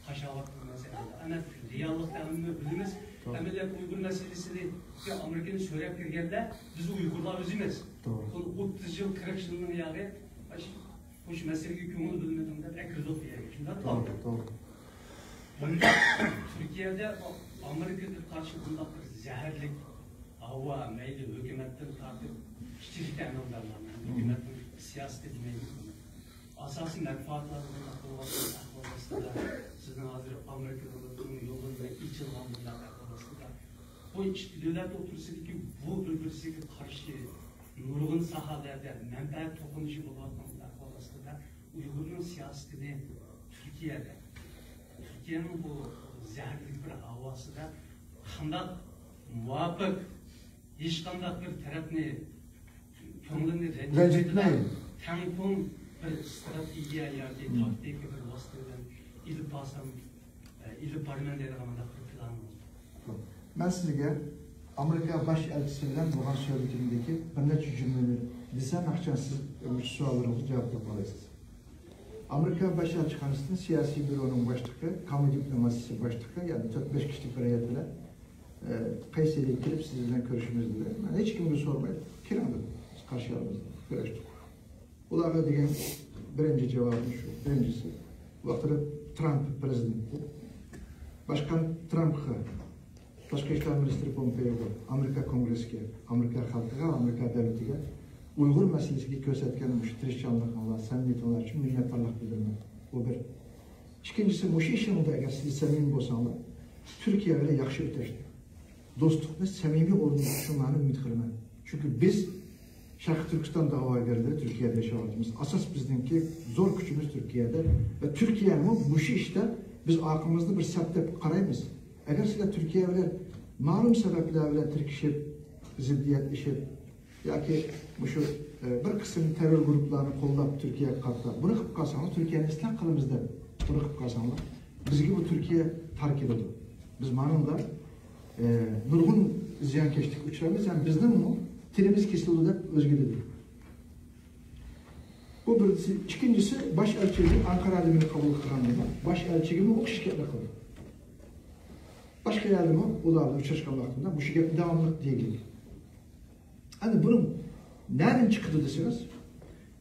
قاشاۋات قىلغان مەسىلە. ئەمما رېئاللىقتا ھەممە بىلىمىز، توغرا. ئەمەلىيەتتە ئۇيغۇر مەسىلىسىنى ئامېرىكىنى سۆرەپ كىرگەنلەر بىز ئۇيغۇرلار ئۆزىمىز. توغرا. بۇ ئوتتۇز يىل، قىرىق يىلنىڭ ياغى مۇشۇ مەسىلىگە كۆڭۈل بۆلمىدىڭ دەپ ئەكىرىدۇق دېگەن. شۇنداق توغرا، توغرا. بۇندا تۈركىيەدە ئامېرىكىغا قارشى بۇنداق بىر زەھەرلىك ھاۋا، مەيلى ھۆكۈمەتتىن تارتىپ ئىچىدىكى ئەمەلدارلارنىڭ، ھۆكۈمەتنىڭ سىياسىتى دېمەيمىز بۇنى. ئاساسىي مەنپەئەتلەرنى بۇنداق قىلىۋاتقان ئەھۋال ئاستىدا، سىزنىڭ ھازىر ئامېرىكا دۆلىتىنىڭ يولى بىلەن ئېچىلغان بۇنداق ئەھۋال ئاستىدا، بۇ ئىككى دۆلەت ئوتتۇرىسىدىكى بۇ بىر-بىرسىگە قارشى نۇرغۇن ساھەلەردە مەنپەئەت توقۇنۇشى بولۇۋاتقان بۇ ئەھۋال ئاستىدا، ئۇيغۇرنىڭ سىياسىتىنى تۈركىيەدە، تۈركىيەنىڭ بۇ زەھەرلىك بىر ھاۋاسىدا قانداق مۇۋاپىق، ھېچقانداق بىر تەرەپنى كۆڭلىنى رەنجىتمەي، رەنجىتمەي. تەڭپۇڭ بىر ئىستراتېگىيە ياكى تاكتىكا بىر ۋاسىتە بىلەن ئېلىپ بارسام، ئېلىپ بارىمەن دەيدىغان مۇنداق بىر پىلانىڭىز بار؟ مەن سىزگە ئامېرىكا باش ئەلچىسى بىلەن بولغان سۆھبىتىمدىكى بىر نەچچە جۈملىنى دېسەم، ھەقىچان سىز مۇشۇ سوئاللىرىڭىزغا جاۋاب تاپالايسىز. ئامېرىكا باش ئەلچىخانىسىنىڭ سىياسىي بيۇرونىڭ باشلىقى، كاما دىپلوماتىيىسى باشلىقى، يەنى تۆت بەش كىشىلىك بىر ھەيئەت بىلەن، ئە، قەيسەرىيەگە كېلىپ سىز بىلەن كۆرۈشىمىز دېدى. مەن ھېچكىمگە سورىماي، كېلىڭ دېدىم. بىز قارشى ئالىمىز دېدۇق، كۆرۈشتۇق. ئۇلارغا دېگەن بىرىنچى جاۋابىم شۇ. بىرىنچىسى، ۋاقتىدا ترامپ پىرېزىدېنت ئىدى. باشقان ترامپقا، تاشقى ئىشلار مىنىستىرى پومپېئوغا، ئامېرىكا كونگرېسىگە، ئامېرىكا خەلقىگە، ئامېرىكا دۆلىتىگە ئۇيغۇر مەسىلىسىگە كۆرسەتكەن مۇشۇ تىرىشچانلىقىڭلار، سەمىمىيىتىڭلار ئۈچۈن مىننەتدارلىق بىلدۈرىمەن. بۇ بىر. ئىككىنچىسى، مۇشۇ ئىشىڭىزدا ئەگەر سىز سەمىمىي بولساڭلار، تۈركىيە بىلەن ياخشى ئۆتەشنى، دوستلۇقنى سەمىمىي ئورۇنلىشىشىڭلارنى ئۈمىد قىلىمەن. چۈنكى بىز شەرقىي تۈركىستان دەۋاگەرلىرى تۈركىيەدە ياشاۋاتىمىز. ئاساس بىزنىڭكى زور كۈچىمىز تۈركىيەدە ۋە تۈركىيەمۇ مۇشۇ ئىشتا بىز ئارقىمىزدا بىر سەپ دەپ قارايمىز. ئەگەر سىلەر تۈركىيە بىلەن مەلۇم سەۋەبلەر بىلەن تىركىشىپ، زىددىيەتلىشىپ ياكى مۇشۇ، ئە، بىر قىسىم تېررور گۇرۇپپىلارنى قوللاپ تۈركىيەگە قارىتا بۇنى قىلىپ قالساڭلار، تۈركىيەنى ئىسلاھ قىلىمىز دەپ بۇنى قىلىپ قالساڭلار، بىزگە بۇ تۈركىيە تار كېلىدۇ. بىز مانىڭدا، ئە، نۇرغۇن زىيانكەشلىككە ئۇچرايمىز، ھەم بىزنىڭمۇ تىلىمىز كېسىلىدۇ دەپ ئۆزگىرىدۇ. بۇ بىرىنچىسى. ئىككىنچىسى، باش ئەلچىلىك ئانقارا دېمىنى قوبۇل قىلغاندىن باش ئەلچىگىمۇ ئوخشاش گەپنى قىلدى. باشقا يەردىمۇ ئۇلار بىلەن ئۇچراشقان ۋاقتىمدا مۇشۇ گەپنى داۋاملىق دېگىلى. ئەنە بۇنىڭ نەدىن چىقىدۇ دېسىڭىز،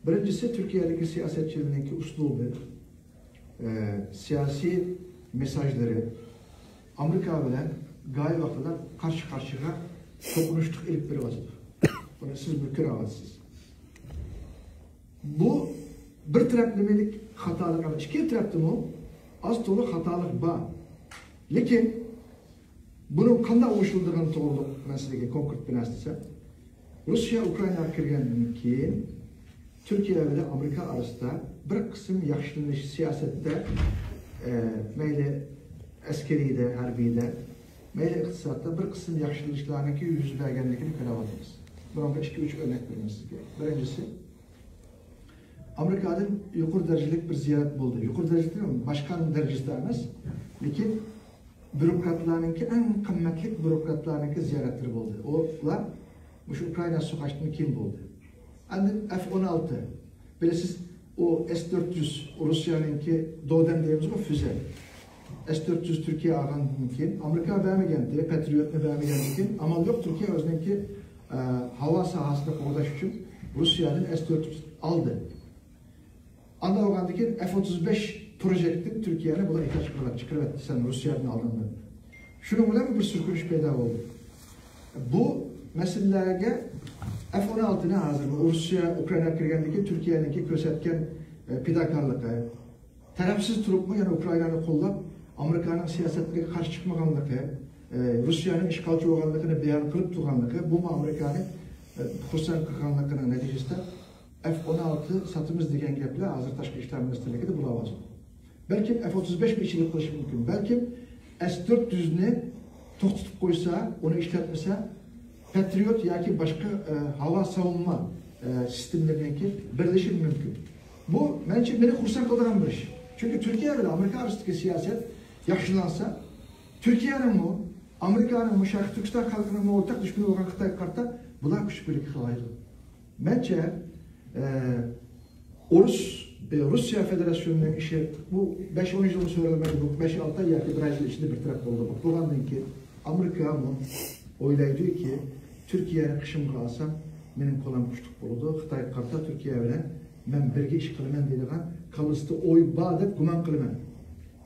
بىرىنچىسى، تۈركىيەدىكى سىياسەتچىلەرنىڭكى ئۇسلۇبى، ئە، سىياسىي مېساژلىرى، ئامېرىكا بىلەن گاھى ۋاقتىدا قارشى قارشىغا توقۇنۇشلۇق ئېلىپ بېرىۋاتىدۇ. بۇنى سىز بىر كۆرۈۋاتىسىز. بۇ بىر تەرەپلىمىلىك خاتالىق ئەمەس، ئىككى تەرەپتىمۇ ئاز تولا خاتالىق بار. لېكىن بۇنىڭ قانداق ئوڭشىلىدىغىنى توغرۇلۇق مەسىلىگە كونكرېت بىر نەرسە دېسەم، روسىيە ئۇكرائىناغا كىرگەندىن كېيىن تۈركىيە بىلەن ئامېرىكا ئارىسىدا بىر قىسىم ياخشىلىنىش سىياسەتتە، ئە، مەيلى ئەسكىرىيدە، ھەربىيدە، مەيلى ئىقتىسادتا بىر قىسىم ياخشىلىنىشلارنىڭكى يۈز بەرگەنلىكىنى كۆرۈۋاتىمىز. بۇنىڭغا ئىككى، ئۈچ ئۆرنەك بېرىمەن سىزگە. بىرىنچىسى، ئامېرىكادىن يۇقىرى دەرىجىلىك بىر زىيارەت بولدى. يۇقىرى دەرىجىلىك دېگەن باشقان دەرىجىسىدە ئەمەس، لېكىن بيۇروكراتلارنىڭكى، ئەڭ قىممەتلىك بيۇروكراتلارنىڭكى زىيارەتلىرى بولدى. ئۇلار مۇشۇ ئۇكرائىنا سوغۇشتىن كېيىن بولدى. ئاندىن ئەف ئون ئالتە، بىلىسىز، ئۇ ئەس تۆت يۈز، روسىيەنىڭكى دودەن دەيمىزغۇ، فۈزە. ئەس تۆت يۈز تۈركىيە ئالغاندىن كېيىن، ئامېرىكا بەرمىگەنتى، پاترىيوتنى بەرمىگەندىن كېيىن، ئامال يوق، تۈركىيە ئۆزىنىڭكى، ئە، ھاۋا ساھەسىنى قوغداش ئۈچۈن روسىيەدىن ئەس تۆت يۈز ئالدى. ئاندىن بولغاندىن كېيىن ئەف ئوتتۇز بەش پروژېكتتىن تۈركىيەنى بۇلار ئېھتىياج قىلىپ چىقىرىۋەتتى سەن روسىيەدىن ئالدىڭ دەپ. شۇنىڭ بىلەن بىر سۈركۈنۈش پەيدا بولدى. بۇ مەسىلىلەرگە ئەف ئون ئالتىنى ھازىر روسىيە ئۇكرائىناغا كىرگەندىن كېيىن تۈركىيەنىڭكى كۆرسەتكەن، ئە، پىداكارلىقى، تەرەپسىز تۇرۇپمۇ يەنە ئۇكرائىنانى قوللاپ، ئامېرىكانىڭ سىياسەتلىرىگە قارشى چىقمىغانلىقى، ئە، روسىيەنىڭ ئىشغالچى بولغانلىقىنى بايان قىلىپ تۇرغانلىقى، بۇمۇ ئامېرىكانى، ئە، خۇرسەن قىلغانلىقىنىڭ نەتىجىسىدە ئەف ئون ئالتە ساتىمىز دېگەن گەپلەر ھازىر تاشقى ئىشلار مىنىستىرلىكىدە بولۇۋاتىدۇ. بەلكىم ئەف ئوتتۇز بەشمۇ ئىشلىتىپ قېلىشى مۇمكىن. بەلكىم ئەس تۆت يۈزنى توختىتىپ قويسا، ئۇنى ئىشلەتمىسە، پاترىيوت ياكى باشقا، ئە، ھاۋا ساۋۇنما، ئە، سىستېمىلىرىنىڭكى بىرلىشىشى مۇمكىن. بۇ، مېنىڭچە، مېنى خۇرسەن قىلىدىغان بىر ئىش. چۈنكى تۈركىيە بىلەن ئامېرىكا ئارىسىدىكى سىياسەت ياخشىلانسا، تۈركىيەنىڭمۇ، ئامېرىكانىڭمۇ، شەرقىي تۈركىستان خەلقىنىڭمۇ ئورتاق دۈشمىنى بولغان خىتايغا قارىتا بۇلار كۈچ بىرلىككە كېلەلەيدۇ. مەنچە، ئە، ئورۇس، ئە، روسىيە فېدېراتسىيىسىنىڭ ئىشى بۇ بەش ئون يىلمۇ سۆرەلمەيدۇ، بۇ بەش ئالتە ئاي ياكى بىر ئاي ئىچىدە بىر تەرەپ بولدى. بولغاندىن كېيىن ئامېرىكامۇ ئويلايدۇكى، تۈركىيەنى قېشىمغا ئالسام، مېنىڭ كولام كۈچلۈك بولىدۇ، خىتايغا قارىتا تۈركىيە بىلەن مەن بىرگە ئىش قىلىمەن دەيدىغان كاللىسىدا ئوي بار دەپ گۇمان قىلىمەن.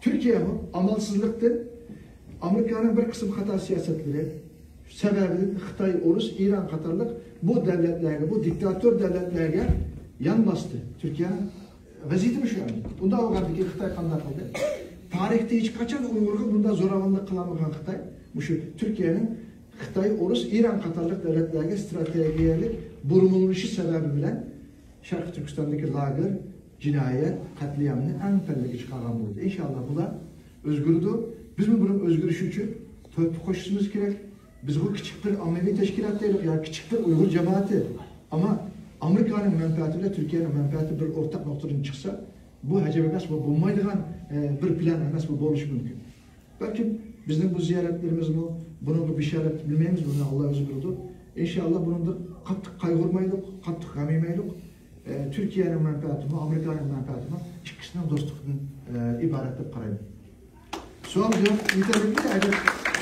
تۈركىيەمۇ ئامالسىزلىقتىن ئامېرىكانىڭ بىر قىسىم خاتا سىياسەتلىرى سەۋەبىدىن خىتاي، ئورۇس، ئىران قاتارلىق بۇ دۆلەتلەرگە، بۇ دىكتاتور دۆلەتلەرگە يان باستى. تۈركىيەنىڭ ۋەزىيىتىمۇ شۇ ئەمدى. ئۇنداق بولغاندىن كېيىن خىتاي قانداق قىلدى؟ تارىختا ھېچقاچان ئۇيغۇرغا بۇنداق زوراۋانلىق قىلالمىغان خىتاي، مۇشۇ تۈركىيەنىڭ خىتاي، ئورۇس، ئىران قاتارلىق دۆلەتلەرگە ستراتېگىيەلىك بۇرمىلىنىشى سەۋەبى بىلەن شەرقىي تۈركىستاندىكى لاگېر، جىنايەت، قەتلىئامنى ئەڭ پەللىگە چىقارغان بولدى. ئىنشاللا بۇلار ئۆزگىرىدۇ. بىزمۇ بۇنىڭ ئۆزگىرىشى ئۈچۈن تۆھپە قوشۇشىمىز كېرەك. بىزغۇ كىچىك بىر ئاممىۋى تەشكىلات دەيلى يا كىچىك بىر ئۇيغۇر جامائىتى. ئەمما ئامېرىكانىڭ مەنپەئەتى بىلەن تۈركىيەنىڭ مەنپەئەتى بىر ئورتاق نۇقتىدىن چىقسا، بۇ ئەجەب ئەمەس، بۇ بولمايدىغان، ئە، بىر پىلان ئەمەس، بۇ بولۇشى مۇمكىن. بەلكىم بىزنىڭ بۇ زىيارەتلىرىمىزمۇ بۇنىڭغا بىشارەت، بىلمەيمىز، بۇنى ئاللا ئۆزى بىلىدۇ. ئىنشاللا بۇنىڭدىن قاتتىق قايغۇرمايلۇق، قاتتىق غەم يېمەيلۇق. ئە، تۈركىيەنىڭ مەنپەئەتىمۇ، ئامېرىكانىڭ مەنپەئەتىمۇ ئىككىسىنىڭ دوستلۇقىدىن، ئە، ئىبارەت دەپ قارايمەن. سوئال جاۋاب يېتەرلىكمۇ؟ ئەگەر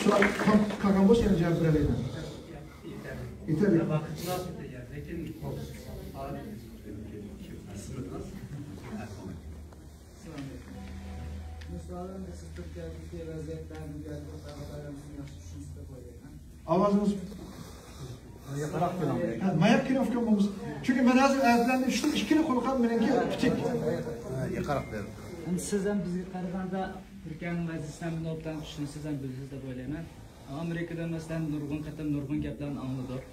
سوئال كەم قالغان بولسا يەنە جاۋاب بېرەلەيمەن. يېتەرلىك. يېتەرلىك. ۋاقىت ئاز كېتىدۇ، لېكىن ئاۋازىڭىز ھە، ماياك كىنوفكا بولمىسا. چۈنكى مەن ھازىر ئەپلەندە چۈشتۈم، ئىككىلا قۇلىقىم مېنىڭكى پۈتۈك. ھە، يېقىراق بېرىڭ. سىز ھەم بىزگە قارىغاندا تۈركىيەنىڭ ۋەزىيىتىنى ھەم ئوبدان چۈشىنىسىز ھەم بىلىسىز دەپ ئويلايمەن. ئامېرىكىدا مەسىلەن نۇرغۇن قېتىم نۇرغۇن گەپلەرنى ئاڭلىدۇق.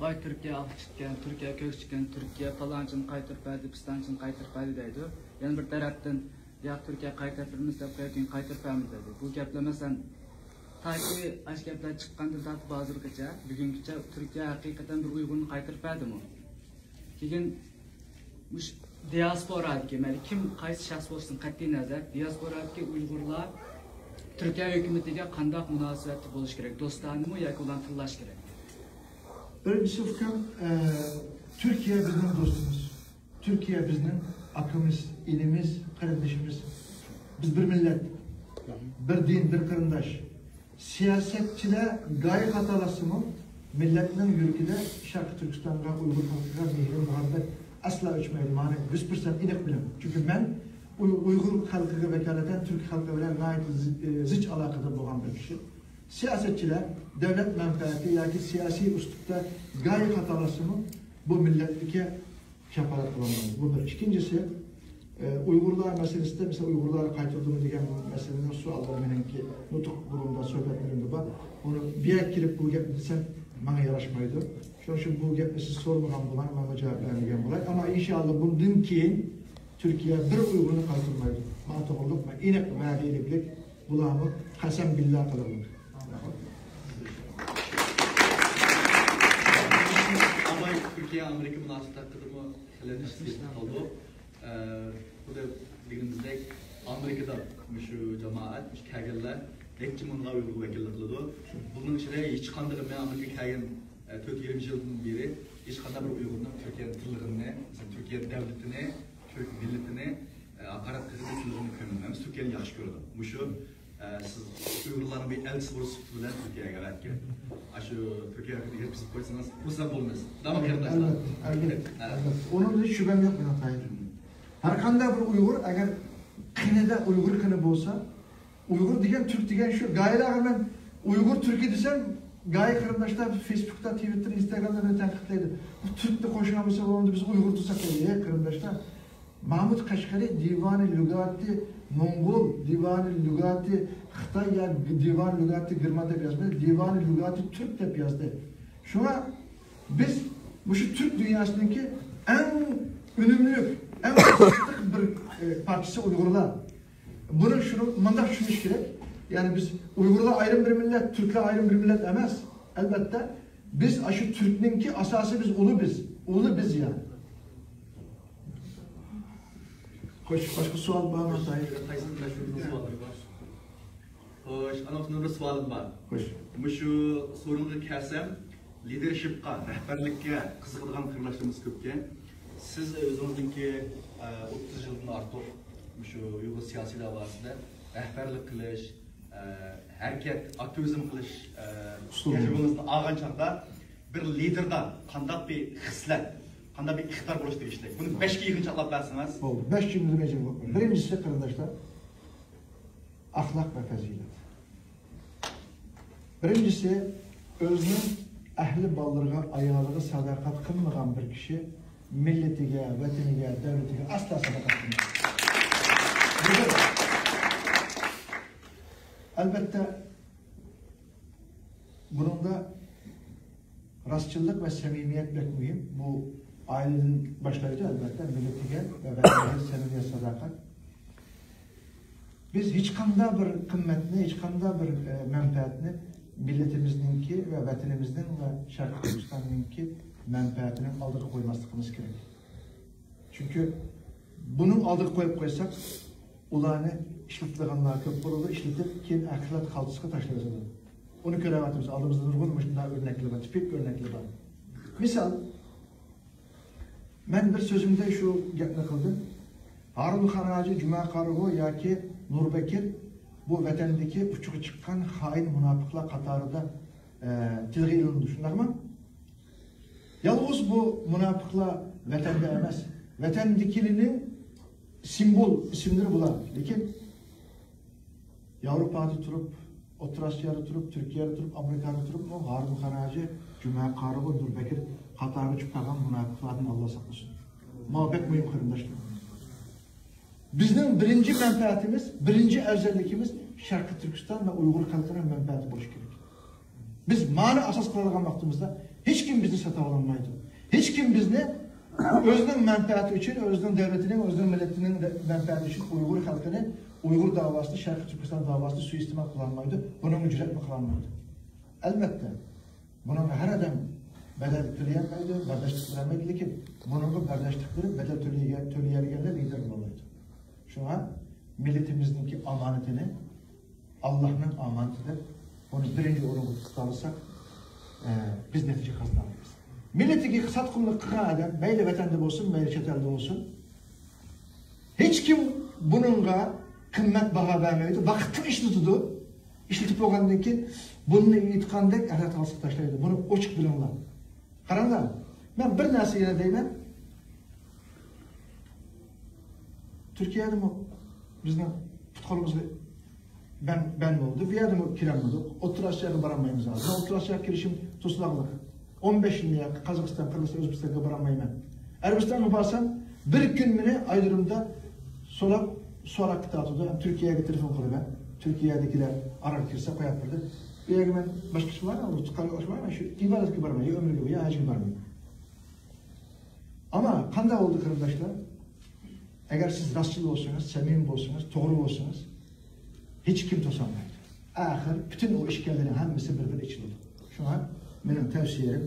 ۋاي تۈركىيە ئاق چىقكەن، تۈركىيە كۆك چىقكەن، تۈركىيە پالانچىنى قايتۇرۇپ بەردى، پىستانچىنى قايتۇرۇپ بەردى دەيدۇ. يەنە بىر تەرەپتىن ياق تۈركىيە قايتۇرۇپ بېرىمىز دەپ قويۇپ كېيىن قايتۇرۇپ بەرمىدى دەيدۇ. بۇ گەپلەر مەسىلەن تاكى ئاشۇ گەپلەر چىققاندىن تارتىپ ھازىرغىچە، بۈگۈنگىچە تۈركىيە ھەقىقەتەن بىر ئۇيغۇرنى قايتۇرۇپ بەردىمۇ؟ كېيىن مۇشۇ دىياسپورادىكى، مەيلى كىم، قايسى شەخس بولسۇن، قەتئىي نەزەر، دىياسپورادىكى ئۇيغۇرلار تۈركىيە ھۆكۈمىتىگە قانداق مۇناسىۋەتتە بولۇش كېرەك؟ دوستانىمۇ ياكى ئۇلارنى تىللاش كېرەك؟ بىرىنچىسى، ئۇكام، ئە، تۈركىيە بىزنىڭ دوستىمىز. تۈركىيە بىزنىڭ ئاكىمىز، ئىنىمىز، قېرىندىشىمىز. بىز بىر مىللەت، بىر دىن، بىر قېرىنداش. سىياسەتچىلەر گاي خاتالاشسىمۇ، مىللەتنىڭ يۈرىكىدە شەرقىي تۈركىستانغا، ئۇيغۇر خەلقىگە مېھرى، مۇھەببەت ئەسلا ئۆچمەيدۇ. مانا يۈز پىرسەنت ئېنىق بىلىڭ. چۈنكى مەن ئۇي-، ئۇيغۇر خەلقىگە ۋاكالىتەن تۈرك خەلقى بىلەن ناھايىتى زى-، ئى، زىچ ئالاقىدە بولغان بىر كىشى. سىياسەتچىلەر دۆلەت مەنپەئەتى ياكى سىياسىي ئۇسلۇبتا گاي خاتالاشسىمۇ، بۇ مىللەتلىككە كاپالەت قىلالمايدۇ. بۇ بىر. ئىككىنچىسى، ئە، ئۇيغۇرلار مەسىلىسىدە، مەسىلەن، ئۇيغۇرلارنى قايتۇردىمۇ دېگەن مەسىلىنىڭ سوئاللىرى مېنىڭكى نۇتۇق بۇرۇندا سۆھبەتلىرىمدە بار. بۇنى بۇ يەرگە كېلىپ بۇ گەپنى دېسەم، ماڭا ياراشمايدۇ. شۇنىڭ ئۈچۈن بۇ گەپنى سىز سورىمىغان بولاڭ، مەنمۇ جاۋاب بەرمىگەن بولاي. ئەمما ئىنشائاللا بۇندىن كېيىن تۈركىيە بىر ئۇيغۇرنى قايتۇرمايدۇ. ماڭا توغرۇلۇق، مەن ئېنىق ۋەدە ئېلىپلىك، بۇلارمۇ قەسەم بىللا قىلىغلىق. ئاباي تۈركىيە ئامېرىكا مۇناسىۋىتى ھەققىدىمۇ خېلى تەپسىلىي توختالدۇق. ئە، خۇددى دېگىنىمىزدەك، ئامېرىكىدا مۇشۇ جامائەت، مۇشۇ كەلگەنلەر نەچچە مىڭلىغان ئۇيغۇرغا ۋەكىللىك قىلىدۇ. بۇنىڭ ئىچىدە ھېچقاندىقى، مەن ئامېرىكىغا كەلگەن، ئە، تۆت يېرىم يىلدىن بېرى ھېچقانداق بىر ئۇيغۇرنىڭ تۈركىيەنى تىللىغىنىنى، مەسىلەن، تۈركىيە دەۋلىتىنى، تۈرك مىللىتىنى، ئە، ھاقارەت قىلغىنىنى تىللىغىنىنى كۆرمىدىم. ھەممىسى تۈركىيەنى ياخشى كۆرىدۇ. مۇشۇ ئە، سىز ئۇيغۇرلارنىڭ بىر ئەلچىسى بولۇش سۈپىتى بىلەن تۈركىيەگە ئەۋەتكەن. ئاشۇ تۈركىيە ھەققىدە يەتكۈزۈپ قويسىڭىز، خۇرسەن بولىمىز. داۋام قېرىنداشلار. ئەلۋەتتە، ئەلۋەتتە، ئەلۋەتتە. ئۇنىڭدا ھېچ شۈبھەم يوق مېنىڭ، تاھىر. ھەر قانداق بىر ئۇيغۇر، ئەگەر قېنىدا ئۇيغۇر قېنى بولسا، ئۇيغۇر دېگەن، تۈرك دېگەن شۇ. گايىلارغا مەن ئۇيغۇر تۈركى دېسەم، گايى قېرىنداشلار فېيسبۇكتا، تىۋىتتېر، ئىنستاگرامدا مېنى تەنقىدلەيدۇ. بۇ تۈركنى قوشۇلغان بولسا بولامدۇ، بىز ئۇيغۇر تۇرساق دەيدۇ. ھەي قېرىنداشلار، مامۇت قەشقەرى دىۋانى لۇگاتى موڭغۇل، دىۋانى لۇگاتى خىتاي يا دىۋانى لۇگاتى گېرمان دەپ يازمىدى، دىۋانى لۇگاتى تۈرك دەپ يازدى. شۇڭا بىز مۇشۇ تۈرك دۇنياسىنىڭكى ئەڭ ئۈنۈملۈك، ئەڭ بىر، ئە، پارچىسى ئۇيغۇرلار. بۇنى شۇنى مۇنداق چۈشىنىش كېرەك. يەنى بىز ئۇيغۇرلار ئايرىم بىر مىللەت، تۈركلەر ئايرىم بىر مىللەت ئەمەس. ئەلۋەتتە، بىز ئاشۇ تۈركنىڭكى ئاساسى بىز ئۇلۇ بىز. ئۇلۇ بىز يا. خوش، باشقا سوئال بارمۇ، تاھىر؟ قايسى بىر سوئال بار؟ خوش، ئانا بىر سوئالىم بار. خوش. مۇشۇ سورۇنغا كەلسەم، لىدېرشىپقا، رەھبەرلىككە قىزىقىدىغان قېرىنداشلىرىمىز كۆپكەن. سىز ئۆزىڭىزنىڭكى، ئە، ئوتتۇز يىلدىن ئارتۇق مۇشۇ ئۇيغۇر سىياسىي دەۋاسىدە رەھبەرلىك قىلىش، ئە، ھەرىكەت، ئاكتىۋىزم قىلىش، ئە، ئۇسلۇبى. تەجرىبىڭىزنى ئالغان چاغدا بىر لىدېردا قانداق بىر خىسلەت، قانداق بىر ئىقتىدار بولۇشى تېگىشلىك؟ بۇنى بەشكە يىغىنچاقلاپ بەرسىڭىز. بولدى. بەش جۈملىدە بەش جۈملە. بىرىنچىسى، قېرىنداشلار، ئەخلاق ۋە پەزىلەت. بىرىنچىسى، ئۆزىنىڭ ئەھلى بالىلىرىغا، ئايالىغا ساداقەت قىلمىغان بىر كىشى مىللىتىگە، ۋەتىنىگە، دەۋلىتىگە ئەسلا ساداقەت قىلمايدۇ. بۇ بىر. ئەلۋەتتە، بۇنىڭدا راستچىللىق ۋە سەمىمىيەت بەك مۇھىم. بۇ ئائىلىدىن باشلايدۇ، ئەلۋەتتە، مىللىتىگە ۋە ۋەتىنىگە سەمىمىيەت، ساداقەت. بىز ھېچقانداق بىر قىممەتنى، ھېچقانداق بىر، ئە، مەنپەئەتنى مىللىتىمىزنىڭكى ۋە ۋەتىنىمىزنىڭ ۋە شەرقىي تۈركىستاننىڭكى مەنپەئەتىنىڭ ئالدىغا قويماسلىقىمىز كېرەك. چۈنكى بۇنىڭ ئالدىغا قويۇپ قويساق، ئۇلارنى ئىشلىتىدىغانلار كۆپ بولىدۇ، ئىشلىتىپ، كېيىن ئەخلەت خالتىسىغا تاشلىۋېتىدۇ. ئۇنى كۆرۈۋاتىمىز، ئالدىمىزدا نۇرغۇن مۇشۇنداق ئۆرنەكلەر بار، تىپىك ئۆرنەكلەر بار. مىسال، مەن بىر سۆزۈمدە شۇ گەپنى قىلدىم. ھارۇن خان ھاجى، جۈمە قارىغۇ ياكى نۇر بەكىر بۇ ۋەتەندىكى ئۇچىغا چىققان خائىن مۇناپىقلار قاتارىدا، ئە، تىلغا ئېلىنىدۇ، شۇنداقمۇ؟ يالغۇز بۇ مۇناپىقلار ۋەتەندە ئەمەس، ۋەتەندىكىلەرنىڭ سىمۋول ئىسىملىرى بۇلار. لېكىن ياۋروپادا تۇرۇپ، ئوتتۇرا ئاسىيادا تۇرۇپ، تۈركىيەدە تۇرۇپ، ئامېرىكادا تۇرۇپ، ئۇ ھارۇن خان ھاجى، جۈمە قارىغۇ، نۇر بەكىر قاتارىغا چۈشۈپ قالغان مۇناپىقلاردىن ئاللا ساقلىسۇن. ماۋۇ بەك مۇھىم، قېرىنداشلار. بىزنىڭ بىرىنچى مەنپەئەتىمىز، بىرىنچى ئەۋزەللىكىمىز شەرقىي تۈركىستان ۋە ئۇيغۇر خەلقىنىڭ مەنپەئەتى بولۇشى كېرەك. بىز مانى ئاساس قىلىدىغان ۋاقتىمىزدا ھېچكىم بىزنى ساتالمايدۇ. ھېچكىم بىزنى ئۆزىنىڭ مەنپەئەتى ئۈچۈن، ئۆزىنىڭ دۆلىتىنىڭ، ئۆزىنىڭ مىللىتىنىڭ مەنپەئەتى ئۈچۈن ئۇيغۇر خەلقىنى، ئۇيغۇر داۋاسىنى، شەرقىي تۈركىستان داۋاسىنى سۇيىئىستېمال قىلالمايدۇ. بۇنىڭغا جۈرئەتمۇ قىلالمايدۇ. ئەلۋەتتە، بۇنىڭغا ھەر ئادەم بەدەل تۆلىيەلمەيدۇ، بەرداشلىق بېرەلمەيدۇ، لېكىن بۇنىڭغا بەرداشلىق بېرىپ، بەدەل تۆلىيەلگەن، تۆلىيەلىگەنلەر لىدېر بولالايدۇ. شۇڭا مىللىتىمىزنىڭكى ئامانىتىنى ئاللاھنىڭ ئامانىتى دەپ، بۇنى بىرىنچى ئورۇنغا تۇتالىساق، ئە، بىز نەتىجە قازىنالايمىز. مىللىتىگە ساتقۇنلۇق قىلغان ئادەم، مەيلى ۋەتەندە بولسۇن، مەيلى چەت ئەلدە بولسۇن، ھېچكىم بۇنىڭغا قىممەت باھا بەرمەيدۇ، ۋاقىتلىق ئىشلىتىدۇ. ئىشلىتىپ بولغاندىن كېيىن، بۇنى ئېيتقاندەك ئەخلاق تالىسىغا تاشلايدۇ. بۇنى ئوچۇق بىلىڭلار. قاراڭلار، مەن بىر نەرسە يەنە دەيمەن. تۈركىيەدىمۇ بىزنىڭ پۇت-قولىمىزغا بەن، بەن بولدى. بۇ يەردىمۇ كىرەلمىدۇق. ئوتتۇرا ئاسىياغا بارالمايمىز ھازىر. ئوتتۇرا ئاسىياغا كىرىشىم توساقلىق. ئون بەش يىلنى ياقى قازاقىستان، قىرغىزىستان، ئۆزبېكىستانغا بارالمايمەن. ئەرەبىستانغا بارسام، بىر كۈن مېنى ئايرودرومدا سوراپ، سوراققا تارتىدۇ. ھەم تۈركىيەگە تېلېفون قىلىمەن. تۈركىيەدىكىلەر ئارىغا كىرسە قويۇپ بېرىدۇ. بۇ يەرگە مەن باشقىچە بارمايمەن، ئۇ تۇغقانغا ئوخشىمايمەن، شۇ ئىبادەتكە بارىمەن، يا ئۆمرىگە، يا ھەجگە بارىمەن. ئەمما قانداق بولدى، قېرىنداشلار؟ ئەگەر سىز راستچىل بولسىڭىز، سەمىمىي بولسىڭىز، توغرا بولسىڭىز، ھېچكىم توسالمايدۇ. ئاخىر پۈتۈن ئۇ ئىشكەنلەرنىڭ ھەممىسى بىر-بىر ئېچىلىدۇ. شۇڭا مېنىڭ تەۋسىيەم،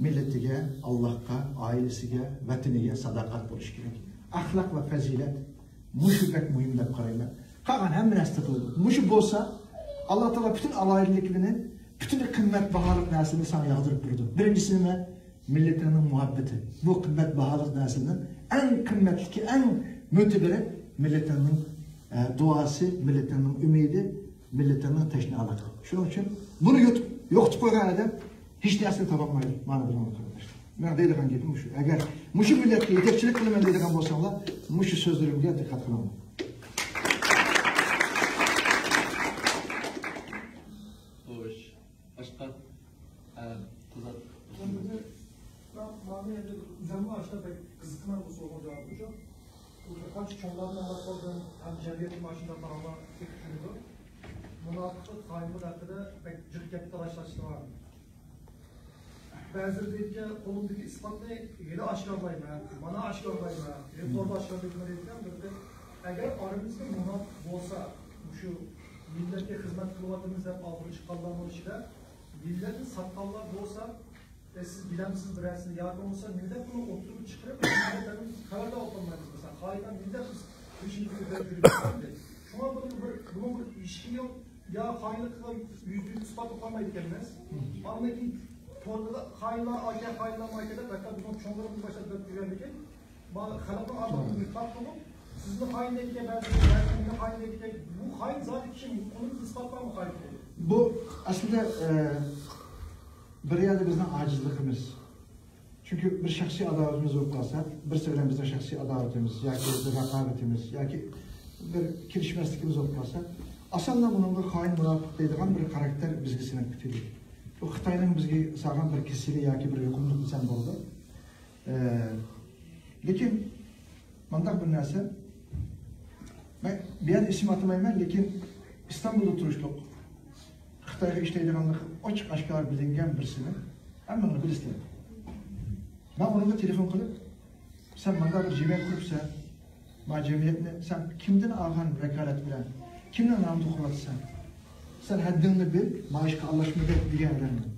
مىللىتىگە، ئاللاھقا، ئائىلىسىگە، ۋەتىنىگە ساداقەت بولۇشى كېرەك. ئەخلاق ۋە پەزىلەت مۇشۇ بەك مۇھىم دەپ قارايمەن. قالغان ھەممە نەرسە تېپىلىدۇ. مۇشۇ بولسا، ئاللا تائالا پۈتۈن ئالاھىدىلىكلىرىنى، پۈتۈن قىممەت باھالىق نەرسىنى ساڭا ياغدۇرۇپ بېرىدۇ. بىرىنچىسى نېمە؟ مىللىتىڭنىڭ مۇھەببىتى. بۇ قىممەت باھالىق نەرسىنىڭ ئەڭ قىممەتلىكى، ئەڭ مۆتىبىرى مىللىتىڭنىڭ، ئە، دۇئاسى، مىللىتىڭنىڭ ئۈمىدى، مىللىتىڭنىڭ تەشنالىقى. شۇنىڭ ئۈچۈن بۇنى يوت-، يوقىتىپ قويغان ئادەم ھېچ نەرسىنى تاپالمايدۇ. مانا بۇنىڭ، قېرىنداشلار. مېنىڭ دەيدىغان گېپىم مۇشۇ. ئەگەر مۇشۇ مىللەتكە يېتەكچىلىك قىلىمەن دەيدىغان بولساڭلار، مۇشۇ سۆزلىرىمگە دىققەت قىلىڭلار. خوش. باشقا، ئە، قىزار. ماڭا ئەمدى ئۆزۈممۇ ئاشۇنداق بەك قىزىقىمەن بۇ سوئالغا جاۋاب ئۈچۈن. بۇ بىر قانچە چوڭلارنى ئاڭلاپ قالدىم، ھەم جەمئىيەتتىمۇ ئاشۇنداق ماڭا تېپىپ كېلىدۇ. مۇناپىقلىق، خائىنلىق ھەققىدە بەك جىق گەپ تالاش-تارتىش بار. بەزىلىرى دەيدىكەن، قولۇمدىكى ئىسپاتنى ھېلى ئاشكارىلايمەن، مانا ئاشكارىلايمەن، ھېلى توردا ئاشكارىلايمەن دەيدىكەن، بىر، ئەگەر ئارىمىزدا مۇناپىق بولسا، مۇشۇ مىللەتكە خىزمەت قىلىۋاتىمىز دەپ ئالدىغا چىققانلارنىڭ ئىچىدە مىللەتنى ساتقانلار بولسا، ئە، سىز بىلەمسىز بىرەرسىنى ياكى بولمىسا مىللەت بۇنى ئوتتۇرىغا چىقىرىپ، مىللەتلەرنى خەۋەردار قىلالمايمىز. مەسىلەن، خائىنلار مىللەت بىز بېشىمىزغا كۆتۈرۈپ يۈرۈپ، شۇڭا بۇنىڭ بىر، بۇنىڭ بىر ئىشى يوق. يا خائىنلىق قىلغان يۈزدىن ئىسپاتلىق قالمايدىكەنمىز. ئاندىن كېيىن توردا خائىنلار ئاكا، خائىنلار ماكا دەپ، ھەتتا بۇنىڭ چوڭلىرىمىز باشلاپ دەپ كۆرگەندىكىن، ما-، خەلقنىڭ ئارىسىدا نىفاق قىلىپ، سىزنى خائىن دەيدىكەن، بەزى مەن خائىن دەيدىكەن. بۇ خائىن زادى كىم؟ بۇنىڭ ئىسپاتى بارمۇ خائىن؟ بۇ ئەسلىدە، ئە، بىر يەردە بىزنىڭ ئاجىزلىقىمىز. چۈنكى بىر شەخسىي ئاداۋىتىمىز بولۇپ قالسا، بىرسى بىلەن بىزنىڭ شەخسىي ئاداۋىتىمىز ياكى بىر رىقابىتىمىز ياكى بىر كېلىشمەسلىكىمىز بولۇپ قالسا، ئاسانلا بۇنىڭغا خائىن، مۇناپىق دەيدىغان بىر خاراكتېر بىزگە سىڭىپ كېتىدۇ. بۇ خىتاينىڭ بىزگە سالغان بىر كېسىلى ياكى بىر يۇقۇملۇق دېسەم بولىدۇ. ئە، لېكىن مۇنداق بىر نەرسە، مەن بۇ يەردە ئىسىم ئاتىمايمەن، لېكىن ئىستانبۇلدا تۇرۇشلۇق خىتايغا ئىشلەيدىغانلىقى ئوچۇق ئاشكارا بىلىنگەن بىرسىنى ھەممىڭلار بىلىسىلەر. مەن ئۇنىڭغا تېلېفون قىلىپ، سەن مانداق بىر جەمئىيەت قۇرۇپسەن، ما جەمئىيەتنى سەن كىمدىن ئالغان ۋاكالەت بىلەن، كىمنىڭ نامىدا قۇرۇۋاتىسەن؟ سەن ھەددىڭنى بىل، ما ئىشقا ئارىلاشما دەپ دېگەن ئادەمنى.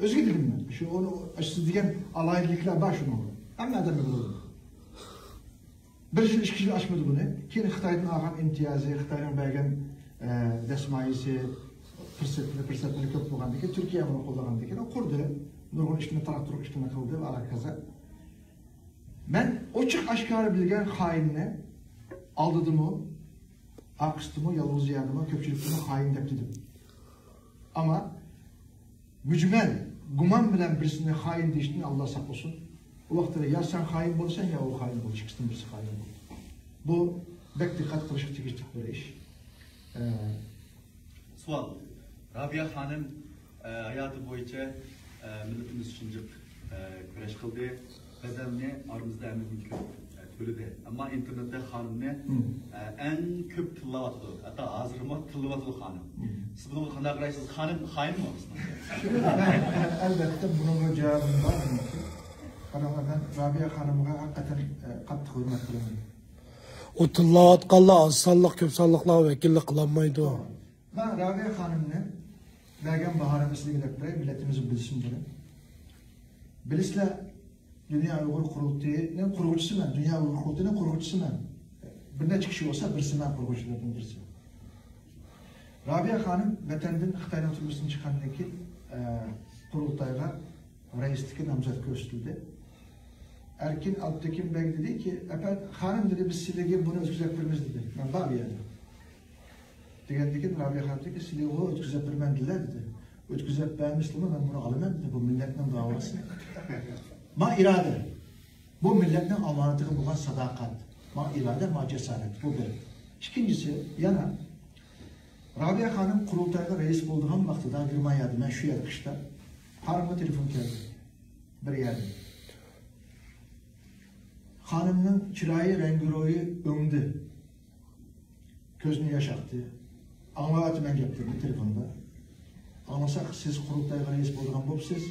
ئۆزىگە دېدىم مەن. شۇ ئۇنى، سىز دېگەن ئالاھىدىلىكلەر بار شۇنىڭدا. ھەممە ئادەمگە بولىدۇ. بىر يىل، ئىككى يىل ئاچمىدى بۇنى. كېيىن خىتايدىن ئالغان ئىمتىيازى، خىتاينىڭ بەرگەن، ئە، دەسمايىسى، پۇرسەتلىرى، پۇرسەتلىرى كۆپ بولغاندىن كېيىن، تۈركىيە بۇنى قوللىغاندىن كېيىن، ئۇ قۇردى. نۇرغۇن ئىشلارنى تاراق-تۇرۇق ئىشلارنى قىلدى ۋە ھاكازا. مەن ئوچۇق ئاشكارا بىلگەن خائىننى ئالدىدىمۇ، ئارقىسىدىمۇ، يالغۇز يەردىمۇ، كۆپچىلىكتىمۇ خائىن دەپ دېدىم. ئەمما مۈجمەل گۇمان بىلەن بىرسىنى خائىن دېيىشتىن ئاللا ساقلىسۇن. ئۇ ۋاقىتتا يا سەن خائىن بولىسەن، يا ئۇ خائىن بولىدۇ. ئىككىسىدىن بىرسى خائىن بولىدۇ. بۇ بەك دىققەت قىلىشقا تېگىشلىك بىر ئىش. ئە، سوئال. رابىيە خانىم، ئە، ھاياتى بويىچە، ئە، مىللىتىمىز ئۈچۈن جىق، ئە، كۈرەش قىلدى. بەدەلنى ئارىمىزدا ھەممىدىن كۆپ، ئە، بىلىدۇ. ئەمما ئىنتېرنېتتە خانىمنى، ئە، ئەڭ كۆپ تىللاۋاتىدۇ. ھەتتا ھازىرمۇ تىللىۋاتىدۇ خانىم. سىز بۇنىڭغا قانداق قارايسىز؟ خانىم خائىنمۇ؟ ئەلبەتتە، بۇنىڭغا جاۋابىم بار. قاراڭلار، مەن رابىيە خانىمغا ھەقىقەتەن، ئە، قاتتىق ھۆرمەت قىلىمەن. ئۇ تىللاۋاتقانلار ئاز سانلىق، كۆپ سانلىقلارغا ۋەكىللىك قىلالمايدۇ. مەن رابىيە خانىمنى بەرگەن باھامنى سىلەرگە دەپ بېرەي، مىللىتىمىز بىلسۇن بۇنى. بىلىسىلەر، دۇنيا ئۇيغۇر قۇرۇلتىيىنىڭ قۇرغۇچىسىمەن، دۇنيا ئۇيغۇر قۇرۇلتىيىنىڭ قۇرغۇچىسىمەن. بىر نەچچە كىشى بولسا، بىرسىمەن، قۇرغۇچىلاردىن بىرسى. رابىيە خانىم ۋەتەندىن، خىتاينىڭ تۈرمىسىدىن چىققاندىن كېيىن، ئە، قۇرۇلتايغا رەئىسلىككە نامزات كۆرسىتىلدى. ئەركىن ئابدۇكىم بەگ دېدىكى، ئەپەندى، خانىم دېدى، بىز سىلەرگە بۇنى ئۆتكۈزۈپ بېرىمىز دېدى. مەن بار بۇ يەردە. دېگەندىكىن رابىيە خانىم دېدىكى، سىلەرگە ئۆتكۈزۈپ بېرىمەن دېدىلەر دېدى. ئۆتكۈزۈپ بەرمىسىلىمۇ مەن بۇنى ئالىمەن دېدى. بۇ مىللەتنىڭ داۋاسى. ما ئىرادە. بۇ مىللەتنىڭ ئامانىتىغا بولغان ساداقەت. ما ئىرادە، ما جاسارەت. بۇ بىر. ئىككىنچىسى، يەنە رابىيە خانىم قۇرۇلتايغا رەئىس بولىدىغان ۋاقتىدا گېرمانىيەدە، مەن شۇ يەردە قىشتا، خانىمغا تېلېفون كەلدى. بىر يەردىن. خانىمنىڭ چىرايى، رەڭگى روھى ئۆڭدى. كۆزىدىن ياش ئاقتى. ئاڭلاۋاتىمەن گەپلىرىنى تېلېفوندا. ئاڭلىساق، سىز قۇرۇلتايغا رەئىس بولىدىغان بوپسىز.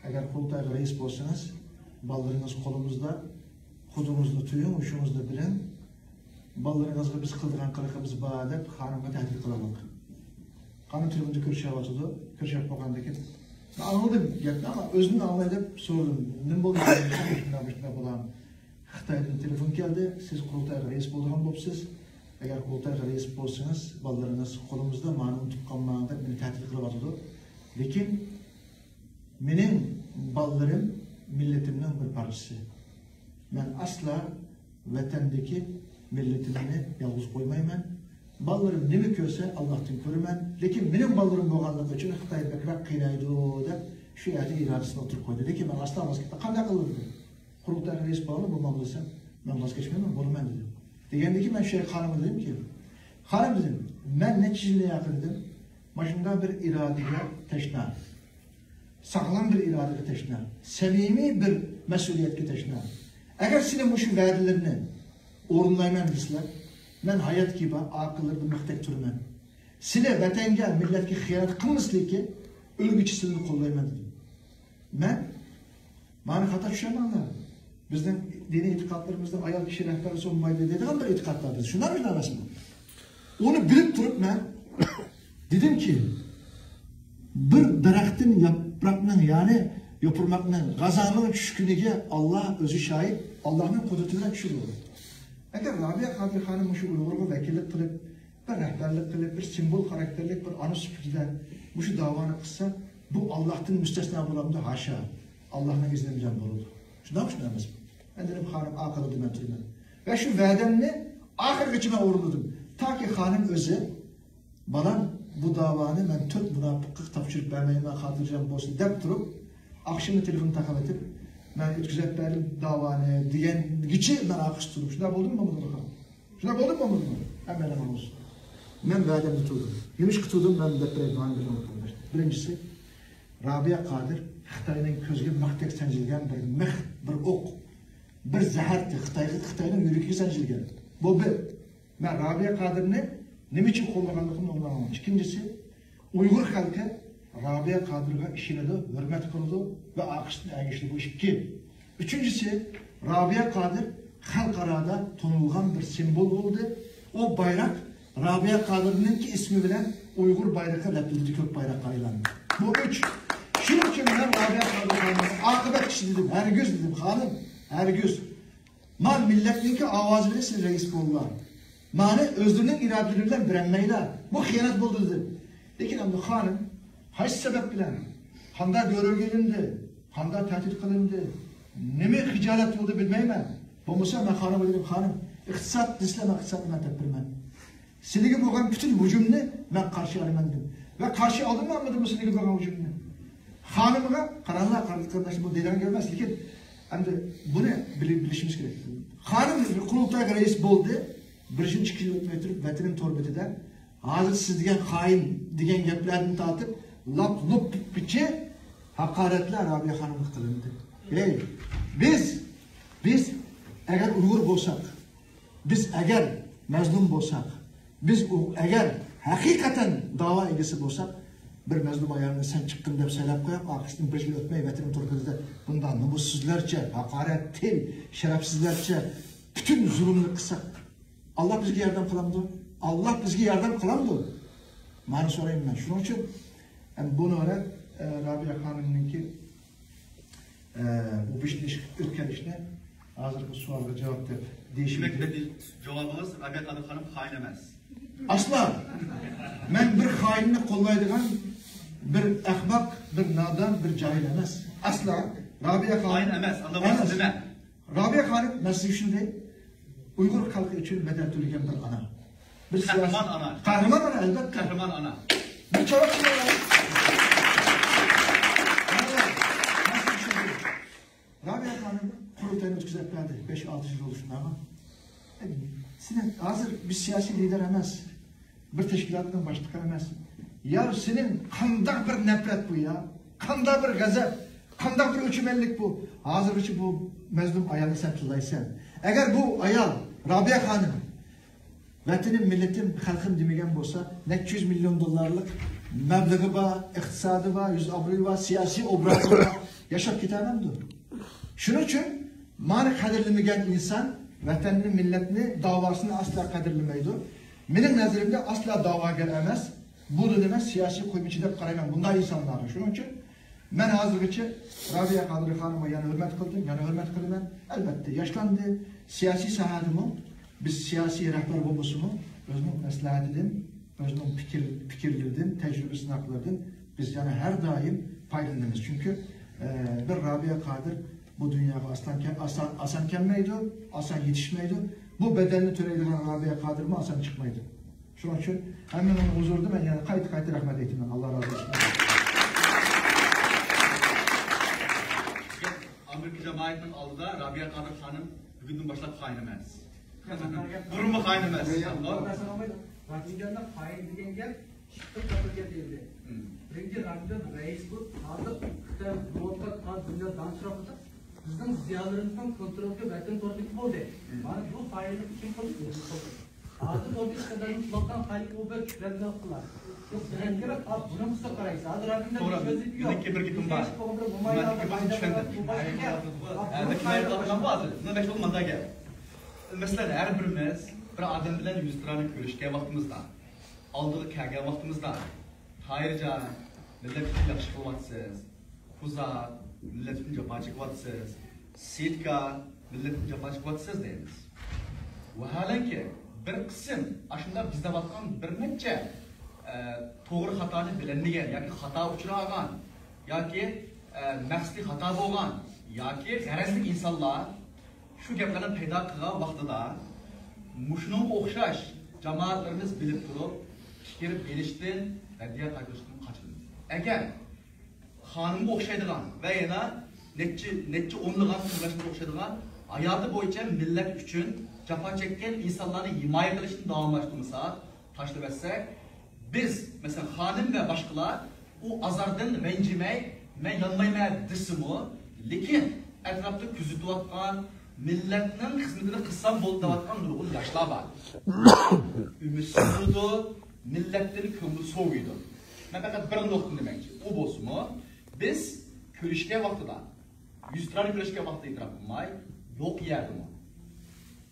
ئەگەر قۇرۇلتايغا رەئىس بولسىڭىز، بالىلىرىڭىز قولىمىزدا، خۇدىڭىزنى تۇيۇڭ، ھوشىڭىزنى بېرىڭ. بالىلىرىڭىزغا بىز قىلىدىغان قىلىقىمىز بار دەپ خانىمغا تەھدىت قىلغانلىق. خانىم تېلېفوندا كۆرۈشۈۋاتىدۇ. كۆرۈشۈپ بولغاندىن كېيىن، مەن ئاڭلىدىم گەپنى، ئەمما ئۆزۈمدىن ئاڭلاي دەپ سورىدىم. نېمە بولدى؟ شۇنداق، شۇنداق بولغان. خىتايدىن تېلېفون كەلدى، سىز قۇرۇلتايغا رەئىس بولىدىغان بوپسىز. ئەگەر قۇرۇلتايغا رەئىس بولسىڭىز، بالىلىرىڭىز قولىمىزدا، مانى ئۇنتۇپ قالماڭ دەپ مېنى تەھدىت قىلىۋاتىدۇ. لېكىن مېنىڭ بالىلىرىم مىللىتىمنىڭ بىر پارچىسى. مەن ئەسلا ۋەتەندىكى مىللىتىمنى يالغۇز قويمايمەن. بالىلىرىم نېمە كۆرسە، ئاللاھتىن كۆرىمەن. لېكىن مېنىڭ بالىلىرىم بولغانلىقى ئۈچۈن خىتاي بەكرەك قىينايدۇ دەپ شۇ يەردە ئىرادىسىنى ئوتتۇرىغا قويدى. لېكىن مەن ئاستا ۋاز كەتتىم. قانداق قىلىدۇ؟ قۇرۇلتايغا رەئىس بولالماي بولمامدۇ دېسەم، مەن ۋاز كەچمەيمەن، بولىمەن دېدى. دېگەندىن كېيىن مەن شۇ يەردە خانىمغا دېدىمكى، خانىم دېدىم، مەن نەچچە يىلدىن ياقى دېدىم، مانا شۇنداق بىر ئىرادىگە تەشنا. ساغلام بىر ئىرادىگە تەشنا، سەمىمىي بىر مەسئۇلىيەتكە تەشنا. ئەگەر سىلەر مۇشۇ ۋەدىلىرىنى ئورۇنلايمەن دېسىلەر، مەن ھاياتكى بار ئاقىللىرىدا مىختەك تۇرىمەن. سىلەر ۋەتەنگە، مىللەتكە خىيانەت قىلمىسىلىكى، ئۆلگۈچە سىلىنى قوللايمەن دېدىم. مەن، مانا خاتا چۈشەنمەڭلار. بىزنىڭ دىنىي ئېتىقادلىرىمىزدا ئايال كىشى رەھبەر بولسا بولمايدۇ دەيدىغان بىر ئېتىقادلار بىز. شۇنداقمۇ شۇنداق ئەمەسمۇ؟ ئۇنى بىلىپ تۇرۇپ مەن دېدىمكى، بىر دەرەختىن ياپراقنىڭ، يەنى يوپۇرماقنىڭ، غازانىنىڭ چۈشكىنىگە ئاللا ئۆزى شاھىت، ئاللانىڭ قۇدرىتى بىلەن چۈشىدۇ. ئەگەر رابىيە قادىر خانىم مۇشۇ ئۇيغۇرغا ۋەكىللىك قىلىپ، بىر رەھبەرلىك قىلىپ، بىر سىمۋول خاراكتېرلىك بىر ئانا سۈپىتىدە مۇشۇ داۋانى قىلسا، بۇ ئاللاھتىن مۇستەسنا بولامدۇ؟ ھاشا! ئاللاھنىڭ ئىزنى بىلەن بولىدۇ. شۇنداقمۇ شۇنداق ئەمەسمۇ؟ مەن دېدىم، خانىم، ئاقىلىدا مەن تۇرىمەن. ۋە شۇ ۋەدەمنى ئاخىرغىچە مەن ئورۇندىدىم. تاكى خانىم ئۆزى بالام، بۇ داۋانى مەن تۆت مۇناپىققا تاپشۇرۇپ بەرمەيمەن، خاتىرجەم بولسۇن دەپ تۇرۇپ، ئاخشىمى تېلېفون تاقاۋېتىپ، مەن ئۆتكۈزۈپ بەردىم داۋانى دېگەنگىچە مەن ئارقىسىدا تۇردۇم. شۇنداق بولدىمۇ بولمىدىمۇ؟ شۇنداق بولدىمۇ بولمىدىمۇ؟ ھەممەيلەن ئاڭلىسۇن. مەن ۋەدەمدە تۇردۇم. نېمىشقا تۇردۇم؟ مەن دەپ بېرەي، ماڭا بىر نۇقتا قارىداشلار. بىرىنچىسى، رابىيە قادىر خىتاينىڭ كۆزىگە مىختەك سانجىلغان بىر مىخ، بىر ئوق، بىر زەھەر، خىتايغا، خىتاينىڭ يۈرىكىگە سانجىلغان. بۇ بىر. مەن رابىيە قادىرنى نېمە ئۈچۈن قوللىغانلىقىمنى ئۇنىڭ. ئىككىنچىسى، ئۇيغۇر خەلقى رابىيە قادىرغا ئىشىنىدۇ، ھۆرمەت قىلىدۇ ۋە ئارقىسىدىن ئەگىشىدۇ. بۇ ئىككى. ئۈچىنچىسى، رابىيە قادىر خەلقئارادا تونۇلغان بىر سىمۋول بولدى. ئۇ بايراق رابىيە قادىرنىڭكى ئىسمى بىلەن ئۇيغۇر بايرىقى لەپىلدىدە كۆك بايراققا ئايلاندى. بۇ ئۈچ. شۇنىڭ ئۈچۈن مەن رابىيە قادىر خانىمغا ئاقىۋەت كىشى دېدىم. ھەرگىز دېدىم، خانىم، ھەرگىز. ما مىللەتنىڭكى ئاۋازى بىلەن سىز رەئىس بولۇڭلار. مانى ئۆزلىرىنىڭ ئىرادىلىرى بىلەن بېرەلمەيلا. بۇ خىيانەت بولدى دېدىم. لېكىن ئەمدى خانىم قايسى سەۋەب بىلەن، قانداق گۆرۈگە ئېلىندى، قانداق تەھدىت قىلىندى، نېمە خىجالەت بولدى بىلمەيمەن. بولمىسا مەن خانىمغا دېدىم، خانىم، ئىقتىساد دېسىلە مەن ئىقتىسادنى مەن تېپىپ بېرىمەن. سىلىگە بولغان پۈتۈن ھۇجۇمنى مەن قارشى ئالىمەن دېدىم. ۋە قارشى ئالدىممۇ ئالمىدىممۇ سىلىگە بولغان ھۇجۇمنى؟ خانىمغا قاراڭلار، قېرىنداشلار، بۇ دەيدىغان گەپ ئەمەس، لېكىن ئەمدى بۇنى بىلىپ، بىلىشىمىز كېرەك. خانىم قۇرۇلتايغا رەئىس بولدى، بىر يىل، ئىككى يىل ئۆتمەي تۇرۇپ ۋەتىنىم تور بېتىدە، ھازىر سىز دېگەن خائىن دېگەن گەپلەردىن تارتىپ لاپ لۇپقىچە ھاقارەتلەر رابىيە خانىمغا قىلىندى. ھەي، بىز، بىز ئەگەر ئۇيغۇر بولساق، بىز ئەگەر مەزلۇم بولساق، بىز ئۇ، ئەگەر ھەقىقەتەن داۋا ئىگىسى بولساق، بىر مەزلۇم ئايالنى سەن چىققىن دەپ سايلاپ قويۇپ، ئارقىسىدىن بىر يىل ئۆتمەي ۋەتىنىم تۇرپىنىدا بۇنداق نومۇسسىزلارچە، ھاقارەت تىل، شەرەپسىزلەرچە پۈتۈن زۇلۇمنى قىلساق، ئاللا بىزگە ياردەم قىلامدۇ؟ ئاللا بىزگە ياردەم قىلامدۇ؟ مانا سورايمەن مەن. شۇنىڭ ئۈچۈن، ئەم، بۇنى ئارا، ئە، رابىيە خانىمنىڭكى، ئە، بۇ بىشنى ئۆتكەن ئىشنى ھازىرقى سوئالغا جاۋاب دەپ دېيىشىم دېمەك، كېرەك. جاۋابىڭىز، رابىيە خانىم خائىن ئەمەس. ئەسلا! مەن بىر خائىننى قوللايدىغان بىر ئەخمەق، بىر نادان، بىر جاھىل ئەمەس. ئەسلا! رابىيە خانىم خائىن ئەمەس، ئاندىن ئەمەس. نېمە؟ رابىيە خانىم، مەن سىزگە شۇنى دەي، ئۇيغۇر خەلقى ئۈچۈن بەدەل تۆلىگەن بىر ئانا. بىر سىياسىي قەھرىمان ئانا. قەھرىمان ئانا، ئەلۋەتتە. قەھرىمان ئانا. بىر چاۋاك چىقىرىڭ. مەن سىزگە شۇنى دەي. رابىيە خانىم قۇرۇلتاينى ئۆتكۈزۈپ بەردى، بەش-ئالتە يىل بولدى شۇنداقمۇ؟ سېنىڭ ھازىر بىر سىياسىي لىدېر ئەمەس، بىر تەشكىلاتنىڭ باشلىقى ئەمەس. يا سېنىڭ قانداق بىر نەپرەت بۇ يا؟ قانداق بىر غەزەپ؟ قانداق بىر ئۆچمەنلىك بۇ؟ ھازىرغىچە بۇ مەزلۇم ئايالنى سەن تىللايسەن. ئەگەر بۇ ئايال، رابىيە خانىم، ۋەتىنىم، مىللىتىم، خەلقىم دېمىگەن بولسا، نەچچە يۈز مىليون دوللارلىق مەبلىغى بار، ئىقتىسادى بار، يۈز ئابرۇيى بار، سىياسىي ئوبرازى بار، ياشاپ كېتەلمەمدۇ؟ شۇنىڭ ئۈچۈن مانا قەدىرلىمىگەن ئىنسان ۋەتەننى، مىللەتنى، داۋاسىنى ئەسلا قەدىرلىمەيدۇ. مېنىڭ نەزىرىمدە ئەسلا داۋاگەر ئەمەس، بۇ دېمەك سىياسىي قويمىچى دەپ قارايمەن بۇنداق ئىنسانلارغا. شۇنىڭ ئۈچۈن مەن ھازىرغىچە رابىيە قادىر خانىمغا يەنە ھۆرمەت قىلدىم، يەنە ھۆرمەت قىلىمەن. ئەلۋەتتە، ياشلاندى. سىياسىي ساھەدىمۇ بىز سىياسىي رەھبەر بولمىسىمۇ، ئۆزىنىڭ مەسلىھەتىدىن، ئۆزىنىڭ پىكىر، پىكىرلىرىدىن، تەجرىبە سىناقلىرىدىن بىز يەنە ھەر دائىم پايدىلىنىمىز. چۈنكى، ئە، بىر رابىيە قادىر بۇ دۇنياغا ئاسان كەل-، ئاسان، ئاسان كەلمەيدۇ، ئاسان يېتىشمەيدۇ. بۇ بەدەلنى تۆلەيدىغان رابىيە قادىرمۇ ئاسان چىقمايدۇ. شۇنىڭ ئۈچۈن ھەممىڭلارنىڭ ھۇزۇرىدا مەن يەنە قايتا-قايتا رەھمەت ئېيتىمەن. ئاللا رازى بولسۇن. ئامېرىكا جامائىتىنىڭ ئالدىدا رابىيە قادىر خانىم بۈگۈندىن باشلاپ خائىن ئەمەس. بۇرۇنمۇ خائىن ئەمەس. رافىنگاندا خائىن دېگەن گەپ ئىككى خىل تەرەپكە دېيىلدى. مم. بىرىنچى، رافىنگان رەئىس بولۇپ، ھازىر خىتاي بولۇپ، ھازىر دۇنيا دانىشىۋاتقاندا، بىزنىڭ زىيالىيلىرىمىزنىڭ كونترولىدىكى ۋەتەن تورىدىكى بولدى. مم. مانا بۇ خائىنلىقنى كىم قىلدى؟ ئۆزى قىلدى. ھازىر بولدى، ئىقتىدارنى قۇلاتقان خائىن ئۇ بىر چۈشلەرنى قىلار. يوق، سەنەتكە بۇنى قىلسا قارايسىز. ھازىر رافىنگان توغرا. سۆزى يوق. مېنىڭكى بىر گېپىم بار. مەن ئىككى بىر چۈشەندىم. ھە، بىر كىملەر قىلغان بار ھازىر. بۇنى بەك بولمىغاندا گەپ. مەسىلەن، ھەر بىرىمىز بىر ئادەم بىلەن يۈزتۇرانە كۆرۈشكەن ۋاقتىمىزدا، ئالدىغا كەلگەن ۋاقتىمىزدا، تاھىرجان، مىللەت ئۈچۈن ياخشى قىلىۋاتىسىز، قۇزات، مىللەت ئۈچۈن جاپا چېكىۋاتىسىز، سېيىتكا، مىللەت ئۈچۈن جاپا چېكىۋاتىسىز دەيمىز. ۋاھالەنكى، بىر قىسىم ئاشۇنداق بىز دەۋاتقان بىر نەچچە، ئە، توغرا خاتانى بىلەلمىگەن ياكى خاتا ئۇچراغان ياكى، ئە، مەقسىتى خاتا بولغان ياكى غەرەزلىك ئىنسانلار شۇ گەپلەرنى پەيدا قىلغان ۋاقتىدا، مۇشۇنىڭغا ئوخشاش جامائەتلىرىمىز بىلىپ تۇرۇپ، پىكىر بېرىشتىن، رەددىيە قايتۇرۇشتىن قاچىمىز. ئەگەر خانىمغا ئوخشايدىغان ۋە يەنە نەچچە، نەچچە ئونلىغان قېرىنداشلىرىغا ئوخشايدىغان ھاياتى بويىچە مىللەت ئۈچۈن جاپا چەككەن ئىنسانلارنى ھىمايە قىلىشنى داۋاملاشتۇرمىساق، تاشلىۋەتسەك، بىز، مەسىلەن، خانىم ۋە باشقىلار ئۇ ئازاردىن رەنجىمەي، مەن يانمايمەن دېسىمۇ، لېكىن ئەتراپتا كۆزىتىۋاتقان، مىللەتنىڭ خىزمىتىنى قىلسام بولدى دەۋاتقان نۇرغۇن ياشلار بار. ئۈمىدسىز بولىدۇ، مىللەتتىن كۆڭلى سوۋۇيدۇ. مەن پەقەت بىر نۇقتىنى دېمەكچى. ئۇ بولسىمۇ، بىز كۆرۈشكەن ۋاقتىدا، يۈزتۇرانە كۆرۈشكەن ۋاقتىدا ئېتىراپ قىلماي، يوق يەردىمۇ،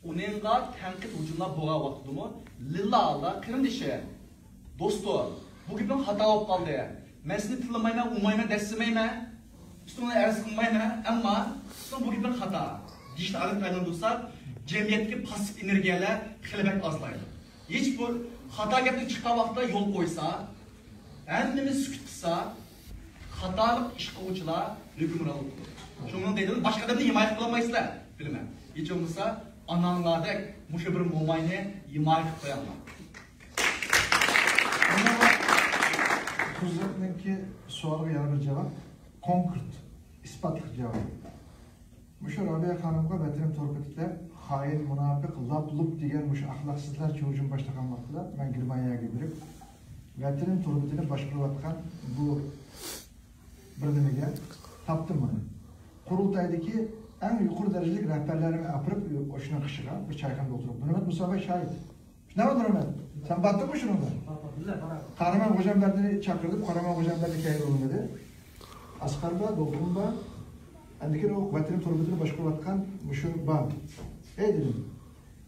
ئۇنىڭغا تەنقىد، ھۇجۇملار بولغان ۋاقتىدىمۇ لىللا ھالدا، قېرىندىشىم، دوستۇم، بۇ گېپىڭ خاتا بولۇپ قالدى. مەن سېنى تىللىمايمەن، ئۇرمايمەن، دەسسىمەيمەن، ئۈستۈڭدىن ئەرز قىلمايمەن، ئەمما سېنىڭ بۇ گېپىڭ خاتا دېيىشنى ئادەتكە ئايلاندۇرساق، جەمئىيەتتىكى پاسسىپ ئېنېرگىيەلەر خېلى بەك ئازلايدۇ. ھېچ بۇ خاتا گەپنى چىققان ۋاقىتتا يول قويسا، ھەممىمىز سۈكۈت قىلسا، خاتالىق ئىش قىلغۇچىلار ھۆكۈمرانلىق قىلىدۇ. شۇنىڭ دەيدۇ، باشقا ئادەمنى ھىمايە قىلالمايسىلەر، بىلىمەن. ھېچ بولمىسا ئاناڭلاردەك مۇشۇ بىر موماينى ھىمايە قىلىپ قوياڭلار. قۇزاتنىڭكى سوئالىغا يەنە بىر جاۋاب، كونكرېت، ئىسپاتلىق جاۋاب. مۇشۇ رابىيە خانىمغا ۋەتىنىم تورپىدىكىلەر خائىن، مۇناپىق، لاپ-لۇپ دېگەن مۇشۇ ئەخلاقسىزلارچە ھۇجۇم باشلىغان ۋاقتىدا، مەن گېرمانىيەگە بېرىپ، ۋەتىنىم تۇرمۇشىنى باشقۇرۇۋاتقان بۇ بىر نېمىگە تاپتىم مانا. قۇرۇلتايدىكى ئەڭ يۇقىرى دەرىجىلىك رەھبەرلەرنى ئاپىرىپ، ئوشۇنىڭ قېشىغا بىر چايخانىدا ئولتۇرۇپ، نۇرمەت مۇسا باي شاھىت. شۇنداقمۇ نۇرمەت؟ سەن بارتىڭمۇ شۇنىڭدا؟ قەھرىمان غوجامبەردىنى چاقىردىم، قەھرىمان غوجامبەردى كەينى بولمىدى. ئاسقار بار، دولقۇن بار. ئەندىكىن ئۇ ۋەتىنىم تور بېتىنى باشقۇرۇۋاتقان مۇشۇ بار. ئەي دېدىم،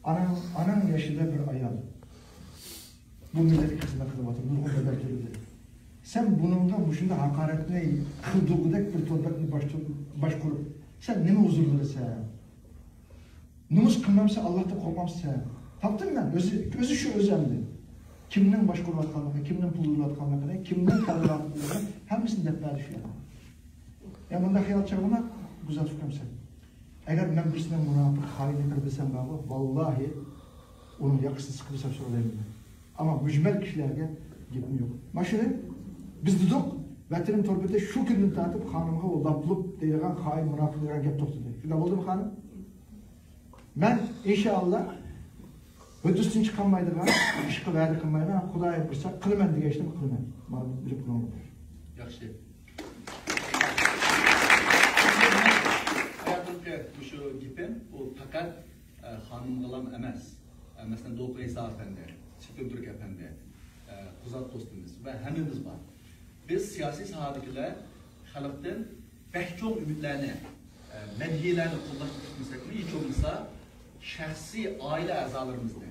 ئاناڭ، ئاناڭ يېشىدا بىر ئايال بۇ مىللەتكە خىزمەت قىلىۋاتىدۇ، نۇرغۇن بەدەل تۆلىدى. سەن بۇنىڭغا مۇشۇنداق ھاقارەتنى قىلدۇرغۇدەك بىر تور بەتنى باشتۇ-، باشقۇرۇپ، سەن نېمە ھۇزۇر بېرىسەن؟ نومۇس قىلمامسەن، ئاللاھتىن قورقمامسەن؟ تاپتىم مەن. ئۆزى، ئۆزى شۇ ئۆزى ئەمدى. كىمنىڭ باشقۇرۇۋاتقانلىقى، كىمنىڭ پۇل ئۇرۇۋاتقانلىقىنى، كىمنىڭ قەرز ئالغانلىقىنى، ھەممىسىنى دەپ بەردى شۇ يەردە. يا مۇنداق خىيال چاغلىما، گۈزەل ئۇكام سەن. ئەگەر مەن بىرسىنىڭ مۇناپىق، خائىنلىقىنى بىلسەم بارغۇ، ۋاللاھى ئۇنىڭ ياقىسىنى سىقىپ سەپ سورايمەن. ئەمما مۈجمەل كىشىلەرگە گېپىم يوق. مانا شۇنى بىز دېدۇق، ۋەتىنىم تور بېتى شۇ كۈندىن تارتىپ خانىمغا ئۇ لاپ-لۇپ دەيدىغان، خائىن، مۇناپىق دەيدىغان گەپ توختىدى. شۇنداق بولدىمۇ خانىم؟ مەن ئىنشائاللا ھۆددىسىدىن چىقالمايدىغان ئىشقا ۋەدە قىلمايمەن. خۇدايىم بۇيرۇسا قىلىمەن دېگەن ئىشنى قىلىمەن. مانا بىلىپ قويۇڭلار. ياخشى. ھاياتىمدىكى مۇشۇ گېپىم، ئۇ پەقەت، ئە، خانىمغىلام ئەمەس. ئە، مەسىلەن، دولقۇن ئەيسا ئەپەندى، سېپىل تۈرك ئەپەندى، ئە، قۇزات دوستىمىز ۋە ھەممىمىز بار. بىز سىياسىي ساھەدىكىلەر خەلقتىن بەك چوڭ ئۈمىدلەرنى، ئە، مەدھىيەلەرنى قوللاشنى كۈتمىسەكمۇ، ھېچ بولمىسا شەخسىي ئائىلە ئەزالىرىمىزنى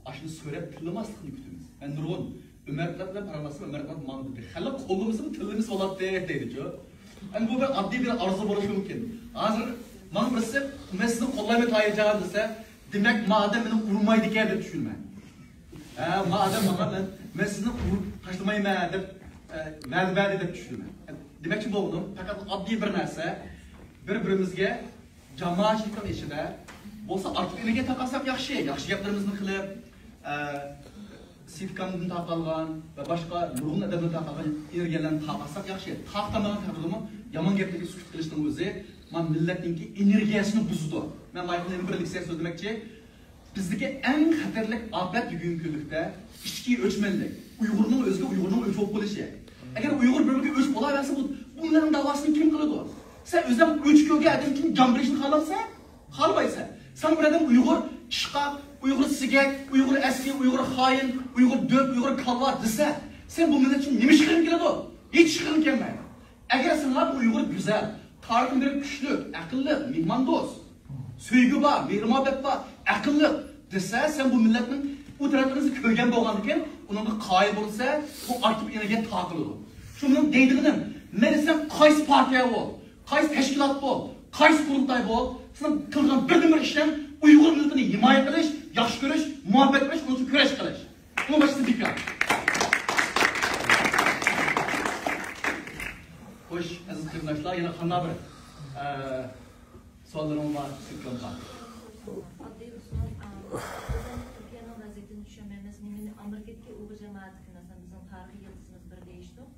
ئاشۇنى سۆرەپ تىللىماسلىقنى كۈتىمىز. مەن نۇرغۇن ئۆمەر ئەپەندى بىلەن پاراڭلاشسام، ئۆمەر ئەپەندى ماڭا دېدى، خەلق قوللىمىسىمۇ تىللىمىسا بولاتتى دەيدىچۇ. ئەمدى بۇ بىر ئاددىي بىر ئارزۇ بولۇشى مۇمكىن. ھازىر ماڭا بىرسى، مەن سىزنى قوللايمەن تاھىرجان دېسە، دېمەك، ما ئادەم مېنى ئۇرمايدىكەن دەپ چۈشىنىمەن. ھە، ما ئادەم ماڭا مەن، مەن سىزنى ئۇرۇپ تاشلىمايمەن دەپ، ئە، ۋەدە بەردى دەپ چۈشىنىمەن. دېمەكچى بولغىنىم، پەقەت ئاددىي بىر نەرسە، بىر-بىرىمىزگە جامائەتچىلىكنىڭ ئىچىدە بولسا ئارتۇق ئېنېرگىيە تاقالساق ياخشى، ياخشى گەپلىرىمىزنى قىلىپ، ئە، سېيىتكامدىن تارقالغان ۋە باشقا نۇرغۇن ئادەمدىن تارقالغان ئېنېرگىيەلەرنى تارقاتساق ياخشى. تارقىتالمىغان تەقدىردىمۇ يامان گەپلەرگە سۈكۈت قىلىشنىڭ ئۆزى مانا مىللەتنىڭكى ئېنېرگىيەسىنى بۇزىدۇ. مەن مايكىلنى بىر لېكسىيە سۆزلىمەكچى. بىزدىكى ئەڭ خەتەرلىك ئاپەت بۈگۈنكى كۈنلۈكتە ئىچكى ئۆچمەنلىك. ئۇيغۇرنىڭ ئۆزىگە ئۇيغۇرنىڭ ئۆچ بولۇپ قېلىشى. ئەگەر ئۇيغۇر بىر-بىرىگە ئۆچ بولاۋەرسە، بۇ، بۇ نېمىنىڭ داۋاسىنى كىم قىلىدۇ؟ سەن ئۆزۈڭ ئۆچ كۆرگەن ئادەم كىم جان بېرىشنى خالامسەن؟ خالىمايسەن. سەن بىر ئادەم ئۇيغۇر ئىشقاق، ئۇيغۇر سىگەك، ئۇيغۇر ئەسكى، ئۇيغۇر خائىن، ئۇيغۇر دۆپ، ئۇيغۇر كالۋا دېسە، سەن بۇ مىللەت ئۈچۈن نېمە ئىش قىلغىن كېلىدۇ؟ ھېچ ئىش قىلغىن كەلمەيدۇ. ئەگەر ساڭا بۇ ئۇيغۇر گۈزەل، تارىخىدىن بېرى كۈچلۈك، ئەقىللىق، مېھماندوست، سۆيگۈ بار، مېھرى-مۇھەببەت بار، ئەقىللىق دېسە، سەن بۇ مىللەتنىڭ ئۇ تەرەپلىرىنى كۆرگەن بولغاندىكىن، ئۇنىڭغا قايىل بولسا، بۇ ئارتۇق ئېنېرگىيە تارقىلىدۇ. شۇ مېنىڭ دەيدىغىنىم، مەيلى سەن قايسى پارتىيە بول، قايسى تەشكىلات بول، قايسى قۇرۇلتاي بول، سېنىڭ قىلغان بىردىنبىر ئىشىڭ ئۇيغۇر مىللىتىنى ھىمايە قىلىش، ياخشى كۆرۈش، مۇھەببەت قىلىش، ئۇنىڭ ئۈچۈن كۈرەش قىلىش. ئۇنىڭ باشقىسى بىكار. خوش، ئەزىز قېرىنداشلار، يەنە قانداق بىر، ئە، سوئاللىرىڭىز بار، سىزگە بار. ئاددىي بىر سوئال، ئە، ئۆزۈم تۈركىيەنىڭ ۋەزىيىتىنى چۈشەنمەيمەن. نېمىنى ئامېرىكىدىكى ئۇيغۇر جامائىتىدىكى، مەسىلەن، بىزنىڭ تارىخىي يىلتىزىمىز بىر دېيىشتۇق.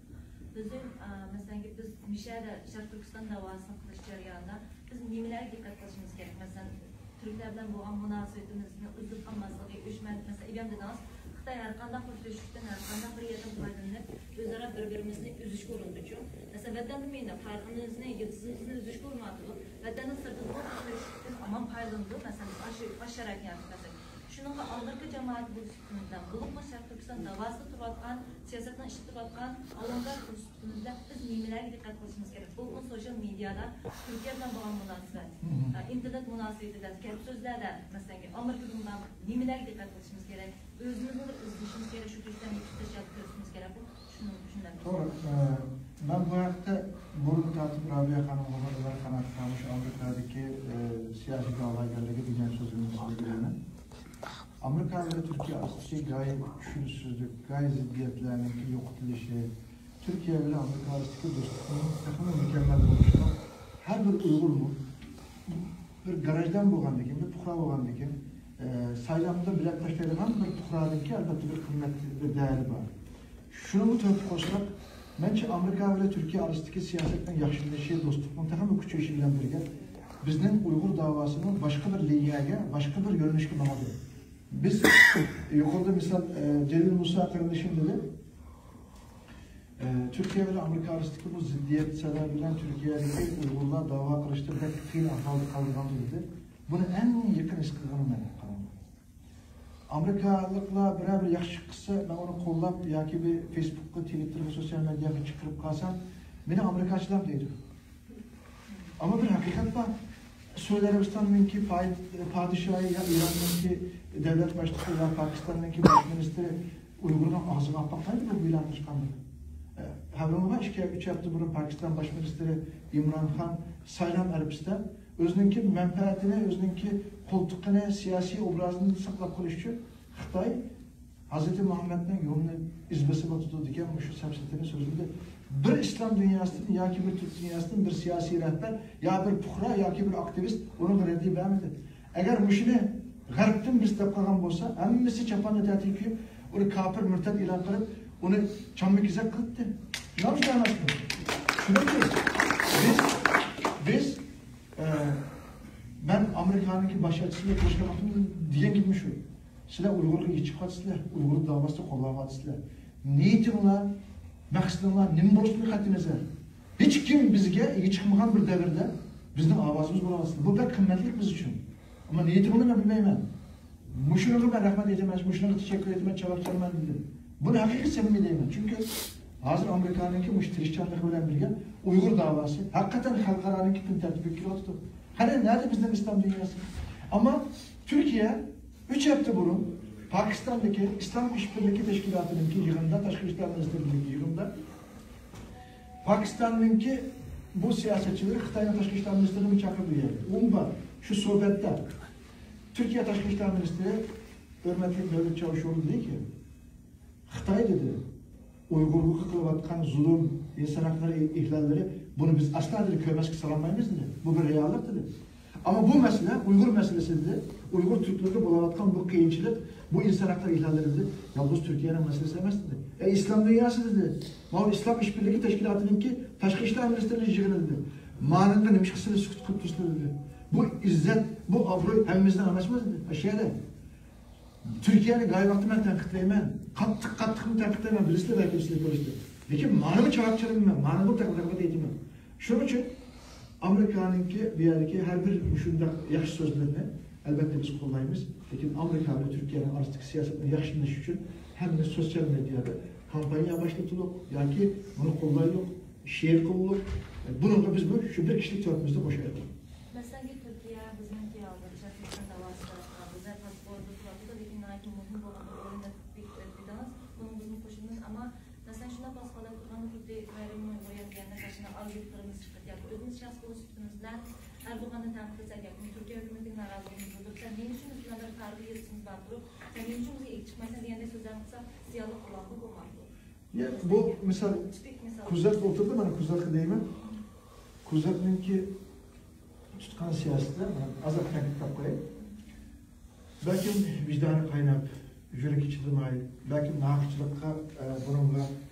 بىزدىن، ئە، مەسىلەن، بىز مىشەدە شەرقىي تۈركىستان داۋاسىنى قىلىش جەريانىدا بىز نېمىلەرگە دىققەت قىلىشىمىز كېرەك؟ مەسىلەن، تۈركلەر بىلەن بولغان مۇناسىۋىتىمىزنىڭ ئۈزۈلۈپ قالماسلىقى، ئۆچمەنلىك، مەسىلەن، ئىبراھىم دېدىڭىز، خىتاي ھەر قانداق بىر تۆشۈكتىن، ھەر قانداق بىر يەردىن پايدىلىنىپ، ئۆزئارا بىر-بىرىمىزنى ئۈزۈشكە ئۇرۇنىدۇچۇ. مەسىلەن، ۋەتەندىن مېنى، تارىخىمىزنى، يىلتىزىمىزنى ئۈزۈشكە ئۇرۇنۇۋاتىدۇ. ۋەتەننىڭ سىرتىدىمۇ بىر تۆشۈكتىن ئامان پايدىلىنىدۇ. مەسىلەن، بىز ئاشۇ، ئاشۇ شارائىتنى يارىتىپ بەرسەك. شۇنىڭغا ئامېرىكا جامائىتى بولۇش سۈپىتىمىز بىلەن، بولۇپمۇ شەرقىي تۈركىستان داۋاسىدا تۇرۇۋاتقان، سىياسەتنىڭ ئىچىدە تۇرۇۋاتقان ئاۋانگارت بولۇش سۈپىتىمىز بىلەن بىز نېمىلەرگە دىققەت قىلىشىمىز كېرەك؟ بولۇپمۇ سوشال مېدىيادا تۈركىيە بىلەن بولغان مۇناسىۋەت، مم. ئە، ئىنتېرنېت مۇناسىۋىتىدە، گەپ سۆزلەردە، مەسىلەن، ئامېرىكىدىن بولغان نېمىلەرگە دىققەت قىلىشىمىز كېرەك؟ ئۆزىمىزنى بىر ئىزدىشىمىز كېرەك، شۇ تۈركىستاننى كۈچ تەشكىلات كۆرسىتىشىمىز كېرەك. بۇ شۇنىڭ، شۇنداق. توغرا. ئە، مەن بۇ ھەقتە بۇرۇن تارتىپ رابىيە خانىمغا، قانات خانىم، شۇ ئامېرىكادىكى، ئە، سىياسىي دەۋاگەرلىرىگە دېگەن سۆزۈمنى سىزگە بېرىمەن. ئامېرىكا بىلەن تۈركىيە ئارىسىدىكى گاھى چۈشىنىشسىزلىك، گاھى زىددىيەتلەرنىڭ يوقىتىلىشى، تۈركىيە بىلەن ئامېرىكا ئارىسىدىكى دوستلۇقنىڭ تېخىمۇ مۇكەممەل بولۇشىغا ھەر بىر ئۇيغۇرمۇ بىر گراژدان بولغاندىكىن، بىر پۇقرا بولغاندىكىن، ئە، سايلامدا بىلەت تاشلايدىغان بىر پۇقرانىڭكى، ئەلۋەتتە، بىر قىممەت، بىر دەيىرى بار. شۇنىڭغا تۆھپە قوشساق، مەنچە، ئامېرىكا بىلەن تۈركىيە ئارىسىدىكى سىياسەتنىڭ ياخشىلىنىشى، دوستلۇقنىڭ تېخىمۇ كۈچىيىشى بىلەن بىرگە، بىزنىڭ ئۇيغۇر داۋاسىمۇ باشقا بىر لىنىيەگە، باشقا بىر يۆنىلىشكە ماڭىدۇ. بىز يۇقىرىدا مىسال، ئە، جېلىل مۇسا قېرىندىشىم دېدى. ئە، تۈركىيە بىلەن ئامېرىكا ئارىسىدىكى بۇ زىددىيەت سەۋەبى بىلەن تۈركىيەدىكى ئۇيغۇرلار داۋا قىلىشتا بەك قىيىن ئەھۋالدا قالىدىغان دېدى. بۇنى ئەڭ يېقىن ھېس قىلغىنى مەن، قاراڭلار. ئامېرىكالىقلار بىرەر بىر ياخشى ئىش قىلسا، مەن ئۇنى قوللاپ ياكى بىر فېيسبۇكقا، تىۋىتتېرغا، سوتسىيال مېدىياغا چىقىرىپ قالسام، مېنى ئامېرىكاچىلار دەيدۇ. ئەمما بىر ھەقىقەت بار. سەئۇدى ئەرەبىستاننىڭكى پاي-، پادىشاھى يا ئىراننىڭكى دۆلەت باشلىقى يا پاكىستاننىڭكى باش مىنىستىرى ئۇيغۇرنىڭ ئاغزىغا ئاپاق قايتىدۇ بۇ ئېلان قىلىشقاندىن. ئە، خەۋىرىڭلار بار، ئىككى، ئۈچ ھەپتە بۇرۇن پاكىستان باش مىنىستىرى ئىمران خان سايلام ئەرىپىسىدە ئۆزىنىڭكى مەنپەئەتىنى، ئۆزىنىڭكى قولتۇقىنى، سىياسىي ئوبرازىنى ساقلاپ قېلىش ئۈچۈن خىتاي ھەزرىتى مۇھەممەدنىڭ يولىنى ئىز بېسىۋاتىدۇ دېگەن مۇشۇ سەپسەتىنى سۆزلىدى. بىر ئىسلام دۇنياسىدىن ياكى بىر تۈرك دۇنياسىدىن بىر سىياسىي رەھبەر يا بىر پۇقرا ياكى بىر ئاكتىۋىست ئۇنىڭغا رەددىيە بەرمىدى. ئەگەر مۇشۇنى غەربتىن بىرسى دەپ قالغان بولسا، ھەممىسى چاپاننى تەتۈگە كىيىپ، ئۇنى كاپىر، مۇرتەت ئېلان قىلىپ، ئۇنى چامما كېزەك قىلاتتى. شۇنداقمۇ شۇنداق ئەمەسمۇ؟ شۇنىڭ ئۈچۈن بىز، بىز، ئە، مەن ئامېرىكانىڭكى باش ئەلچىسى بىلەن كۆرۈشكەن ۋاقتىمدا دېگەن گېپىم شۇ. سىلەر ئۇيغۇرغا ئىگە چىقىۋاتىسىلەر، ئۇيغۇر داۋاسىنى قوللاۋاتىسىلەر. نىيىتىڭلار، مەقسىتىڭلار نېمە بولۇشىدىن قەتئىينەزەر، ھېچكىم بىزگە ئىگە چىقمىغان بىر دەۋردە بىزنىڭ ئاۋازىمىز بولۇۋاتىدۇ. بۇ بەك قىممەتلىك بىز ئۈچۈن. ئەمما نىيىتىڭلارنى مەن بىلمەيمەن. مۇشۇنىڭغا مەن رەھمەت ئېيتىمەن، مۇشۇنىڭغا تەشەككۈر ئېيتىمەن، چاۋاك چالىمەن دېدىم. بۇنى ھەقىقىي سەمىمىي دەيمەن. چۈنكى ھازىر ئامېرىكانىڭكى مۇشۇ تىرىشچانلىقى بىلەن بىرگە ئۇيغۇر داۋاسى ھەقىقەتەن خەلقئارانىڭكى كۈن تەرتىپىگە كىرىۋاتىدۇ. قېنى، نەدە بىزنىڭ ئىسلام دۇنياسى؟ ئەمما تۈركىيە ئۈچ ھەپتە بۇرۇن پاكىستاندىكى ئىسلام ئىشبىرلىكى تەشكىلاتىنىڭكى يىغىنىدا، تاشقى ئىشلار مىنىستىرلىكى يىغىنىدا پاكىستاننىڭكى بۇ سىياسەتچىلىرى خىتاينىڭ تاشقى ئىشلار مىنىستىرىنى چاقىردى. يەنى ئۇ بار شۇ سۆھبەتتە تۈركىيە تاشقى ئىشلار مىنىستىرى ھۆرمەتلىك مەۋلۇت چاۋۇشئوغلۇ دېدىكى، خىتاي دېدى، ئۇيغۇرلارغا قىلىۋاتقان زۇلۇم، ئىنسان ھەقلىرى ئىھلاللىرى، بۇنى بىز ئەسلا دېدى، كۆرمەسكە سالالمايمىز دېدى. بۇ بىر رېئاللىق دېدى. ئەمما بۇ مەسىلە، ئۇيغۇر مەسىلىسى دېدى، ئۇيغۇر تۈركلىرىگە بولۇۋاتقان بۇ قىيىنچىلىق، بۇ ئىنسان ھەقلىرى ئىھلاللىرى دېدى، يالغۇز تۈركىيەنىڭ مەسىلىسى ئەمەس دېدى. ئەي ئىسلام دۇنياسى دېدى، ماۋۇ ئىسلام ئىشبىرلىكى تەشكىلاتىنىڭكى تاشقى ئىشلار مىنىستىرلىرى يىغىنى دېدى. مانىڭغا نېمىشقا سىلەر سۈكۈت قىلىپ تۇرسىلەر دېدى. بۇ ئىززەت، بۇ ئابرۇي ھەممىمىزنىڭ ئەمەسمۇ دېدى. ئاشۇ يەردە. تۈركىيەنى گاھى ۋاقتى مەن تەنقىدلەيمەن. قاتتىق، قاتتىقمۇ تەنقىدلەيمەن. بىلىسىلەر بەلكىم سىلەر كۆرۈشتە. لېكىن مانىمۇ چاۋاك چالىمەن، مانىمۇ تەنقىد ئېيتىمەن. شۇنىڭ ئۈچۈن ئامېرىكانىڭكى بۇ يەردىكى ھەر بىر مۇشۇنداق ياخشى سۆزلىرىنى ئەلۋەتتە بىز قوللايمىز. لېكىن ئامېرىكا بىلەن تۈركىيەنىڭ ئارىسىدىكى سىياسەتنى ياخشىلاش ئۈچۈن ھەممە سوتسىيال مېدىيادا كامپانىيە باشلىتىلىپ ياكى بۇنى قوللايلۇق، شېئىر قىلىلىپ، بۇنىڭغا بىزمۇ شۇ بىر كىشىلىك تۆھپىمىزنى قوشايلى. مەسىلەنكى، تۈركىيە بىزنىڭكى ھازىر شەرقىي تۈركىستان داۋاسىدا بىزلەر پاسپورتنى سوراپتۇ، لېكىن ناھايىتى مۇھىم بولغان بىر ئورۇن دەپ بېكىتىپ ئۆتتىڭىز. بۇنىڭغا بىزمۇ قوشۇلىمىز. ئەمما مەسىلەن، شۇنداق پاسپورتلار تۇرغان خۇددى مەرىم ئۇيغۇر ياكى يەنە قاچان ئالگىدى قىرىمىز چىقتى ياكى ئۆزىمىز شەخس بولۇش سۈپىتىمىز بىلەن ئەردوغاننى تەنقىدلىسەك ياكى تۈركىيە ھۆكۈمىتىگە نارازىلىقىمىزنى بىلدۈرسەك، نېمە ئۈچۈن بىز بىلەن بىر تارىخىي يېزىسىمىز بار تۇرۇپ، سەن نېمە ئۈچۈن بىزگە ئىگە چىقمايسەن دېگەندەك سۆزلەرنى قىلسا، زىيانلىق بولامدۇ، بولمامدۇ؟ يا، بۇ مىسال، تىپىك مىسال. كوزاك ئولتۇردى، مانا كوزاكقا دەيمەن. كوزاكنىڭكى تۇتقان سىياسىتى، مانا ئازراق تەنقىدلەپ قوياي. بەلكىم ۋىجدانى قايناپ، يۈرىكى چىدىماي، بەلكىم ناھەقچىلىققا، ئە، بۇنىڭغا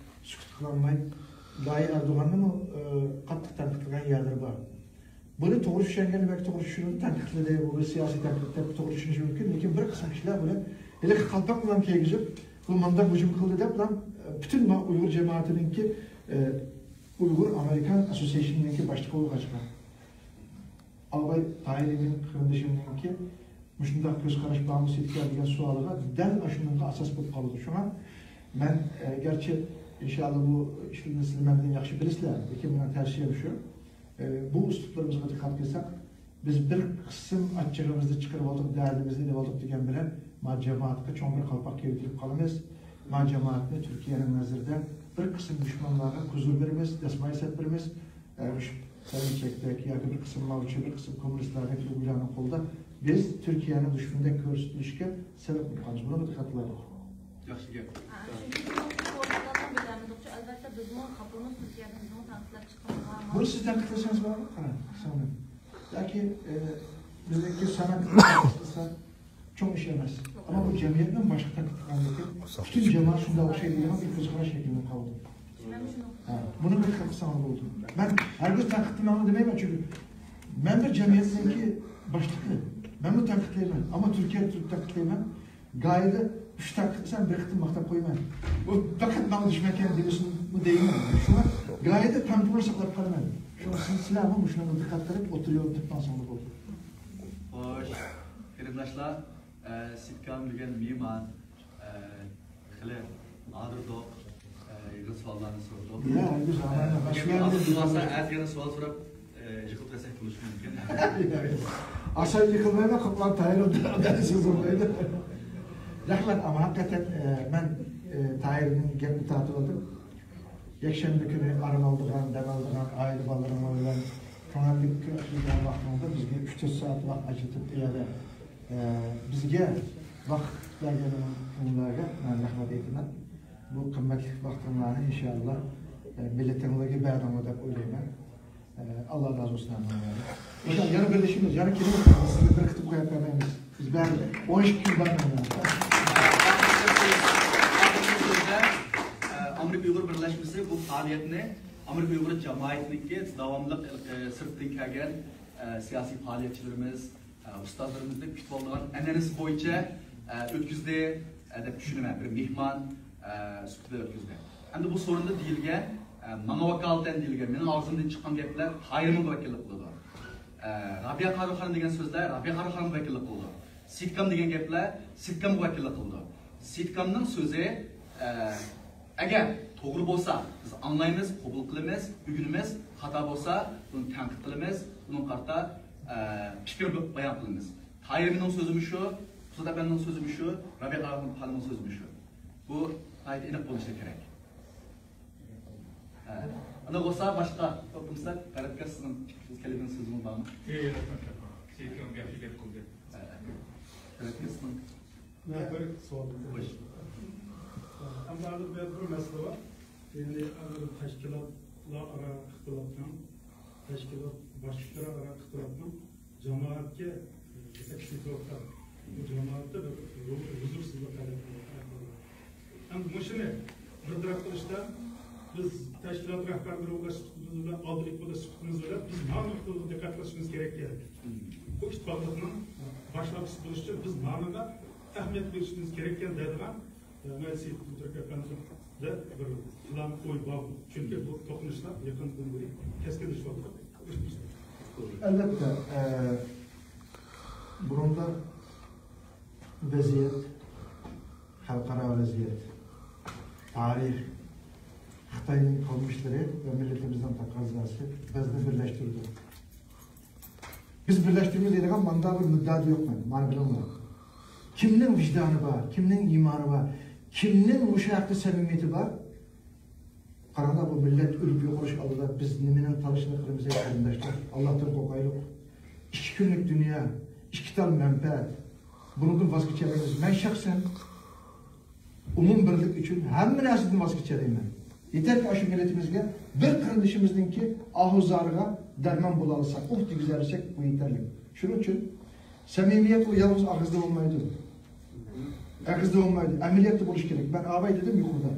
سۈكۈت قىلالماي، دائىم ئەردوغاننىمۇ، ئە، قاتتىق تەنقىدلىگەن يەرلىرى بار. بۇنى توغرا چۈشەنگەن، دېمەك، توغرا چۈشىنىدۇ، تەنقىدلىدى، بۇ بىر سىياسىي تەنقىد دەپ توغرا چۈشىنىشى مۇمكىن. لېكىن بىر قىسىم كىشىلەر بۇنى ھېلىقى قالپاق بىلەن كىيگۈزۈپ، بۇ مۇنداق ھۇجۇم قىلدى دەپ، بۇلار، ئە، پۈتۈن ما-، ئۇيغۇر جامائىتىنىڭكى، ئە، ئۇيغۇر ئامېرىكان ئاسسوسىيېشنىنىڭكى باشلىقى بولغاچقا، ئاباي تاھىر ئىمىن قېرىندىشىمنىڭكى مۇشۇنداق كۆز قاراش بارمۇ سىزگە دېگەن سوئالىغا دەل ئاشۇنىڭغا ئاساس بولۇپ قالىدۇ. شۇڭا مەن، ئە، گەرچە ئىنشاللا بۇ ئىشلارنى سىلەر مەندىن ياخشى بىلىسىلەر، لېكىن مېنىڭ تەۋسىيەم شۇ، ئە، بۇ ئۇسلۇبلىرىمىزغا دىققەت قىلساق، بىز بىر قىسىم ئاچچىقىمىزنى چىقىرىۋالدۇق، دەردىمىزنى ئېلىۋالدۇق دېگەن بىلەن، ما جامائەتكە چوڭ بىر قالپاق كىيدۈرۈپ قالىمىز. ما جامائەتنى تۈركىيەنىڭ نەزىرىدە بىر قىسىم دۈشمەنلارغا ھۇزۇر بېرىمىز، دەسمايە سېلىپ بېرىمىز. ئە، مۇشۇ سەلمىچەكتەك ياكى بىر قىسىم ماۋچى، بىر قىسىم كوممۇنىستلارنىڭ، ئۇيغۇرلارنىڭ قولىدا بىز تۈركىيەنىڭ دۈشمىنىدەك كۆرسىتىلىشكە سەۋەب بولۇپ قالىمىز. بۇنىڭغا دىققەت قىلايلى. ياخشى گەپ. ئا، چۈنكى بىز بۇ ئورۇنلارنى بېجەرمىدۇقچۇ، ئەلۋەتتە بىزمۇ خاپىمىز، تۈركىيەدىن بىزمۇ تەنقىدلەپ چىققىنىمىزغا. بۇنى سىز تەنقىدلىسىڭىز بارمۇ؟ قاراڭ، سىڭلىم. ياكى، ئە، بىزنىڭكى ساناق قىلسا چوڭ ئىش ئەمەس. ئەمما بۇ جەمئىيەتنىڭ باشقا تەنقىد قىلغاندىكى پۈتۈن جامائەت شۇنداق ئوخشايدۇ دېگەن بىر كۆز قاراش شەكلىنىپ قالدى. ھە، بۇنى بىر قىلساڭلار بولىدۇ. مەن ھەرگىز تەنقىدلىمەڭلار دېمەيمەن، چۈنكى مەن بىر جەمئىيەتنىڭكى باشلىقى. مەنمۇ تەنقىدلەيمەن، ئەمما تۈركىيەدە تۇرۇپ تەنقىدلەيمەن. گاھىدا ئۈچ تەنقىدلىسەم، بىر قېتىم ماختاپ قويىمەن. بۇ پەقەت ماڭا دۈشمەنكەن دېمىسۇنمۇ دەيمەن. شۇڭا گايىدە تەمپۇرنى ساقلاپ قالىمەن. شۇڭا سىلەرمۇ مۇشۇنىڭغا دىققەت قىلىپ، ئوتتۇرا يولنى تېپىپ ماڭساڭلار بولدى. خوش، قېرىنداشلار، ئە، سىتكام دېگەن مېھمان، ئە، خېلى ھازىردۇق، ئە، يىغىن سوئاللارنى سورىدۇق. يا، ھەرگىز ئە، ئامان ئەمەس. بۈگۈن ھازىر بولمىسا، ئەتە يەنە سوئال سوراپ، ئە، يىقىلىپ كەتسەك بولۇشى مۇمكىن. ئاسان يىقىلمايمەن، قوپقان تايىنىمدا سىزىلمايدۇ. رەھمەت، ئەمما ھەقىقەتەن، ئە، مەن، ئە، تايىرنىڭ گەپنى تارتىۋالدىم. يەكشەنبە كۈنى ئارام ئالىدىغان، دەم ئالىدىغان، ئائىلە بالىلىرىڭلار بىلەن كۆڭۈللۈك ئۆتكۈزىدىغان ۋاقتىڭىزدا بىزگە ئۈچ تۆت سائەت ۋاقىت ئاجرىتىپ، ئۇ يەردە، ئە، بىزگە ۋاقىت بەرگەنلىكىڭلارغا مەن رەھمەت ئېيتىمەن. بۇ قىممەتلىك ۋاقتىڭلارنى ئىنشاللا، ئە، مىللىتىڭلارغا بەردىڭلار دەپ ئويلايمەن. ئاللا رازى بولسۇن ھەممىڭلارغا. ئىنشاللا يەنە بىرلىشىمىز، يەنە كېلىمىز. سىزنى بىر قېتىم قويۇپ بەرمەيمىز. بىز بەرىبىر ئون ئىككى كۈن بار مەندە. ئامېرىكا ئۇيغۇر بىرلەشمىسى بۇ پائالىيەتنى ئامېرىكا ئۇيغۇر جامائىتىنىڭكى داۋاملىق، ئە، سىرتتىن كەلگەن، ئە، سىياسىي پائالىيەتچىلىرىمىز، ئە، ئۇستازلىرىمىزنى كۈتۈۋالىدىغان ئەنئەنىسى بويىچە، ئە، ئۆتكۈزدى، ئە، دەپ چۈشىنىمەن. بىر مېھمان، ئە، سۈپىتىدە ئۆتكۈزدى. ئەمدى بۇ سورۇندا دېيىلگەن، ئە، ماڭا ۋاكالىتەن دېيىلگەن، مېنىڭ ئاغزىمدىن چىققان گەپلەر تايىرمىغا ۋەكىللىك قىلىدۇ. ئە، رابىيە قارۇخانىم دېگەن سۆزلەر رابىيە قارۇخانىمغا ۋەكىللىك قىلىدۇ. سىتكام دېگەن گەپلەر سىتكامغا ۋەكىللىك قىلىدۇ. سىتكامنىڭ سۆزى، ئە، ئەگەر توغرا بولسا، بىز ئاڭلايمىز، قوبۇل قىلىمىز، ئۆگىنىمىز، خاتا بولسا، بۇنى تەنقىد قىلىمىز، بۇنىڭغا قارىتا، ئە، پىكىر بايان قىلىمىز. تايىرنىڭ سۆزىمۇ شۇ، قۇزات ئەپەندىنىڭ سۆزىمۇ شۇ، رابىيە خانىمنىڭ سۆزىمۇ شۇ. بۇ ناھايىتى ئېنىق بولۇشى كېرەك. ھە. ئانداق بولسا باشقا توختىمىساق، تەرەپكە سىزنىڭ كەلگەن سۆزىڭىز بارمۇ؟ ئى، رەھمەت. سېيىتكەم گەپكە گەپ قىلدى. ھە. تەرەپكە سىزنىڭ مەن بىر سوئال بېرەي. خوش. ئەمدى ھازىر بۇ يەردە بىر مەسىلە بار. يەنى ھازىر تەشكىلاتلار ئارا ئىختىلاپنىڭ، تەشكىلات باشلىقلىرى ئارا ئىختىلاپنىڭ جامائەتكە، ئە، يېتەكچىلىك قىلىۋاتقان، بۇ جامائەتتە بىر ھۇزۇرسىزلىق ھالەتتە. ئەمدى مۇشۇنى بىر تەرەپ قىلىشتا بىز تەشكىلات رەھبەرلىرى بولۇش سۈپىتىمىز بىلەن، ئالدىنقى بولۇش سۈپىتىمىز بىلەن بىز مانا نۇقتىغا دىققەت قىلىشىمىز كېرەككەن. بۇ ئىتتىپاقلىقنىڭ باشلامچىسى بولۇش ئۈچۈن بىز مانىڭغا ئەھمىيەت بېرىشىمىز كېرەككەن دەيدىغان، ئە، مەن سېيىت مۇدرىك ئەپەندىدە بىر پىلان ئوي بار. چۈنكى بۇ توقۇنۇشلار يېقىندىن بېرى كەسكىنلىشىۋاتىدۇ. ئەلۋەتتە، ئە، بۇرۇندا ۋەزىيەت، خەلقئارا ۋەزىيەت، تارىخ، خىتاينىڭ قىلمىشلىرى ۋە مىللىتىمىزنىڭ تەقەززاسى بىزنى بىرلەشتۈرىدۇ. بىز بىرلەشتۈرىمىز دەيدىغان مانداق بىر مۇددىئادا يوق مەن، مانا بىلىڭلار. كىمنىڭ ۋىجدانى بار، كىمنىڭ ئىمانى بار، كىمنىڭ مۇشۇ ھەقتە سەمىمىيىتى بار؟ قاراڭلار، بۇ مىللەت ئۆلۈپ يوقىلىش ئالدىدا بىز نېمىنىڭ تالىشىنى قىلىمىز، ئەي قېرىنداشلار؟ ئاللاھتىن قورقايلۇق. ئىككى كۈنلۈك دۇنيا، ئىككى تال مەنپەئەت. بۇنىڭدىن ۋاز كېچەلەيمىز. مەن شەخسەن ئومۇم بىرلىك ئۈچۈن ھەممە نەرسىدىن ۋاز كېچەلەيمەن. يېتەركى ئاشۇ مىللىتىمىزگە بىر قېرىندىشىمىزنىڭكى ئاھۇ زارىغا دەرمان بولالىساق، ئۇھ دېگۈزەلىسەك، بۇ يېتەرلىك. شۇنىڭ ئۈچۈن سەمىمىيەت ئۇ يالغۇز ئاغىزدا بولمايدۇ. ئېغىزدا بولمايدۇ. ئەمەلىيەتتە بولۇشى كېرەك. مەن ئاۋاي دېدىم يۇقىرىدا.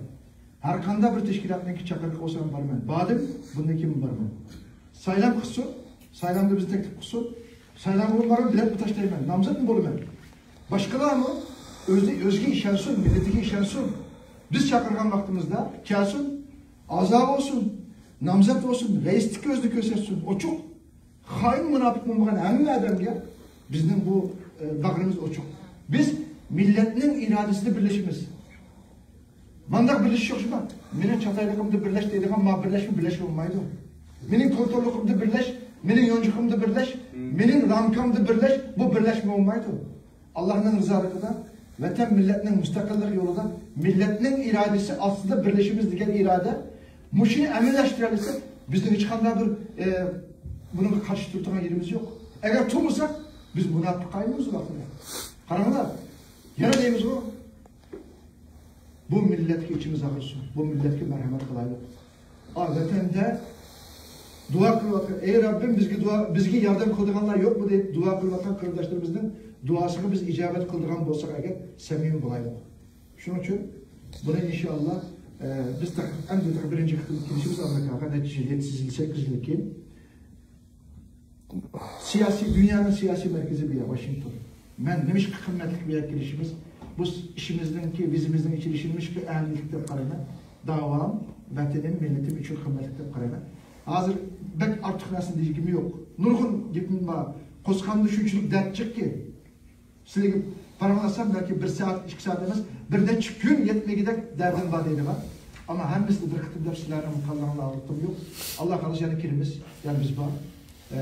ھەر قانداق بىر تەشكىلاتنىڭكى چاقىرىقى بولسا مەن بارىمەن. باردىم، بۇندىن كېيىن بارىمەن. سايلام قىلسۇن، سايلامدا بىزنى تەكلىپ قىلسۇن. سايلامغا بارىمەن، بېلەتمۇ تاشلايمەن، نامزاتمۇ بولىمەن. باشقىلارمۇ ئۆزى، ئۆزىگە ئىشەنسۇن، مىللىتىگە ئىشەنسۇن. بىز چاقىرغان ۋاقتىمىزدا كەلسۇن، ئەزا بولسۇن، نامزات بولسۇن، رەئىسلىككە ئۆزىنى كۆرسەتسۇن. ئوچۇق. خائىن، مۇناپىق بولمىغان ھەممە ئادەمگە بىزنىڭ بۇ، ئە، باغرىمىز ئوچۇق. بىز مىللەتنىڭ ئىرادىسىدە بىرلىشىمىز. مانداق بىرلىشىش يوق شۇنداق. مېنىڭ چاتايلىقىمدا بىرلەش دەيدىغان ما بىرلەشمە، بىرلەشمە بولمايدۇ. مېنىڭ كونتورلۇقۇمدا بىرلەش، مېنىڭ يونچۇقۇمدا بىرلەش، مېنىڭ رامكامدا بىرلەش، بۇ بىرلەشمە بولمايدۇ. ئاللانىڭ رىزالىقىدا، ۋەتەن مىللەتنىڭ مۇستەقىللىقى يولىدا، مىللەتنىڭ ئىرادىسى ئاستىدا بىرلىشىمىز دېگەن ئىرادە، مۇشۇنى ئەمەلىيلەشتۈرەلىسە، بىزنىڭ ھېچقانداق بىر، ئە، بۇنىڭغا قارشى تۇرىدىغان يېرىمىز يوق. ئەگەر تۇرمىساق، بىز مۇناپىق قايمىمىز ۋاقتىدا. قاراڭلار، يەنە دەيمىزغۇ، بۇ مىللەتكە ئىچىمىز ئاغرىسۇن، بۇ مىللەتكە مەرھەمەت قىلايلۇق. ئا، ۋەتەندە دۇئا قىلىۋاتقان، ئەي رەببىم، بىزگە دۇئا، بىزگە ياردەم قىلىدىغانلار يوقمۇ دەپ دۇئا قىلىۋاتقان قېرىنداشلىرىمىزنىڭ دۇئاسىغا بىز ئىجابەت قىلىدىغان بولساق ئەگەر، سەمىمىي بولايلۇق. شۇنىڭ ئۈچۈن بۇنى ئىنشائاللا، ئە، بىز تېخى، ئەمدى تېخى بىرىنچى قېتىم كېلىشىمىز ئامېرىكاغا، نەچچە يىل، يەتتە يىل، سەككىز يىلدىن كېيىن. سىياسىي، دۇنيانىڭ سىياسىي مەركىزى بۇ يەر، ۋاشىنگتون. مەن نېمىشقا قىممەتلىك بۇ يەرگە كېلىشىمىز؟ بۇ ئىشىمىزنىڭكى، ۋىزىمىزنىڭ ئېچىلىشىنى مۇشۇ ئەھمىيەتلىك دەپ قارايمەن. داۋام ۋەتىنىم، مىللىتىم ئۈچۈن قىممەتلىك دەپ قارايمەن. ھازىر بەك ئارتۇق نەرسىنى دېگۈم يوق. نۇرغۇن گېپىم بار. قوسقاندا شۇنچىلىك دەرد جىقكى، سىلەرگە پاراڭلاشسام بەلكى بىر سائەت، ئىككى سائەت ئەمەس، بىر نەچچە كۈن يەتمىگۈدەك دەردىم بار دەيدىغان. ئەمما ھەممىسىنى بىر قېتىم دەپ سىلەرنىڭ كاللاڭلارنى ئاغرىتقۇم يوق. ئاللا خالىسا يەنە كېلىمىز، يەنە بىز بار. ئە،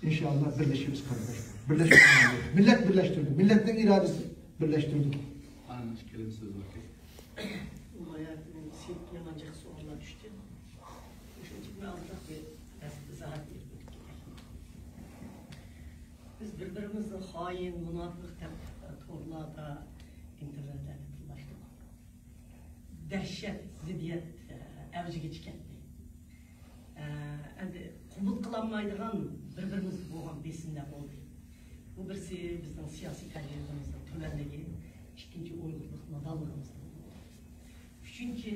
ئىنشاللا بىرلىشىمىز قېرىنداشلار. بىرلەشمەيمىز. مىللەت بىرلەشتۈردى. مىللەتنىڭ ئىرادىسى بىرلەشتۈردى. ئانىڭ ئىككى كەلىمە سۆزى باركەن. بايا سېيىتكە يامان جىق سوئاللار چۈشتى. شۇنىڭ ئۈچۈن مەن ئازراق بىر ئىزاھات بېرىپ ئۆتۈپ كېتەي. بىز بىر-بىرىمىزنى خائىن، مۇناپىق دەپ تورلاردا، ئىنتېرنېتلەردە تىللاشتۇق. دەھشەت، زىددىيەت ئەۋجىگە چىقتى. ئەمدى قوبۇل قىلالمايدىغان بىر-بىرىمىزگە بولغان بېسىملار بولدى. بۇ بىرسى بىزنىڭ سىياسىي تەجرىبىمىزنىڭ تۆۋەنلىكى، ئىككىنچى ئۇيغۇرلۇق نادانلىقىمىزدىن بولدى. ئۈچىنچى،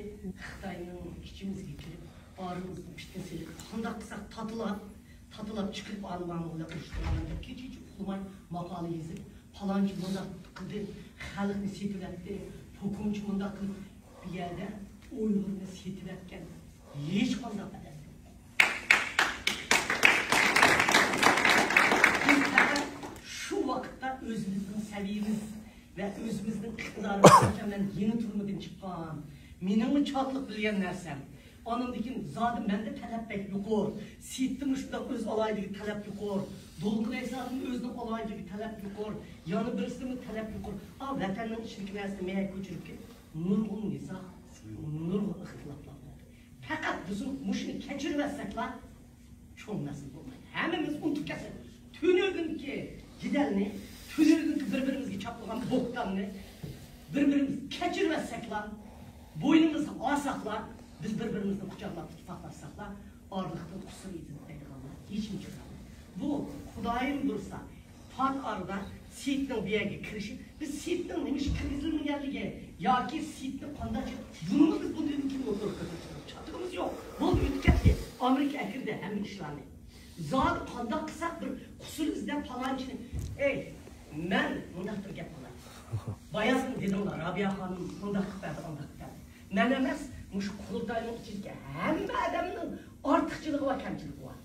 خىتاينىڭ ئىچىمىزگە كىرىپ، ئارىمىزنى پىتنە سېلىپ، قانداق قىلساق تاتىلاپ، تاتىلاپ چىقىرىپ ئالماڭ بىلەن ئۇرۇشتۇرىمەن دەپ كېچە-كېچە ئۇخلىماي ماقالە يېزىپ، پالانچى مۇنداق قىلدى، خەلقنى سېتىۋەتتى، پوكۇنچى مۇنداق قىلىپ، بۇ يەردە ئۇيغۇرنى سېتىۋەتكەن ھېچقانداق ئادەم يوق. بىز پەقەت شۇ ۋاقىتتا ئۆزىمىزنىڭ سەۋىيىمىز ۋە ئۆزىمىزنىڭ ئىقتىدارىمىز ئىكەن، مەن يېڭى تۈرمىدىن چىققان. مېنىڭمۇ چاتلىق بىلگەن نەرسەم. ئاندىن كېيىن زادى مەندە تەلەپ بەك يۇقىرى. سېيىتتىمۇ شۇنداق ئۆز ئالاھىدىلىكى تەلەپ يۇقىرى. دولقۇن ئەيسادىن ئۆزىنىڭ ئالاھىدىلىكى تەلەپ يۇقىرى. يەنە بىرسىدىنمۇ تەلەپ يۇقىرى. ئا، ۋەتەننىڭ ئىچىدىكى نەرسىنى مەيەگە كۆچۈرۈپ كېلىپ، نۇرغۇن نىزا، نۇرغۇن ئىختىلاپلار بولدى. پەقەت بىز مۇشۇنى كەچۈرۈۋەتسەكلا، چوڭ مەسىلە بولمايدۇ. ھەممىمىز ئۇنتۇپ كەتسەك، تۈنۈگۈنكى جېدەلنى، تۈنۈگۈنكى بىر-بىرىمىزگە چاپلىغان بوھتاننى بىر-بىرىمىز كەچۈرۈۋەتسەكلا، بوينىمىزنى ئالساقلا، بىز بىر-بىرىمىزنى قۇچاقلاپ ئىتتىپاقلاشساقلا، ئارىلىقتىن قۇسۇر ئىزدەيدىغانلار ھېچنېمە چىقمايدۇ. بۇ خۇدايىم بۇيرۇسا، پات ئارىدا سېيىتنىڭ بۇ يەرگە كىرىشى، بىز سېيىتنىڭ نېمىشقا كىرگۈزۈلمىگەنلىكى ياكى سېيىتنى قانداق چىق-، بۇنىمۇ بىز بۇندىن كېيىن ئوتتۇرىغا قويۇپ چاتىقىمىز يوق. بولدى، ئۆتۈپ كەتتى. ئامېرىكا ئەكىردى ھەممە ئىشلارنى. زادى قانداق قىلساق بىر قۇسۇر ئىزدەپ پالانچىنى. ئەي، مەن مۇنداق بىر گەپ قىلاي. باياتىن دېدىڭلار، رابىيە خانىم مۇنداق قىلىپ بەردى، ئانداق قىلىپ بەردى. مەن ئەمەس، مۇشۇ قۇرۇلتاينىڭ ئىچىدىكى ھەممە ئادەمنىڭ ئارتۇقچىلىقى ۋە كەمچىلىكى بار.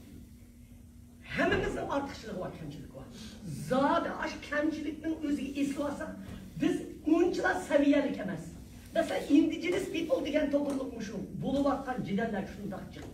ھەممىمىزنىڭ ئارتۇقچىلىقى بار، كەمچىلىكى بار. زادى ئاشۇ كەمچىلىكنىڭ ئۆزىگە ئېسىلىۋالساق، بىز ئۇنچىلا سەۋىيەلىك ئەمەس. مەسىلەن، ئىندىجېنىس پىپل دېگەن توغرىلىق مۇشۇ بولۇۋاتقان جېدەللەر شۇنداق جىق.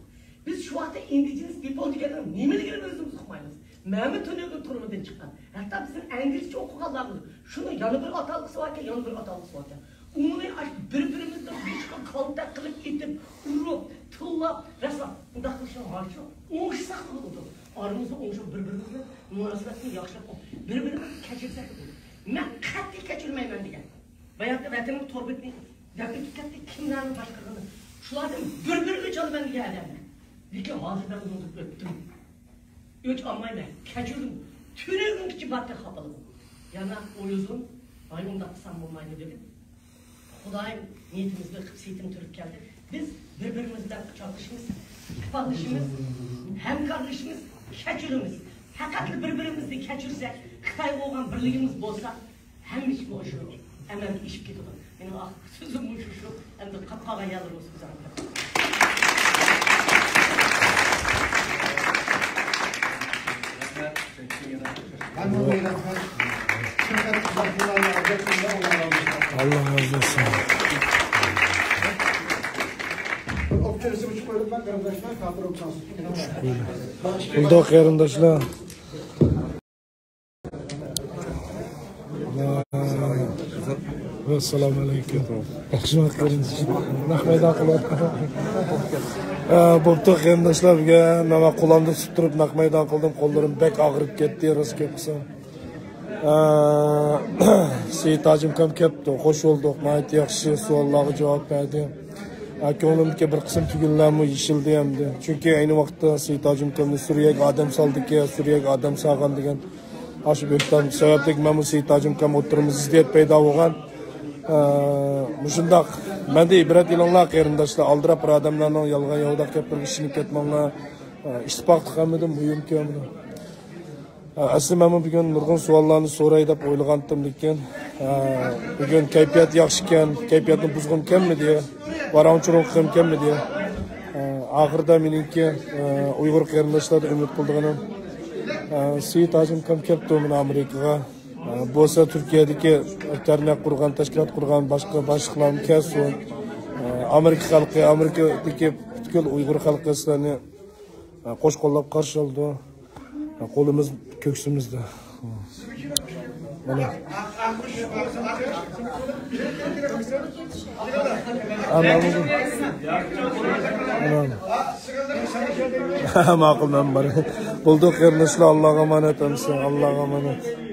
بىز شۇ ۋاقىتتا ئىندىجېنىس پىپل دېگەننىڭ نېمىلىكىنى ئۆزىمىز ئۇقمايمىز. مەنمۇ تۈنۈگۈن تۈرمىدىن چىققان. ھەتتا بىزنىڭ ئىنگلىزچە ئوقۇغانلارمىز شۇنىڭ يەنە بىر ئاتالغۇسى باركەن، يەنە بىر ئاتالغۇسى باركەن. ئۇنى ئاشۇ بىر-بىرىمىزنى بىر كالتەك قىلىپ ئېتىپ، ئۇرۇپ، تىللاپ، رەسۋا، بۇنداق قىلىشنىڭ ھاجىتى يوق. ئوڭشىساق بولىدۇ. ئارىمىزدا ئوڭشىلىپ بىر-بىرىمىز بىلەن مۇناسىۋەتنى ياخشىلاپ، بىر-بىرىمىزنى كەچۈرسەك بولىدۇ. مەن قەتئىي كەچۈرمەيمەن دېگەن. باياتىن ۋەتىنىڭ تور بېتىنى دەپ ئۆتۈپ كەتتى، كىملەرنى باشقۇرغىنى. شۇلاردىن بىر-بىرىگە چالىمەن دېگەن ئادەملەر. لېكىن ھازىر مەن ئۇنىڭدىن ئۆتتۈم. ئۆچ ئالمايمەن، كەچۈردۈم. تۈنۈگۈنگىچە بارتى خاپىلىقىم. يەنە ئويۇزۇم، ۋاي ئۇنداق قىلسام بولمايدۇ دېدىم. خۇدايىم نىيىتىمىزنى قىلىپ سېيىتىم تۈرۈپ كەلدى. بىز بىر-بىرىمىز بىلەن ئىتتىپاقلىشىمىز، ئىتتىپاقلىشىمىز، ھەمكارلىشىمىز، كەچۈرىمىز. پەقەتلا بىر-بىرىمىزنى كەچۈرسەك، خىتايغا بولغان بىرلىكىمىز بولسا، ھەممە ئىش مۇشۇ ئەمەلگە ئېشىپ كېتىدۇ. مېنىڭ ئاخىرقى سۆزۈم مۇشۇ، شۇ. ئەمدى قاپ قالغان يەرلىرىڭىز ئۆزۈڭىز. ئاللا رازى بولسۇن. بولدى، قېرىنداشلار. ئەسسالامۇ ئەلەيكۇم. ياخشىمۇ قېرىندىشىم؟ نەق مەيدان قىلىۋاتقان. ئە، بوپتۇ قېرىنداشلار، بۈگۈن مەن قولامدا تۇتۇپ تۇرۇپ نەق مەيدان قىلدىم. قوللىرىم بەك ئاغرىپ كەتتى، راست گەپ قىلسام. ئە، سېيىت ھاجىمكام كەپتۇ، خوش بولدۇق، ناھايىتى ياخشى سوئاللارغا جاۋاب بەردى. ئە، كۆڭلۈمدىكى بىر قىسىم تۈگۈنلەرمۇ يېشىلدى ئەمدى. چۈنكى ئەينى ۋاقىتتا سېيىت ھاجىمكامنى سۈرىيەگە ئادەم سالدىكەن، سۈرىيەگە ئادەم سالغان دېگەن ئاشۇ بۆھتان سەۋەبلىك مەنمۇ سېيىت ھاجىمكام ئوتتۇرىمىزدا زىددىيەت پەيدا بولغان. ئە، مۇشۇنداق. مەندىن ئىبرەت ئېلىڭلار، قېرىنداشلار، ئالدىراپ بىر ئادەملەرنىڭ يالغان ياۋىداق گەپلىرىگە ئىشىنىپ كەتمەڭلار. ئە، ئىتتىپاقلىق ھەممىدىن مۇھىمكەن. ئەسلى مەنمۇ بۈگۈن نۇرغۇن سوئاللارنى سوراي دەپ ئويلىغانتىم، لېكىن، ئە، بۈگۈن كەيپىيات ياخشىكەن، كەيپىياتنى بۇزغۇم كەلمىدى، ۋاراڭ-چۇرۇڭ قىلغۇم كەلمىدى. ئە، ئاخىرىدا مېنىڭكى، ئە، ئۇيغۇر قېرىنداشلاردا ئۈمىد قىلىدىغىنىم، ئە، سېيىت ھاشىم ئاكام كەپتۇ مانا ئامېرىكىغا. ئە، بولسا تۈركىيەدىكى دەرنەك قۇرغان، تەشكىلات قۇرغان باشقا باشلىقلارمۇ كەلسۇن. ئە، ئامېرىكا خەلقى، ئامېرىكىدىكى پۈتكۈل ئۇيغۇر خەلقى سىلەرنى، ئە، قوش قوللاپ قارشى ئالىدۇ. قولىمىز كۆكسىمىزدە. مانا. ئانا، ئانا. ماقۇل، مەن بار. بولدى، قېرىنداشلار، ئاللاغا ئامانەت، ئەمىسە، ئاللاغا ئامانەت.